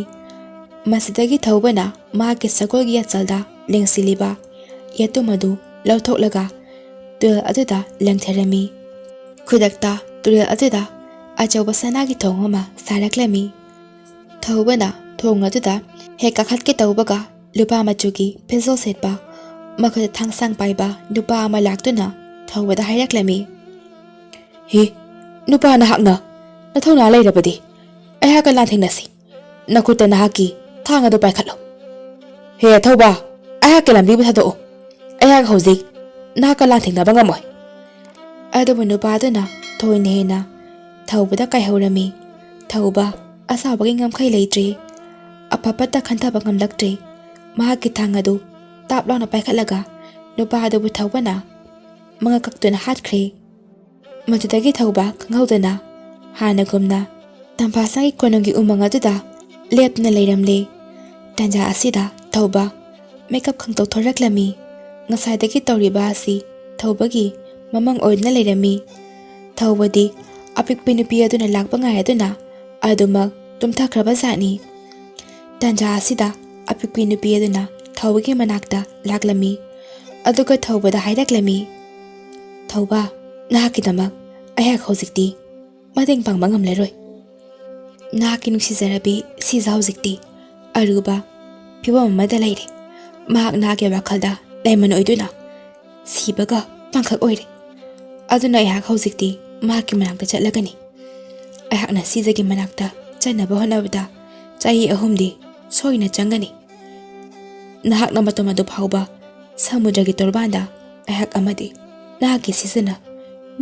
ꯃꯁꯤꯗꯒꯤ ꯊꯧꯕꯅ ꯃꯍꯥꯛꯀꯤ ꯁꯒꯣꯜꯒꯤ ꯌꯥꯆꯜꯗ ꯂꯦꯡꯁꯤꯜꯂꯤꯕ ꯌꯦꯇꯨꯝ ꯑꯗꯨ ꯂꯧꯊꯣꯛꯂꯒ ꯇꯨꯔꯦꯜ ꯑꯗꯨꯗ ꯂꯦꯡꯊꯔꯝꯃꯤ꯫ ꯈꯨꯗꯛꯇ ꯇꯨꯔꯦꯜ ꯑꯗꯨꯗ ꯑꯆꯧꯕ ꯁꯅꯥꯒꯤ ꯊꯣꯡ ꯑꯃ ꯁꯥꯔꯛꯂꯝꯃꯤ꯫ ꯊꯧꯕꯅ ꯊꯣꯡ ꯑꯗꯨꯗ ꯍꯦꯛ ꯀꯥꯈꯠꯀꯦ ꯇꯧꯕꯒ, ꯂꯨꯄꯥ ꯃꯆꯨꯒꯤ ꯐꯤꯖꯣꯜ ꯁꯦꯠꯄ, ꯃꯈꯨꯠꯇ ꯊꯥꯡꯁꯥꯡ ꯄꯥꯏꯕ ꯅꯨꯄꯥ ꯑꯃ ꯂꯥꯛꯇꯨꯅ ꯊꯧꯕꯗ ꯍꯥꯏꯔꯛꯂꯝꯃꯤ, "ꯍꯤ, ꯅꯨꯄꯥ ꯅꯍꯥꯛꯅ ꯅꯊꯧꯅꯥ ꯂꯩꯔꯕꯗꯤ ꯑꯩꯍꯥꯛꯀ ꯂꯥꯟꯊꯦꯡꯅꯁꯤ꯫ ꯅꯈꯨꯠꯇ ꯅꯍꯥꯛꯀꯤ ꯊꯥꯡ ꯑꯗꯨ ꯄꯥꯏꯈꯠꯂꯨ꯫ ꯍꯦ ꯊꯧꯕ, ꯑꯩꯍꯥꯛꯀꯤ ꯂꯝꯕꯤꯕꯨ ꯊꯥꯗꯣꯛꯎ꯫ ꯑꯩꯍꯥꯛ ꯍꯧꯖꯤꯛ ꯅꯍꯥꯛꯀ ꯂꯥꯟꯊꯦꯡꯅꯕ ꯉꯝꯃꯣꯏ꯫ ꯑꯗꯨꯕꯨ ꯅꯨꯄꯥꯗꯨꯅ ꯊꯣꯏꯅ ꯍꯦꯟꯅ ꯊꯧꯕꯗ ꯀꯥꯏꯍꯧꯔꯝꯃꯤ꯫ ꯊꯧꯕ ꯑꯁꯥꯎꯕꯒꯤ ꯉꯝꯈꯩ ꯂꯩꯇ꯭ꯔꯦ꯫ ꯑꯐ ꯐꯠꯇ ꯈꯟꯊꯕ ꯉꯝꯂꯛꯇ꯭ꯔꯦ꯫ ꯃꯍꯥꯛꯀꯤ ꯊꯥꯡ ꯑꯗꯨ ꯇꯥꯞ ꯂꯥꯎꯅ ꯄꯥꯏꯈꯠꯂꯒ ꯅꯨꯄꯥ ꯑꯗꯨꯕꯨ ꯊꯧꯕꯅ ꯃꯉꯛ ꯀꯛꯇꯨꯅ ꯍꯥꯠꯈ꯭ꯔꯦ꯫ ꯃꯗꯨꯗꯒꯤ ꯊꯧꯕ ꯈꯪꯍꯧꯗꯅ ꯍꯥꯟꯅꯒꯨꯝꯅ ꯇꯝꯐꯥꯁꯪꯒꯤ ꯀꯣꯅꯨꯡꯒꯤ ꯎꯃꯪ ꯑꯗꯨꯗ ꯂꯦꯞꯇꯨꯅ ꯂꯩꯔꯝꯂꯦ꯫ ꯇꯥꯟꯖꯥ ꯑꯁꯤꯗ ꯊꯧꯕ ꯃꯤꯀꯞ ꯈꯪꯇꯣꯛ ꯊꯣꯔꯛꯂꯝꯃꯤ꯫ ꯉꯁꯥꯏꯗꯒꯤ ꯇꯧꯔꯤꯕ ꯑꯁꯤ ꯊꯧꯕꯒꯤ ꯃꯃꯪ ꯑꯣꯏꯗꯨꯅ ꯂꯩꯔꯝꯃꯤ꯫ ꯊꯧꯕꯗꯤ ꯑꯄꯤꯛꯄꯤ ꯅꯨꯄꯤ ꯑꯗꯨꯅ ꯂꯥꯛꯄ ꯉꯥꯏꯔꯗꯨꯅ ꯑꯗꯨꯃꯛ ꯇꯨꯝꯊꯈ꯭ꯔꯕ ꯖꯥꯠꯅꯤ꯫ ꯇꯥꯟꯖꯥ ꯑꯁꯤꯗ ꯑꯄꯤꯛꯄꯤ ꯅꯨꯄꯤ ꯑꯗꯨꯅ ꯊꯧꯕꯒꯤ ꯃꯅꯥꯛꯇ ꯂꯥꯛꯂꯝꯃꯤ꯫ ꯑꯗꯨꯒ ꯊꯧꯕꯗ ꯍꯥꯏꯔꯛꯂꯝꯃꯤ, "ꯊꯧꯕ, ꯅꯍꯥꯛꯀꯤꯗꯃꯛ ꯑꯩꯍꯥꯛ ꯍꯧꯖꯤꯛꯇꯤ ꯃꯇꯦꯡ ꯄꯥꯡꯕ ꯉꯝꯂꯔꯣꯏ꯫ ꯅꯍꯥꯛꯀꯤ ꯅꯨꯡꯁꯤꯖꯔꯕꯤ ꯁꯤꯖ ꯍꯧꯖꯤꯛꯇꯤ ꯑꯔꯨꯕ ꯐꯤꯕꯝ ꯑꯃꯗ ꯂꯩꯔꯦ꯫ ꯃꯍꯥꯛ ꯅꯍꯥꯛꯀꯤ ꯋꯥꯈꯜꯗ ꯗꯥꯏꯃꯟ ꯑꯣꯏꯗꯨꯅ ꯁꯤꯕꯒ ꯄꯥꯡꯈꯛ ꯑꯣꯏꯔꯦ꯫ ꯑꯗꯨꯅ ꯑꯩꯍꯥꯛ ꯍꯧꯖꯤꯛꯇꯤ ꯃꯍꯥꯛꯀꯤ ꯃꯅꯥꯛꯇ ꯆꯠꯂꯒꯅꯤ꯫ ꯑꯩꯍꯥꯛꯅ ꯁꯤꯖꯒꯤ ꯃꯅꯥꯛꯇ ꯆꯠꯅꯕ ꯍꯣꯠꯅꯕꯗ ꯆꯍꯤ ꯑꯍꯨꯝꯗꯤ ꯁꯣꯏꯅ ꯆꯪꯒꯅꯤ꯫ ꯅꯍꯥꯛꯅ ꯃꯇꯝ ꯑꯗꯨ ꯐꯥꯎꯕ ꯁꯃꯨꯗ꯭ꯔꯒꯤ ꯇꯣꯔꯕꯥꯟꯗ ꯑꯩꯍꯥꯛ ꯑꯃꯗꯤ ꯅꯍꯥꯛꯀꯤ ꯁꯤꯖꯅ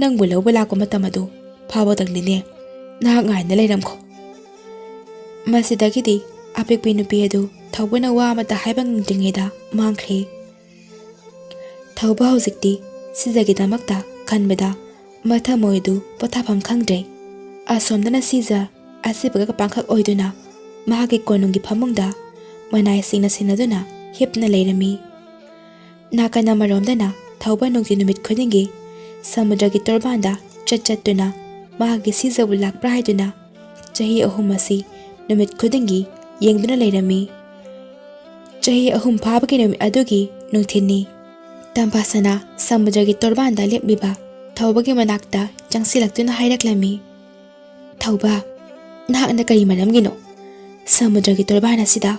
ꯅꯪꯕꯨ ꯂꯧꯕ ꯂꯥꯛꯄ ꯃꯇꯝ ꯑꯗꯨ ꯐꯥꯎꯕꯗꯪꯗꯤꯅꯦ ꯅꯍꯥꯛ ꯉꯥꯏꯅ ꯂꯩꯔꯝꯈꯣ꯫" ꯃꯁꯤꯗꯒꯤꯗꯤ ꯑꯄꯤꯛꯄꯤ ꯅꯨꯄꯤ ꯑꯗꯨ ꯊꯧꯕꯅ ꯋꯥ ꯑꯃꯠꯇ ꯍꯥꯏꯕ ꯉꯝꯗ꯭ꯔꯤꯉꯩꯗ ꯃꯥꯡꯈ꯭ꯔꯦ꯫ ꯊꯧꯕ ꯍꯧꯖꯤꯛꯇꯤ ꯁꯤꯖꯒꯤꯗꯃꯛꯇ ꯈꯟꯕꯗ ꯃꯊꯃꯣꯏꯗꯨ ꯄꯣꯊꯥꯐꯝ ꯈꯪꯗ꯭ꯔꯦ꯫ ꯑꯁꯣꯝꯗꯅ ꯁꯤꯖ ꯑꯁꯤꯕꯒ ꯄꯥꯡꯈꯛ ꯑꯣꯏꯗꯨꯅ ꯃꯍꯥꯛꯀꯤ ꯀꯣꯅꯨꯡꯒꯤ ꯐꯃꯨꯡꯗ ꯃꯅꯥꯏꯁꯤꯡꯅ ꯁꯤꯟꯅꯗꯨꯅ ꯍꯤꯞꯅ ꯂꯩꯔꯝꯃꯤ꯫ ꯅꯥꯀꯟ ꯑꯃꯔꯣꯝꯗꯅ ꯊꯧꯕ ꯅꯨꯡꯇꯤ ꯅꯨꯃꯤꯠ ꯈꯨꯗꯤꯡꯒꯤ ꯁꯃꯨꯗ꯭ꯔꯒꯤ ꯇꯣꯔꯕꯥꯟꯗ ꯆꯠ ꯆꯠꯇꯨꯅ ꯃꯍꯥꯛꯀꯤ ꯁꯤꯖꯕꯨ ꯂꯥꯛꯄ꯭ꯔꯥ ꯍꯥꯏꯗꯨꯅ ꯆꯍꯤ ꯑꯍꯨꯝ ꯑꯁꯤ ꯅꯨꯃꯤꯠ ꯈꯨꯗꯤꯡꯒꯤ ꯌꯦꯡꯗꯨꯅ ꯂꯩꯔꯝꯃꯤ꯫ ꯆꯍꯤ ꯑꯍꯨꯝ ꯐꯥꯕꯒꯤ ꯅꯨꯃꯤꯠ ꯑꯗꯨꯒꯤ ꯅꯨꯡꯊꯤꯜꯅꯤ꯫ ꯇꯝꯐꯥꯁꯅꯥ ꯁꯃꯨꯗ꯭ꯔꯒꯤ ꯇꯣꯔꯕꯥꯟꯗ ꯂꯦꯞꯂꯤꯕ ꯊꯧꯕꯒꯤ ꯃꯅꯥꯛꯇ ꯆꯪꯁꯤꯜꯂꯛꯇꯨꯅ ꯍꯥꯏꯔꯛꯂꯝꯃꯤ, "ꯊꯧꯕ, ꯅꯍꯥꯛꯅ ꯀꯔꯤ ꯃꯔꯝꯒꯤꯅꯣ ꯁꯃꯨꯗ꯭ꯔꯒꯤ ꯇꯣꯔꯕꯥꯟ ꯑꯁꯤꯗ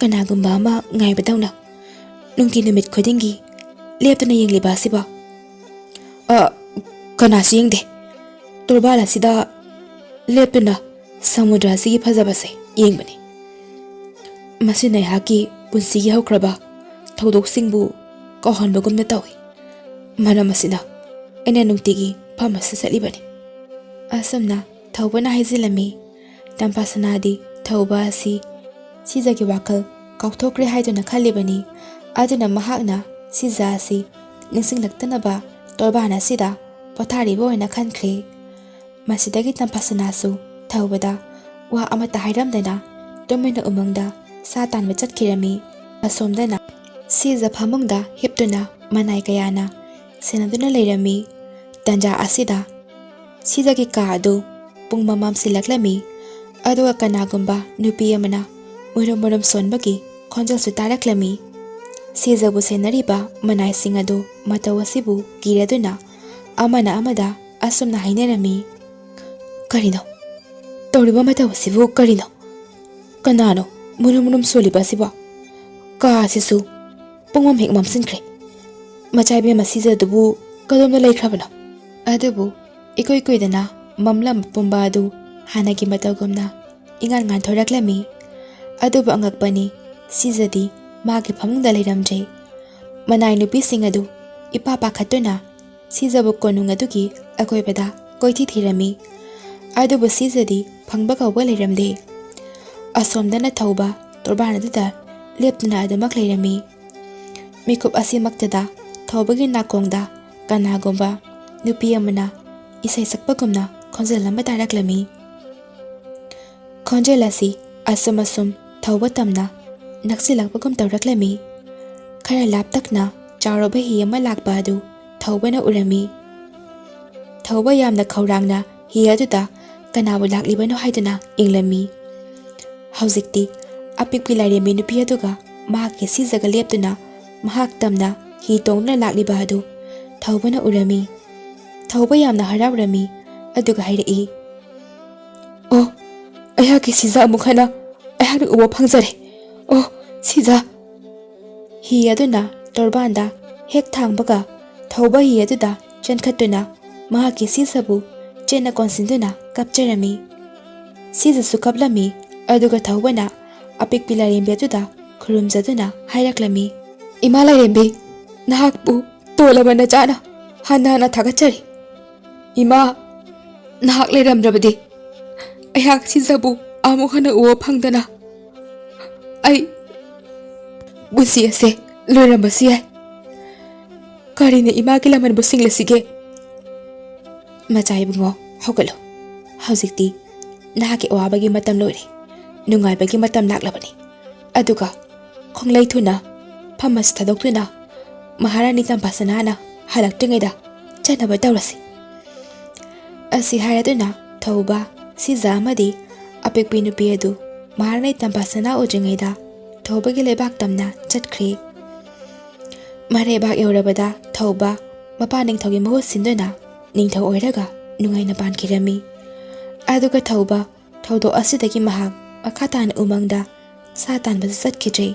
ꯀꯅꯥꯒꯨꯝꯕ ꯑꯃ ꯉꯥꯏꯕꯗꯧꯅ ꯅꯨꯡꯇꯤ ꯅꯨꯃꯤꯠ ꯈꯨꯗꯤꯡꯒꯤ ꯂꯦꯞꯇꯨꯅ ꯌꯦꯡꯂꯤꯕ ꯑꯁꯤꯕꯣ?" "ꯑ, ꯀꯅꯥꯁꯨ ꯌꯦꯡꯗꯦ꯫ ꯇꯣꯔꯕꯥꯟ ꯑꯁꯤꯗ ꯂꯦꯞꯇꯨꯅ ꯁꯃꯨꯗ꯭ꯔ ꯑꯁꯤꯒꯤ ꯐꯖꯕꯁꯦ ꯌꯦꯡꯕꯅꯤ꯫ ꯃꯁꯤꯅ ꯑꯩꯍꯥꯛꯀꯤ ꯄꯨꯟꯁꯤꯒꯤ ꯍꯧꯈ꯭ꯔꯕ ꯊꯧꯗꯣꯛꯁꯤꯡꯕꯨ ꯀꯥꯎꯍꯟꯕꯒꯨꯝꯅ ꯇꯧꯏ꯫ ꯃꯔꯝ ꯑꯁꯤꯅ ꯑꯩꯅ ꯅꯨꯡꯇꯤꯒꯤ ꯐꯝ ꯑꯁꯤꯗ ꯆꯠꯂꯤꯕꯅꯤ꯫ ꯑꯁꯨꯝꯅ ꯊꯧꯕꯅ ꯍꯥꯏꯖꯤꯜꯂꯝꯃꯤ꯫ ꯇꯝꯐꯥꯁꯅꯥꯗꯤ ꯊꯧꯕ ꯑꯁꯤ ꯁꯤꯖꯒꯤ ꯋꯥꯈꯜ ꯀꯥꯎꯊꯣꯛꯈ꯭ꯔꯦ ꯍꯥꯏꯗꯨꯅ ꯈꯜꯂꯤꯕꯅꯤ꯫ ꯑꯗꯨꯅ ꯃꯍꯥꯛꯅ ꯁꯤꯖ ꯑꯁꯤ ꯅꯤꯡꯁꯤꯡꯂꯛꯇꯅꯕ ꯇꯣꯔꯕꯥꯟ ꯑꯁꯤꯗ ꯄꯣꯊꯥꯔꯤꯕ ꯑꯣꯏꯅ ꯈꯟꯈ꯭ꯔꯦ꯫ ꯃꯁꯤꯗꯒꯤ ꯇꯝꯐꯥꯁꯅꯥꯁꯨ ꯊꯧꯕꯗ ꯋꯥ ꯑꯃꯠꯇ ꯍꯥꯏꯔꯝꯗꯅ ꯇꯨꯃꯤꯟꯅ ꯎꯃꯪꯗ ꯁꯥ ꯇꯥꯟꯕ ꯆꯠꯈꯤꯔꯝꯃꯤ꯫ ꯑꯁꯣꯝꯗꯅ ꯁꯤꯖ ꯐꯃꯨꯡꯗ ꯍꯤꯞꯇꯨꯅ ꯃꯅꯥꯏ ꯀꯌꯥꯅ ꯁꯦꯟꯅꯗꯨꯅ ꯂꯩꯔꯝꯃꯤ꯫ ꯇꯟꯖꯥ ꯑꯁꯤꯗ ꯁꯤꯖꯒꯤ ꯀꯥ ꯑꯗꯨ ꯄꯨꯡꯃꯝ ꯃꯝꯁꯤꯜꯂꯛꯂꯝꯃꯤ꯫ ꯑꯗꯨꯒ ꯀꯅꯥꯒꯨꯝꯕ ꯅꯨꯄꯤ ꯑꯃꯅ ꯃꯨꯔꯨꯝ ꯃꯨꯔꯨꯝ ꯁꯣꯟꯕꯒꯤ ꯈꯣꯟꯖꯦꯜꯁꯨ ꯇꯥꯔꯛꯂꯝꯃꯤ꯫ ꯁꯤꯖꯕꯨ ꯁꯦꯟꯅꯔꯤꯕ ꯃꯅꯥꯏꯁꯤꯡ ꯑꯗꯨ ꯃꯇꯧ ꯑꯁꯤꯕꯨ ꯀꯤꯔꯗꯨꯅ ꯑꯃꯅ ꯑꯃꯗ ꯑꯁꯨꯝꯅ ꯍꯥꯏꯅꯔꯝꯃꯤ꯫ "ꯀꯔꯤꯅꯣ? ꯇꯧꯔꯤꯕ ꯃꯇꯧ ꯑꯁꯤꯕꯨ ꯀꯔꯤꯅꯣ? ꯀꯅꯥꯅꯣ ꯃꯨꯔꯨꯝ ꯃꯨꯔꯨꯝ ꯁꯣꯜꯂꯤꯕ ꯑꯁꯤꯕꯣ? ꯀꯥ ꯑꯁꯤꯁꯨ ꯄꯨꯡꯃꯝ ꯍꯦꯛ ꯃꯝꯁꯤꯟꯈ꯭ꯔꯦ꯫ ꯃꯆꯥ ꯏꯕꯦꯝꯃ ꯁꯤꯖꯗꯨꯕꯨ ꯀꯗꯣꯝꯗ ꯂꯩꯈ꯭ꯔꯕꯅꯣ?" ꯑꯗꯨꯕꯨ ꯏꯀꯨꯏ ꯀꯨꯏꯗꯅ ꯃꯝꯂꯝꯕ ꯄꯨꯝꯕ ꯑꯗꯨ ꯍꯥꯟꯅꯒꯤ ꯃꯇꯧꯒꯨꯝꯅ ꯏꯉꯥꯟ ꯉꯥꯟꯊꯣꯔꯛꯂꯝꯃꯤ꯫ ꯑꯗꯨꯕꯨ ꯑꯉꯛꯄꯅꯤ, ꯁꯤꯖꯗꯤ ꯃꯥꯒꯤ ꯐꯃꯨꯡꯗ ꯂꯩꯔꯝꯗ꯭ꯔꯦ꯫ ꯃꯅꯥꯏ ꯅꯨꯄꯤꯁꯤꯡ ꯑꯗꯨ ꯏꯄꯥ ꯄꯥꯈꯠꯇꯨꯅ ꯁꯤꯖꯕꯨ ꯀꯣꯅꯨꯡ ꯑꯗꯨꯒꯤ ꯑꯀꯣꯏꯕꯗ ꯀꯣꯏꯊꯤ ꯊꯤꯔꯝꯃꯤ꯫ ꯑꯗꯨꯕꯨ ꯁꯤꯖꯗꯤ ꯐꯪꯕ ꯀꯧꯕ ꯂꯩꯔꯝꯗꯦ꯫ ꯑꯁꯣꯝꯗꯅ ꯊꯧꯕ ꯇꯣꯔꯕꯥꯟ ꯑꯗꯨꯗ ꯂꯦꯞꯇꯨꯅ ꯑꯗꯨꯃꯛ ꯂꯩꯔꯝꯃꯤ꯫ ꯃꯤꯀꯨꯞ ꯑꯁꯤꯃꯛꯇꯗ ꯊꯧꯕꯒꯤ ꯅꯥꯀꯣꯡꯗ ꯀꯅꯥꯒꯨꯝꯕ ꯅꯨꯄꯤ ꯑꯃꯅ ꯏꯁꯩ ꯁꯛꯄꯒꯨꯝꯅ ꯈꯣꯟꯖꯦꯜ ꯑꯃ ꯇꯥꯔꯛꯂꯝꯃꯤ꯫ ꯈꯣꯟꯖꯦꯜ ꯑꯁꯤ ꯑꯁꯨꯝ ꯑꯁꯨꯝ ꯊꯧꯕ ꯇꯝꯅ ꯅꯛꯁꯤꯜꯂꯛꯄꯒꯨꯝ ꯇꯧꯔꯛꯂꯝꯃꯤ꯫ ꯈꯔ ꯂꯥꯞꯇꯛꯅ ꯆꯥꯎꯔꯕ ꯍꯤ ꯑꯃ ꯂꯥꯛꯄ ꯑꯗꯨ ꯊꯧꯕꯅ ꯎꯔꯝꯃꯤ꯫ ꯊꯧꯕ ꯌꯥꯝꯅ ꯈꯧꯔꯥꯡꯅ ꯍꯤ ꯑꯗꯨꯗ ꯀꯅꯥꯕꯨ ꯂꯥꯛꯂꯤꯕꯅꯣ ꯍꯥꯏꯗꯨꯅ ꯌꯦꯡꯂꯝꯃꯤ꯫ ꯍꯧꯖꯤꯛꯇꯤ ꯑꯄꯤꯛꯄꯤ ꯂꯥꯏꯔꯦꯝꯕꯤ ꯅꯨꯄꯤ ꯑꯗꯨꯒ ꯃꯍꯥꯛꯀꯤ ꯁꯤꯖꯒ ꯂꯦꯞꯇꯨꯅ ꯃꯍꯥꯛ ꯇꯝꯅ ꯍꯤ ꯇꯣꯡꯗꯨꯅ ꯂꯥꯛꯂꯤꯕ ꯑꯗꯨ ꯊꯧꯕꯅ ꯎꯔꯝꯃꯤ꯫ ꯊꯧꯕ ꯌꯥꯝꯅ ꯍꯔꯥꯎꯔꯝꯃꯤ, ꯑꯗꯨꯒ ꯍꯥꯏꯔꯛꯏ, "ꯑꯣ, ꯑꯩꯍꯥꯛꯀꯤ ꯁꯤꯖ ꯑꯃꯨꯛ ꯍꯟꯅ ꯑꯩꯍꯥꯛꯅ ꯎꯕ ꯐꯪꯖꯔꯦ꯫ ꯑꯣ, ꯁꯤꯖ!" ꯍꯤ ꯑꯗꯨꯅ ꯇꯣꯔꯕꯥꯟꯗ ꯍꯦꯛ ꯊꯥꯡꯕꯒ ꯊꯧꯕ ꯍꯤ ꯑꯗꯨꯗ ꯆꯦꯟꯈꯠꯇꯨꯅ ꯃꯍꯥꯛꯀꯤ ꯁꯤꯖꯕꯨ ꯆꯦꯠꯅ ꯀꯣꯟꯁꯤꯟꯗꯨꯅ ꯀꯞꯆꯔꯝꯃꯤ꯫ ꯁꯤꯖꯁꯨ ꯀꯞꯂꯝꯃꯤ꯫ ꯑꯗꯨꯒ ꯊꯧꯕꯅ ꯑꯄꯤꯛꯄꯤ ꯂꯥꯏꯔꯦꯝꯕꯤ ꯑꯗꯨꯗ ꯈꯨꯔꯨꯝꯖꯗꯨꯅ ꯍꯥꯏꯔꯛꯂꯝꯃꯤ, "ꯏꯃꯥ ꯂꯥꯏꯔꯦꯝꯕꯤ, ꯅꯍꯥꯛꯄꯨ ꯇꯣꯜꯂꯕ ꯅꯆꯥꯅ ꯍꯟꯅ ꯍꯟꯅ ꯊꯥꯒꯠꯆꯔꯤ꯫ ꯏꯃꯥ, ꯅꯍꯥꯛ ꯂꯩꯔꯝꯗ꯭ꯔꯕꯗꯤ ꯑꯩꯍꯥꯛ ꯁꯤꯖꯕꯨ ꯑꯃꯨꯛ ꯍꯟꯅ ꯎꯕ ꯐꯪꯗꯅ ꯑꯩ ꯄꯨꯟꯁꯤ ꯑꯁꯦ ꯂꯣꯏꯔꯝꯕꯁꯨ ꯌꯥꯏ꯫ ꯀꯔꯤꯅ ꯏꯃꯥꯒꯤ ꯂꯃꯟꯕꯨ ꯁꯤꯡꯂꯁꯤꯒꯦ?" "ꯃꯆꯥ ꯏꯕꯨꯡꯉꯣ, ꯍꯧꯒꯠꯂꯨ꯫ ꯍꯧꯖꯤꯛꯇꯤ ꯅꯍꯥꯛꯀꯤ ꯑꯋꯥꯕꯒꯤ ꯃꯇꯝ ꯂꯣꯏꯔꯦ꯫ ꯅꯨꯡꯉꯥꯏꯕꯒꯤ ꯃꯇꯝ ꯂꯥꯛꯂꯕꯅꯤ꯫ ꯑꯗꯨꯒ ꯈꯣꯡꯂꯩ ꯊꯨꯅ ꯐꯝ ꯑꯁꯤ ꯊꯥꯗꯣꯛꯇꯨꯅ ꯃꯍꯥꯔꯥꯅꯤ ꯇꯝꯐꯥꯁꯅꯥꯅ ꯍꯜꯂꯛꯇ꯭ꯔꯤꯉꯩꯗ ꯆꯠꯅꯕ ꯇꯧꯔꯁꯤ꯫" ꯑꯁꯤ ꯍꯥꯏꯔꯗꯨꯅ ꯊꯧꯕ, ꯁꯤꯖ ꯑꯃꯗꯤ ꯑꯄꯤꯛꯄꯤ ꯅꯨꯄꯤ ꯑꯗꯨ ꯃꯍꯥꯔꯥꯅꯤ ꯇꯝꯐꯥꯁꯅꯥ ꯎꯗ꯭ꯔꯤꯉꯩꯗ ꯊꯧꯕꯒꯤ ꯂꯩꯕꯥꯛ ꯇꯝꯅ ꯆꯠꯈ꯭ꯔꯦ꯫ ꯃꯔꯩꯕꯥꯛ ꯌꯧꯔꯕꯗ ꯊꯧꯕ ꯃꯄꯥ ꯅꯤꯡꯊꯧꯒꯤ ꯃꯍꯨꯠ ꯁꯤꯟꯗꯨꯅ ꯅꯤꯡꯊꯧ ꯑꯣꯏꯔꯒ ꯅꯨꯡꯉꯥꯏꯅ ꯄꯥꯟꯈꯤꯔꯝꯃꯤ꯫ ꯑꯗꯨꯒ ꯊꯧꯕ ꯊꯧꯗꯣꯛ ꯑꯁꯤꯗꯒꯤ ꯃꯍꯥꯛ ꯃꯈꯥ ꯇꯥꯅ ꯎꯃꯪꯗ ꯁꯥ ꯇꯥꯟꯕꯗ ꯆꯠꯈꯤꯗ꯭ꯔꯦ꯫